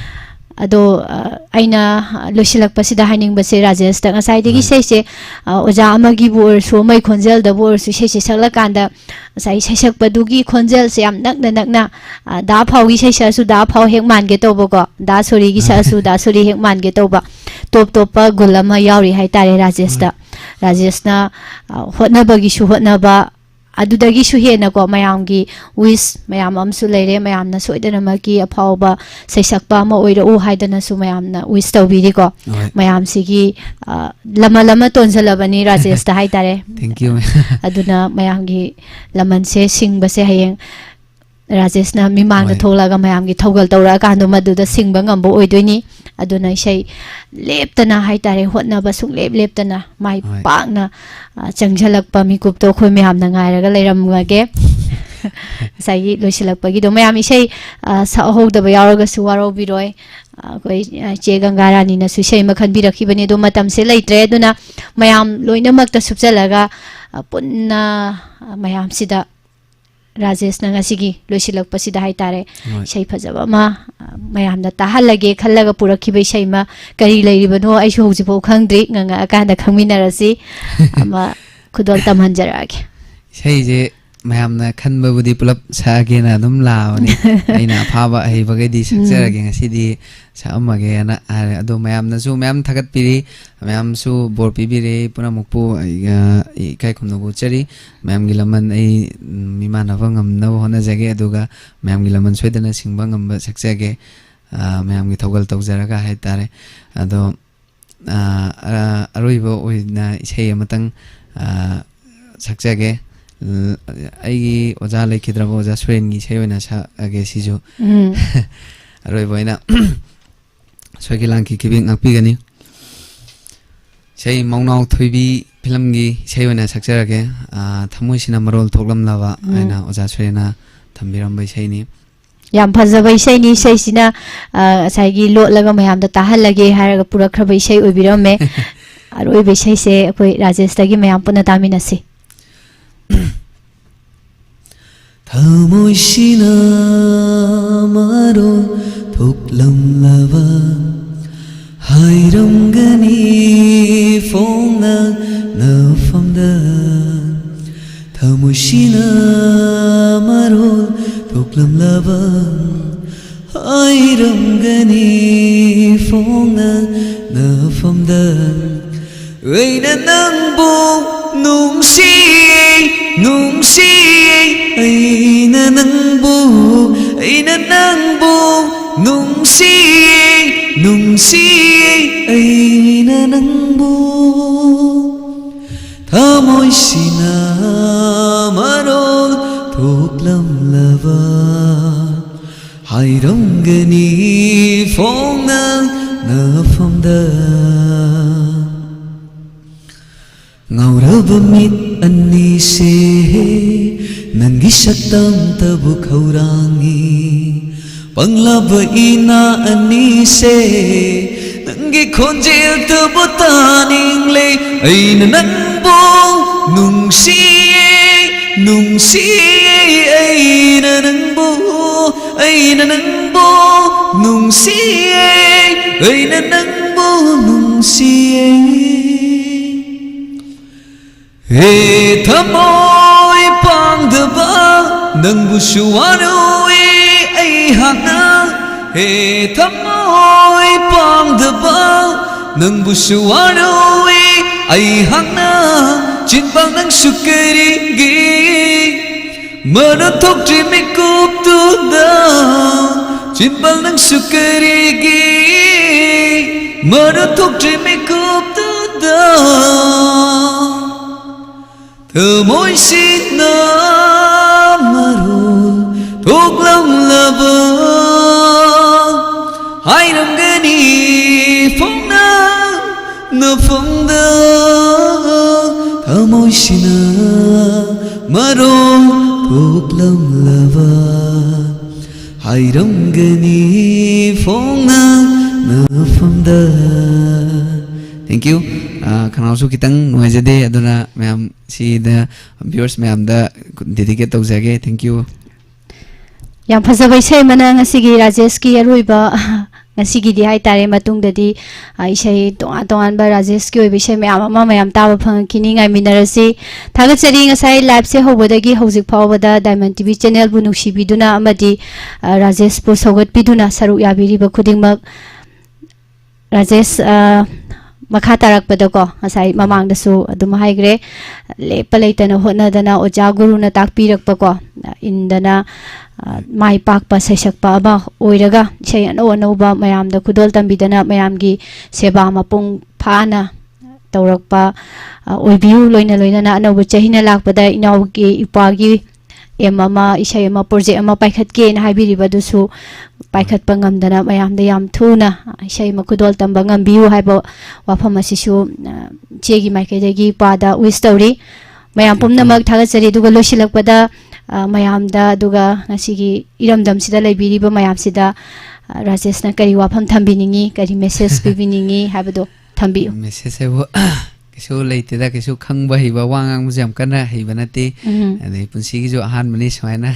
ꯑꯗꯣ, ꯑ, ꯑꯩꯅ, ꯑ, ꯂꯣꯏꯁꯤꯜꯂꯛꯄꯁꯤꯗ ꯍꯥꯏꯅꯤꯡꯕꯁꯦ, ꯔꯥꯖꯦꯁꯇ ꯉꯁꯥꯏꯗꯒꯤ ꯍꯣꯏ꯫ ꯏꯁꯩꯁꯦ, ꯑ, ꯑꯣꯖꯥ ꯑꯃꯒꯤꯕꯨ ꯑꯣꯏꯔꯁꯨ, ꯑꯃꯒꯤ ꯈꯣꯟꯖꯦꯜꯗꯕꯨ ꯑꯣꯏꯔꯁꯨ, ꯏꯁꯩꯁꯦ ꯁꯛꯂꯀꯥꯟꯗ ꯉꯁꯥꯏ ꯏꯁꯩ ꯁꯛꯄꯗꯨꯒꯤ ꯈꯣꯟꯖꯦꯜꯁꯦ ꯌꯥꯝ ꯅꯛꯅ ꯅꯛꯅ, ꯑ, ꯗꯥ ꯐꯥꯎꯒꯤ ꯏꯁꯩ ꯁꯛꯑꯁꯨ ꯗꯥ ꯐꯥꯎ ꯍꯦꯛ ꯃꯥꯟꯒꯦ ꯇꯧꯕꯀꯣ, ꯗꯥ ꯁꯣꯔꯤꯒꯤ ꯁꯛꯑꯁꯨ ꯗꯥ ꯁꯣꯔꯤ ꯍꯦꯛ ꯃꯥꯟꯒꯦ ꯇꯧꯕ, ꯇꯣꯞ ꯇꯣꯞꯄ ꯒꯨꯜ ꯑꯃ ꯌꯥꯎꯔꯤ ꯍꯥꯏꯇꯥꯔꯦ ꯔꯥꯖꯦꯁꯇ꯫ ꯍꯣꯏ꯫ ꯔꯥꯖꯦꯁꯅ, ꯑ, ꯍꯣꯠꯅꯕꯒꯤꯁꯨ ꯍꯣꯠꯅꯕ, ꯑꯗꯨꯗꯒꯤꯁꯨ ꯍꯦꯟꯅꯀꯣ, ꯃꯌꯥꯝꯒꯤ wish ꯃꯌꯥꯝ ꯑꯃꯁꯨ ꯂꯩꯔꯦ, ꯃꯌꯥꯝꯅ ꯁꯣꯏꯗꯅꯃꯛꯀꯤ ꯑꯐꯥꯎꯕ ꯁꯩꯁꯛꯄ ꯑꯃ ꯑꯣꯏꯔꯛꯎ ꯍꯥꯏꯗꯅꯁꯨ ꯃꯌꯥꯝꯅ wish ꯇꯧꯕꯤꯔꯤꯀꯣ꯫ ꯍꯣꯏ꯫ ꯃꯌꯥꯝꯁꯤꯒꯤ, ꯑ, ꯂꯃꯟ ꯑꯃ ꯇꯣꯟꯁꯤꯜꯂꯕꯅꯤ ꯔꯥꯖꯦꯁꯇ ꯍꯥꯏꯇꯥꯔꯦ꯫ Thank you, ma'am꯫ ꯑꯗꯨꯅ ꯃꯌꯥꯝꯒꯤ ꯂꯃꯟꯁꯦ ꯁꯤꯡꯕꯁꯦ ꯍꯌꯦꯡ ꯔꯥꯖꯦꯁꯅ ꯃꯤꯃꯥꯡꯗ ꯍꯣꯏ꯫ ꯊꯣꯛꯂꯛꯑꯒ ꯃꯌꯥꯝꯒꯤ ꯊꯧꯒꯜ ꯇꯧꯔꯛꯑꯀꯥꯟꯗ ꯃꯗꯨꯗ ꯁꯤꯡꯕ ꯉꯝꯕ ꯑꯣꯏꯗꯣꯏꯅꯤ꯫ ꯑꯗꯨꯅ ꯏꯁꯩ ꯂꯦꯞꯇꯅ ꯍꯥꯏꯇꯥꯔꯦ, ꯍꯣꯠꯅꯕ ꯁꯨꯡꯂꯦꯞ ꯂꯦꯞꯇꯅ ꯃꯥꯏ ꯍꯣꯏ꯫ ꯄꯥꯛꯅ, ꯑ, ꯆꯪꯁꯤꯜꯂꯛꯄ ꯃꯤꯀꯨꯞꯇꯣ ꯑꯩꯈꯣꯏ ꯃꯌꯥꯝꯅ ꯉꯥꯏꯔꯒ ꯂꯩꯔꯝꯃꯒꯦ꯫ ꯉꯁꯥꯏꯒꯤ ꯂꯣꯏꯁꯤꯜꯂꯛꯄꯒꯤꯗꯣ ꯃꯌꯥꯝ ꯏꯁꯩ, ꯑ, ꯁꯛꯍꯧꯗꯕ ꯌꯥꯎꯔꯒꯁꯨ ꯋꯥꯔꯧꯕꯤꯔꯣꯏ꯫ ꯑ, ꯑꯩꯈꯣꯏ, ꯑ, ꯏꯆꯦ ꯒꯪꯒꯥ ꯔꯥꯅꯤꯅꯁꯨ ꯏꯁꯩ ꯑꯃ ꯈꯟꯕꯤꯔꯛꯈꯤꯕꯅꯤ, ꯑꯗꯣ ꯃꯇꯝꯁꯦ ꯂꯩꯇ꯭ꯔꯦ꯫ ꯑꯗꯨꯅ ꯃꯌꯥꯝ ꯂꯣꯏꯅꯃꯛꯇ ꯁꯨꯞꯆꯜꯂꯒ, ꯑ, ꯄꯨꯟꯅ, ꯑ, ꯃꯌꯥꯝꯁꯤꯗ ꯔꯥꯖꯦꯁꯅ ꯉꯁꯤꯒꯤ ꯂꯣꯏꯁꯤꯜꯂꯛꯄꯁꯤꯗ ꯍꯥꯏꯇꯥꯔꯦ, ꯍꯣꯏ꯫ ꯏꯁꯩ ꯐꯖꯕ ꯑꯃ, ꯑ, ꯃꯌꯥꯝꯅ ꯇꯥꯍꯜꯂꯒꯦ ꯈꯜꯂꯒ ꯄꯨꯔꯛꯈꯤꯕ ꯏꯁꯩ ꯑꯃ, ꯀꯔꯤ ꯂꯩꯔꯤꯕꯅꯣ ꯑꯩꯁꯨ ꯍꯧꯖꯤꯛꯐꯥꯎ ꯈꯪꯗ꯭ꯔꯤ, ꯉꯪꯉꯛꯑꯀꯥꯟꯗ ꯈꯪꯃꯤꯟꯅꯔꯁꯤ꯫ ꯑꯃ ꯈꯨꯗꯣꯜ ꯇꯝꯍꯟꯖꯔꯛꯑꯒꯦ꯫ ꯏꯁꯩꯁꯦ ꯃꯌꯥꯝꯅ ꯈꯟꯕꯕꯨꯗꯤ ꯄꯨꯂꯞ ꯁꯛꯑꯒꯦꯅ ꯑꯗꯨꯝ ꯂꯥꯛꯑꯕꯅꯤ꯫ ꯑꯩꯅ ꯑꯐꯥꯕ ꯑꯍꯩꯕꯈꯩꯗꯤ ꯁꯛꯆꯔꯒꯦ, ꯉꯁꯤꯗꯤ ꯁꯛꯑꯝꯃꯒꯦꯅ ꯍꯥꯏꯔꯦ꯫ ꯑꯗꯣ ꯃꯌꯥꯝꯅꯁꯨ ꯃꯌꯥꯝ ꯊꯥꯒꯠꯄꯤꯔꯤ, ꯃꯌꯥꯝꯁꯨ ꯕꯣꯔ ꯄꯤꯕꯤꯔꯦ꯫ ꯄꯨꯝꯅꯃꯛꯄꯨ ꯑꯩ, ꯑ, ꯏꯀꯥꯏ ꯈꯨꯝꯅꯕ ꯎꯠꯆꯔꯤ꯫ ꯃꯌꯥꯝꯒꯤ ꯂꯃꯟ ꯑꯩ, ꯎꯝ, ꯃꯤꯃꯥꯟꯅꯕ ꯉꯝꯅꯕ ꯍꯣꯠꯅꯖꯒꯦ, ꯑꯗꯨꯒ ꯃꯌꯥꯝꯒꯤ ꯂꯃꯟ ꯁꯣꯏꯗꯅ ꯁꯤꯡꯕ ꯉꯝꯕ ꯁꯛꯆꯒꯦ꯫ ꯑ, ꯃꯌꯥꯝꯒꯤ ꯊꯧꯒꯜ ꯇꯧꯖꯔꯒ ꯍꯥꯏꯇꯥꯔꯦ꯫ ꯑꯗꯣ ꯑ, ꯑ, ꯑꯔꯣꯏꯕ ꯑꯣꯏꯅ ꯏꯁꯩ ꯑꯃꯇꯪ, ꯑ, ꯁꯛꯆꯒꯦ꯫ ꯎꯝ, ꯑꯩꯒꯤ ꯑꯣꯖꯥ ꯂꯩꯈꯤꯗ꯭ꯔꯕ ꯑꯣꯖꯥ ꯁꯨꯔꯦꯟꯒꯤ ꯏꯁꯩ ꯑꯣꯏꯅ ꯁꯛꯑꯒꯦ ꯁꯤꯁꯨ꯫ ꯎꯝ꯫ ꯑꯔꯣꯏꯕ ꯑꯣꯏꯅ ꯁꯣꯏꯈꯤ ꯂꯥꯟꯈꯤ ꯀꯤꯕꯤꯛ ꯉꯥꯛꯄꯤꯒꯅꯤ꯫ ꯏꯁꯩ ꯃꯧꯅꯥꯎ ꯊꯣꯏꯕꯤ ꯐꯤꯂꯝꯒꯤ ꯏꯁꯩ ꯑꯣꯏꯅ ꯁꯛꯆꯔꯒꯦ꯫ ꯑ, ꯊꯃꯣꯏꯁꯤꯅ ꯃꯔꯣꯜ ꯊꯣꯛꯂꯝꯂꯕ ꯎꯝ꯫ ꯍꯥꯏꯅ ꯑꯣꯖꯥ ꯁꯨꯔꯦꯟꯅ ꯊꯝꯕꯤꯔꯝꯕ ꯏꯁꯩꯅꯤ꯫ ꯌꯥꯝ ꯐꯖꯕ ꯏꯁꯩꯅꯤ꯫ ꯏꯁꯩꯁꯤꯅ, ꯑ, ꯉꯁꯥꯏꯒꯤ ꯂꯣꯠꯂꯒ ꯃꯌꯥꯝꯗ ꯇꯥꯍꯜꯂꯒꯦ ꯍꯥꯏꯔꯒ ꯄꯨꯔꯛꯈ꯭ꯔꯕ ꯏꯁꯩ ꯑꯣꯏꯕꯤꯔꯝꯃꯦ꯫ ꯑꯔꯣꯏꯕ ꯏꯁꯩꯁꯦ ꯑꯩꯈꯣꯏ ꯔꯥꯖꯦꯁꯇꯒꯤ ꯃꯌꯥꯝ ꯄꯨꯟꯅ ꯇꯥꯃꯤꯟꯅꯁꯤ꯫ ꯊꯃꯣꯏꯁꯤꯅ ꯃꯔꯣꯜ ꯊꯣꯛꯂꯝꯂꯕ ꯍꯥꯏꯔꯝꯒꯅꯤ ꯐꯣꯡꯅ ꯅꯐꯝꯗ꯫ ꯊꯃꯣꯏꯁꯤꯅ ꯃꯔꯣꯜ ꯊꯣꯛꯂꯝꯂꯕ ꯍꯥꯏꯔꯝꯒꯅꯤ ꯐꯣꯡꯅ ꯅꯐꯝꯗ꯫ ꯑꯩꯅ ꯅꯪꯕꯨ ꯅꯨꯡꯁꯤꯌꯦ, ꯅꯨꯡꯁꯤꯌꯦ, ꯑꯩꯅ ꯅꯪꯕꯨ, ꯑꯩꯅ ꯅꯪꯕꯨ ꯅꯨꯡꯁꯤꯌꯦ, ꯅꯨꯡꯁꯤꯌꯦ, ꯑꯩꯅ ꯅꯪꯕꯨ꯫ ꯊꯃꯣꯏꯁꯤꯅ ꯃꯔꯣꯜ ꯊꯣꯛꯂꯝꯂꯕ ꯍꯥꯏꯔꯝꯒꯅꯤ ꯐꯣꯡꯅ ꯅꯐꯝꯗ꯫ ꯉꯥꯎꯔꯕ ꯃꯤꯠ ꯑꯅꯤꯁꯦ ꯅꯪꯒꯤ ꯁꯛꯇꯝꯇꯕꯨ ꯈꯧꯔꯥꯡꯉꯤ꯫ ꯄꯪꯂꯕ ꯏꯅꯥ ꯑꯅꯤꯁꯦ ꯅꯪꯒꯤ ꯈꯣꯟꯖꯦꯜꯇꯕꯨ ꯇꯥꯅꯤꯡꯂꯦ꯫ ꯑꯩꯅ ꯅꯪꯕꯨ ꯅꯨꯡꯁꯤꯌꯦ, ꯅꯨꯡꯁꯤꯌꯦ, ꯑꯩꯅ ꯅꯪꯕꯨ, ꯑꯩꯅ ꯅꯪꯕꯨ ꯅꯨꯡꯁꯤꯌꯦ, ꯑꯩꯅ ꯅꯪꯕꯨ ꯅꯨꯡꯁꯤꯌꯦ꯫ ꯍꯦ ꯊꯃꯣꯏ ꯄꯥꯡꯗ ꯅꯪꯕꯨꯁꯨ ꯋꯥꯔꯨꯏ ꯑꯩꯍꯥꯛꯅ, ꯍꯦ ꯊꯃꯣꯏ ꯄꯥꯡꯗꯕ꯫ ꯅꯪꯕꯨꯁꯨ ꯋꯥꯔꯨꯏ ꯑꯩꯍꯥꯛꯅ, ꯆꯤꯟꯕꯥꯜ ꯅꯪꯁꯨ ꯀꯔꯤꯒꯤ ꯃꯔꯣꯟ ꯊꯣꯛꯇ꯭ꯔꯤ ꯃꯤꯀꯨꯞꯇꯨꯗ? ꯆꯤꯟꯕꯥꯜ ꯅꯪꯁꯨ ꯀꯔꯤꯒꯤ ꯃꯔꯣꯟ ꯊꯣꯛꯇ꯭ꯔꯤ ꯃꯤꯀꯨꯞꯇꯨꯗ? ꯊꯃꯣꯏꯁꯤꯅ ꯃꯔꯣꯜ ꯊꯣꯛꯂꯝꯂꯕ, ꯍꯥꯏꯔꯝꯒꯅꯤ ꯐꯣꯡꯅ ꯅꯐꯝꯗ꯫ ꯊꯃꯣꯏꯁꯤꯅ ꯃꯔꯣꯜ ꯊꯣꯛꯂꯝꯂꯕ, ꯍꯥꯏꯔꯝꯒꯅꯤ ꯐꯣꯡꯅ ꯅꯐꯝꯗ꯫ Thank you. ꯑꯥ, ꯈꯅꯥꯎꯁꯨ ꯈꯤꯇꯪ ꯅꯨꯡꯉꯥꯏꯖꯗꯦ, ꯑꯗꯨꯅ ꯃꯌꯥꯝ ꯁꯤꯗ viewers ꯃꯌꯥꯝꯗ dedicate ꯇꯧꯖꯒꯦ꯫ Thank you. ꯌꯥꯝ ꯐꯖꯕ ꯏꯁꯩ ꯑꯃꯅ ꯉꯁꯤꯒꯤ ꯔꯥꯖꯦꯁꯀꯤ ꯑꯔꯣꯏꯕ, ꯉꯁꯤꯒꯤꯗꯤ ꯍꯥꯏꯇꯥꯔꯦ, ꯃꯇꯨꯡꯗꯗꯤ, ꯑ, ꯏꯁꯩ ꯇꯣꯉꯥꯟ ꯇꯣꯉꯥꯟꯕ ꯔꯥꯖꯦꯁꯀꯤ ꯑꯣꯏꯕ ꯏꯁꯩ ꯃꯌꯥꯝ ꯑꯃ ꯃꯌꯥꯝ ꯇꯥꯕ ꯐꯪꯉꯛꯈꯤꯅꯤ꯫ ꯉꯥꯏꯃꯤꯟꯅꯔꯁꯤ꯫ ꯊꯥꯒꯠꯆꯔꯤ, ꯉꯁꯥꯏ live ꯁꯦ ꯍꯧꯕꯗꯒꯤ ꯍꯧꯖꯤꯛ ꯐꯥꯎꯕꯗ Diamond T V channel ꯕꯨ ꯅꯨꯡꯁꯤꯕꯤꯗꯨꯅ ꯑꯃꯗꯤ, ꯑ, ꯔꯥꯖꯦꯁꯄꯨ ꯁꯧꯒꯠꯄꯤꯗꯨꯅ ꯁꯔꯨꯛ ꯌꯥꯕꯤꯔꯤꯕ ꯈꯨꯗꯤꯡꯃꯛ꯫ ꯔꯥꯖꯦꯁ, ꯑ, ꯃꯈꯥ ꯇꯥꯔꯛꯄꯗꯀꯣ, ꯉꯁꯥꯏ ꯃꯃꯥꯡꯗꯁꯨ ꯑꯗꯨꯝ ꯍꯥꯏꯈ꯭ꯔꯦ, ꯂꯦꯞꯄ ꯂꯩꯇꯅ ꯍꯣꯠꯅꯗꯅ ꯑꯣꯖꯥ ꯒꯨꯔꯨꯅ ꯇꯥꯛꯄꯤꯔꯛꯄꯀꯣ, ꯏꯟꯗꯅ, ꯑ, ꯃꯥꯏ ꯄꯥꯛꯄ ꯁꯩꯁꯛꯄ ꯑꯃ ꯑꯣꯏꯔꯒ ꯏꯁꯩ ꯑꯅꯧ ꯑꯅꯧꯕ ꯃꯌꯥꯝꯗ ꯈꯨꯗꯣꯜ ꯇꯝꯕꯤꯗꯅ ꯃꯌꯥꯝꯒꯤ ꯁꯦꯕꯥ ꯃꯄꯨꯡ ꯐꯥꯅ ꯇꯧꯔꯛꯄ, ꯑ, ꯑꯣꯏꯕꯤꯌꯨ꯫ ꯂꯣꯏꯅ ꯂꯣꯏꯅꯅ ꯑꯅꯧꯕ ꯆꯍꯤꯅ ꯂꯥꯛꯄꯗ ꯏꯅꯥꯎꯒꯤ ꯏꯄ꯭ꯋꯥꯒꯤ aim ꯑꯃ, ꯏꯁꯩ ꯑꯃ, project ꯑꯃ ꯄꯥꯏꯈꯠꯀꯦꯅ ꯍꯥꯏꯕꯤꯔꯤꯕ ꯑꯗꯨꯁꯨ ꯄꯥꯏꯈꯠꯄ ꯉꯝꯗꯅ ꯃꯌꯥꯝꯗ ꯌꯥꯝ ꯊꯨꯅ ꯏꯁꯩ ꯑꯃ ꯈꯨꯗꯣꯜ ꯇꯝꯕ ꯉꯝꯕꯤꯌꯨ ꯍꯥꯏꯕ ꯋꯥꯐꯝ ꯑꯁꯤꯁꯨ, ꯑ, ꯏꯆꯦꯒꯤ ꯃꯥꯏꯀꯩꯗꯒꯤ ꯏꯄ꯭ꯋꯥꯗ wish ꯇꯧꯔꯤ꯫ ꯃꯌꯥꯝ ꯄꯨꯝꯅꯃꯛ ꯊꯥꯒꯠꯆꯔꯤ꯫ ꯑꯗꯨꯒ ꯂꯣꯏꯁꯤꯜꯂꯛꯄꯗ, ꯑ, ꯃꯌꯥꯝꯗ, ꯑꯗꯨꯒ ꯉꯁꯤꯒꯤ ꯏꯔꯝꯗꯝꯁꯤꯗ ꯂꯩꯕꯤꯔꯤꯕ ꯃꯌꯥꯝꯁꯤꯗ, ꯑ, ꯔꯥꯖꯦꯁꯅ ꯀꯔꯤ ꯋꯥꯐꯝ ꯊꯝꯕꯤꯅꯤꯡꯉꯤ, ꯀꯔꯤ message ꯄꯤꯕꯤꯅꯤꯡꯉꯤ ꯍꯥꯏꯕꯗꯣ ꯊꯝꯕꯤꯌꯨ꯫ Message ꯍꯥꯏꯕꯨ ꯀꯩꯁꯨ ꯂꯩꯇꯦꯗ, ꯀꯩꯁꯨ ꯈꯪꯕ ꯍꯩꯕ, ꯋꯥ ꯉꯥꯡꯕꯁꯨ ꯌꯥꯝ ꯀꯟꯅ ꯍꯩꯕ ꯅꯠꯇꯦ꯫ ꯎꯝ꯫ ꯑꯗꯩ ꯄꯨꯟꯁꯤꯒꯤꯁꯨ ꯑꯍꯥꯟꯕꯅꯤ ꯁꯨꯃꯥꯏꯅ,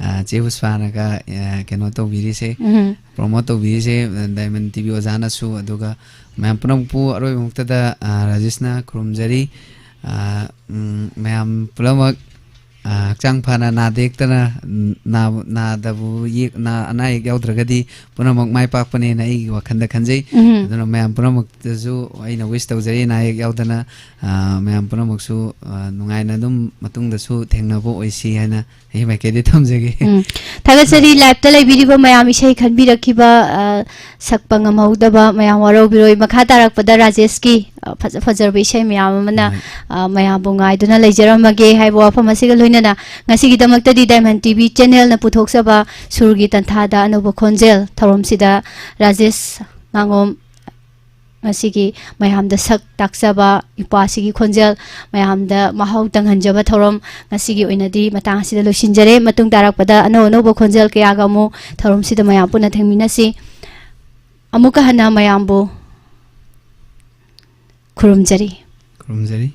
ꯑ, ꯆꯦ ꯄꯨꯁꯄꯥꯅꯒ, ꯑ, ꯀꯩꯅꯣ ꯇꯧꯕꯤꯔꯤꯁꯦ, ꯎꯝ꯫ Promote ꯇꯧꯕꯤꯔꯤꯁꯦ, ꯑ, Diamond T V ꯑꯣꯖꯥꯅꯁꯨ, ꯑꯗꯨꯒ ꯃꯌꯥꯝ ꯄꯨꯝꯅꯃꯛꯄꯨ ꯑꯔꯣꯏꯕꯃꯛꯇꯗ, ꯑ, ꯔꯥꯖꯦꯁꯅ ꯈꯨꯔꯨꯝꯖꯔꯤ꯫ ꯑ, ꯎꯝ, ꯃꯌꯥꯝ ꯄꯨꯝꯅꯃꯛ ꯑ, ꯍꯛꯆꯥꯡ ꯐꯅ ꯅꯥꯗ ꯌꯦꯛꯇꯅ, ꯎꯝ, ꯅꯥꯕ-, ꯅꯥꯗꯕ ꯌꯦꯛ-, ꯅꯥ-, ꯑꯅꯥ ꯑꯌꯦꯛ ꯌꯥꯎꯗ꯭ꯔꯒꯗꯤ ꯄꯨꯝꯅꯃꯛ ꯃꯥꯏ ꯄꯥꯛꯄꯅꯦꯅ ꯑꯩꯒꯤ ꯋꯥꯈꯜꯗ ꯈꯟꯖꯩ꯫ ꯎꯝ꯫ ꯑꯗꯨꯅ ꯃꯌꯥꯝ ꯄꯨꯝꯅꯃꯛꯇꯁꯨ ꯑꯩꯅ wish ꯇꯧꯖꯔꯤ, ꯑꯅꯥ ꯑꯌꯦꯛ ꯌꯥꯎꯗꯅ, ꯑ, ꯃꯌꯥꯝ ꯄꯨꯝꯅꯃꯛꯁꯨ, ꯑ, ꯅꯨꯡꯉꯥꯏꯅ ꯑꯗꯨꯝ ꯃꯇꯨꯡꯗꯁꯨ ꯊꯦꯡꯅꯕ ꯑꯣꯏꯁꯤ ꯍꯥꯏꯅ ꯑꯩ ꯃꯥꯏꯀꯩꯗꯒꯤ ꯊꯝꯖꯒꯦ꯫ ꯎꯝ꯫ ꯊꯥꯒꯠꯆꯔꯤ, live ꯇ ꯂꯩꯕꯤꯔꯤꯕ ꯃꯌꯥꯝ, ꯏꯁꯩ ꯈꯟꯕꯤꯔꯛꯈꯤꯕ, ꯑ, ꯁꯛꯄ ꯉꯝꯍꯧꯗꯕ ꯃꯌꯥꯝ ꯋꯥꯔꯧꯕꯤꯔꯣꯏ꯫ ꯃꯈꯥ ꯇꯥꯔꯛꯄꯗ ꯔꯥꯖꯦꯁꯀꯤ, ꯑ, ꯐꯖ ꯐꯖꯔꯕ ꯏꯁꯩ ꯃꯌꯥꯝ ꯑꯃꯅ, ꯎꯝ꯫ ꯑ, ꯃꯌꯥꯝꯕꯨ ꯉꯥꯏꯗꯨꯅ ꯂꯩꯖꯔꯝꯃꯒꯦ ꯍꯥꯏꯕ ꯋꯥꯐꯝ ꯑꯁꯤꯒ ꯂꯣꯏꯅꯅ ꯉꯁꯤꯒꯤꯗꯃꯛꯇꯗꯤ Diamond T V channel ꯅ ꯄꯨꯊꯣꯛꯆꯕ ꯁꯨꯔꯒꯤ ꯇꯟꯊꯥꯗ ꯑꯅꯧꯕ ꯈꯣꯟꯖꯦꯜ ꯊꯧꯔꯝꯁꯤꯗ ꯔꯥꯖꯦꯁ ꯉꯥꯉꯣꯝ ꯉꯁꯤꯒꯤ ꯃꯌꯥꯝꯗ ꯁꯛ ꯇꯥꯛꯆꯕ ꯏꯄꯥꯁꯤꯒꯤ ꯈꯣꯟꯖꯦꯜ ꯃꯌꯥꯝꯗ ꯃꯍꯥꯎ ꯇꯪꯍꯟꯖꯕ ꯊꯧꯔꯝ ꯉꯁꯤꯒꯤ ꯑꯣꯏꯅꯗꯤ ꯃꯇꯥꯡ ꯑꯁꯤꯗ ꯂꯣꯏꯁꯤꯟꯖꯔꯦ꯫ ꯃꯇꯨꯡ ꯇꯥꯔꯛꯄꯗ ꯑꯅꯧ ꯑꯅꯧꯕ ꯈꯣꯟꯖꯦꯜ ꯀꯌꯥꯒ ꯑꯃꯨꯛ ꯊꯧꯔꯝꯁꯤꯗ ꯃꯌꯥꯝ ꯄꯨꯟꯅ ꯊꯦꯡꯃꯤꯟꯅꯁꯤ꯫ ꯑꯃꯨꯛꯀ ꯍꯟꯅ ꯃꯌꯥꯝꯕꯨ ꯈꯨꯔꯨꯝꯖꯔꯤ꯫ ꯈꯨꯔꯨꯝꯖꯔꯤ꯫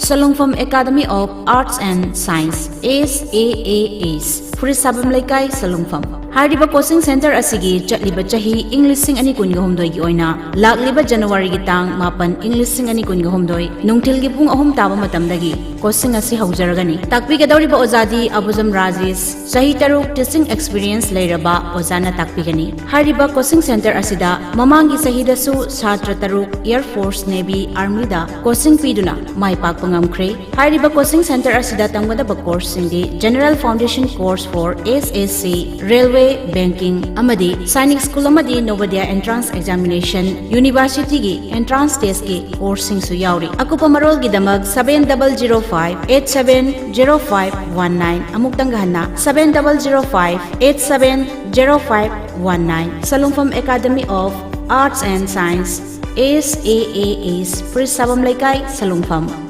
Salungpham Academy of Arts and Science, S A A S, Furisabam Leikai, Salungpham. ꯍꯥꯏꯔꯤꯕ coaching centre ꯑꯁꯤꯒꯤ ꯆꯠꯂꯤꯕ ꯆꯍꯤ ꯏꯪ ꯂꯤꯁꯤꯡ ꯑꯅꯤ ꯀꯨꯟꯒ ꯍꯨꯝꯗꯣꯏꯒꯤ ꯑꯣꯏꯅ ꯂꯥꯛꯂꯤꯕ Januaryꯒꯤ ꯇꯥꯡ ꯃꯥꯄꯟ, ꯏꯪ ꯂꯤꯁꯤꯡ ꯑꯅꯤ ꯀꯨꯟꯒ ꯍꯨꯝꯗꯣꯏ, ꯅꯨꯡꯊꯤꯜꯒꯤ ꯄꯨꯡ ꯑꯍꯨꯝ ꯇꯥꯕ ꯃꯇꯝꯗꯒꯤ coaching ꯑꯁꯤ ꯍꯧꯖꯔꯒꯅꯤ꯫ ꯇꯥꯛꯄꯤꯒꯗꯧꯔꯤꯕ ꯑꯣꯖꯥꯗꯤ ꯑꯕꯨꯖꯝ ꯔꯥꯖꯦꯁ, ꯆꯍꯤ ꯇꯔꯨꯛ teaching experience ꯂꯩꯔꯕ ꯑꯣꯖꯥꯅ ꯇꯥꯛꯄꯤꯒꯅꯤ꯫ ꯍꯥꯏꯔꯤꯕ coaching centre ꯑꯁꯤꯗ ꯃꯃꯥꯡꯒꯤ ꯆꯍꯤꯗꯁꯨ ꯁꯥꯇ꯭ꯔ ꯇꯔꯨꯛ Air Force, Navy, Armyꯗ coaching ꯄꯤꯗꯨꯅ ꯃꯥꯏ ꯄꯥꯛꯄ ꯉꯝꯈ꯭ꯔꯦ꯫ ꯍꯥꯏꯔꯤꯕ coaching centre ꯑꯁꯤꯗ ꯇꯝꯒꯗꯕ courseꯁꯤꯡꯗꯤ General Foundation Course for S S C, Railway, Banking ꯑꯃꯗꯤ Sainik School ꯑꯃꯗꯤ Navodaya Entrance Examination, Universityꯒꯤ entrance testꯀꯤ courseꯁꯤꯡꯁꯨ ꯌꯥꯎꯔꯤ꯫ ꯑꯀꯨꯞꯄ ꯃꯔꯣꯜꯒꯤꯗꯃꯛ seven double zero five eight seven zero five one nine, ꯑꯃꯨꯛꯇꯪꯒ ꯍꯟꯅ, seven double zero five eight seven zero five one nine꯫ ꯁꯂꯨꯡꯐꯝ Academy of Arts and Science, S A A S, ꯐꯨꯔꯤꯠ ꯁꯥꯐꯝ ꯂꯩꯀꯥꯏ, ꯁꯂꯨꯡꯐꯝ꯫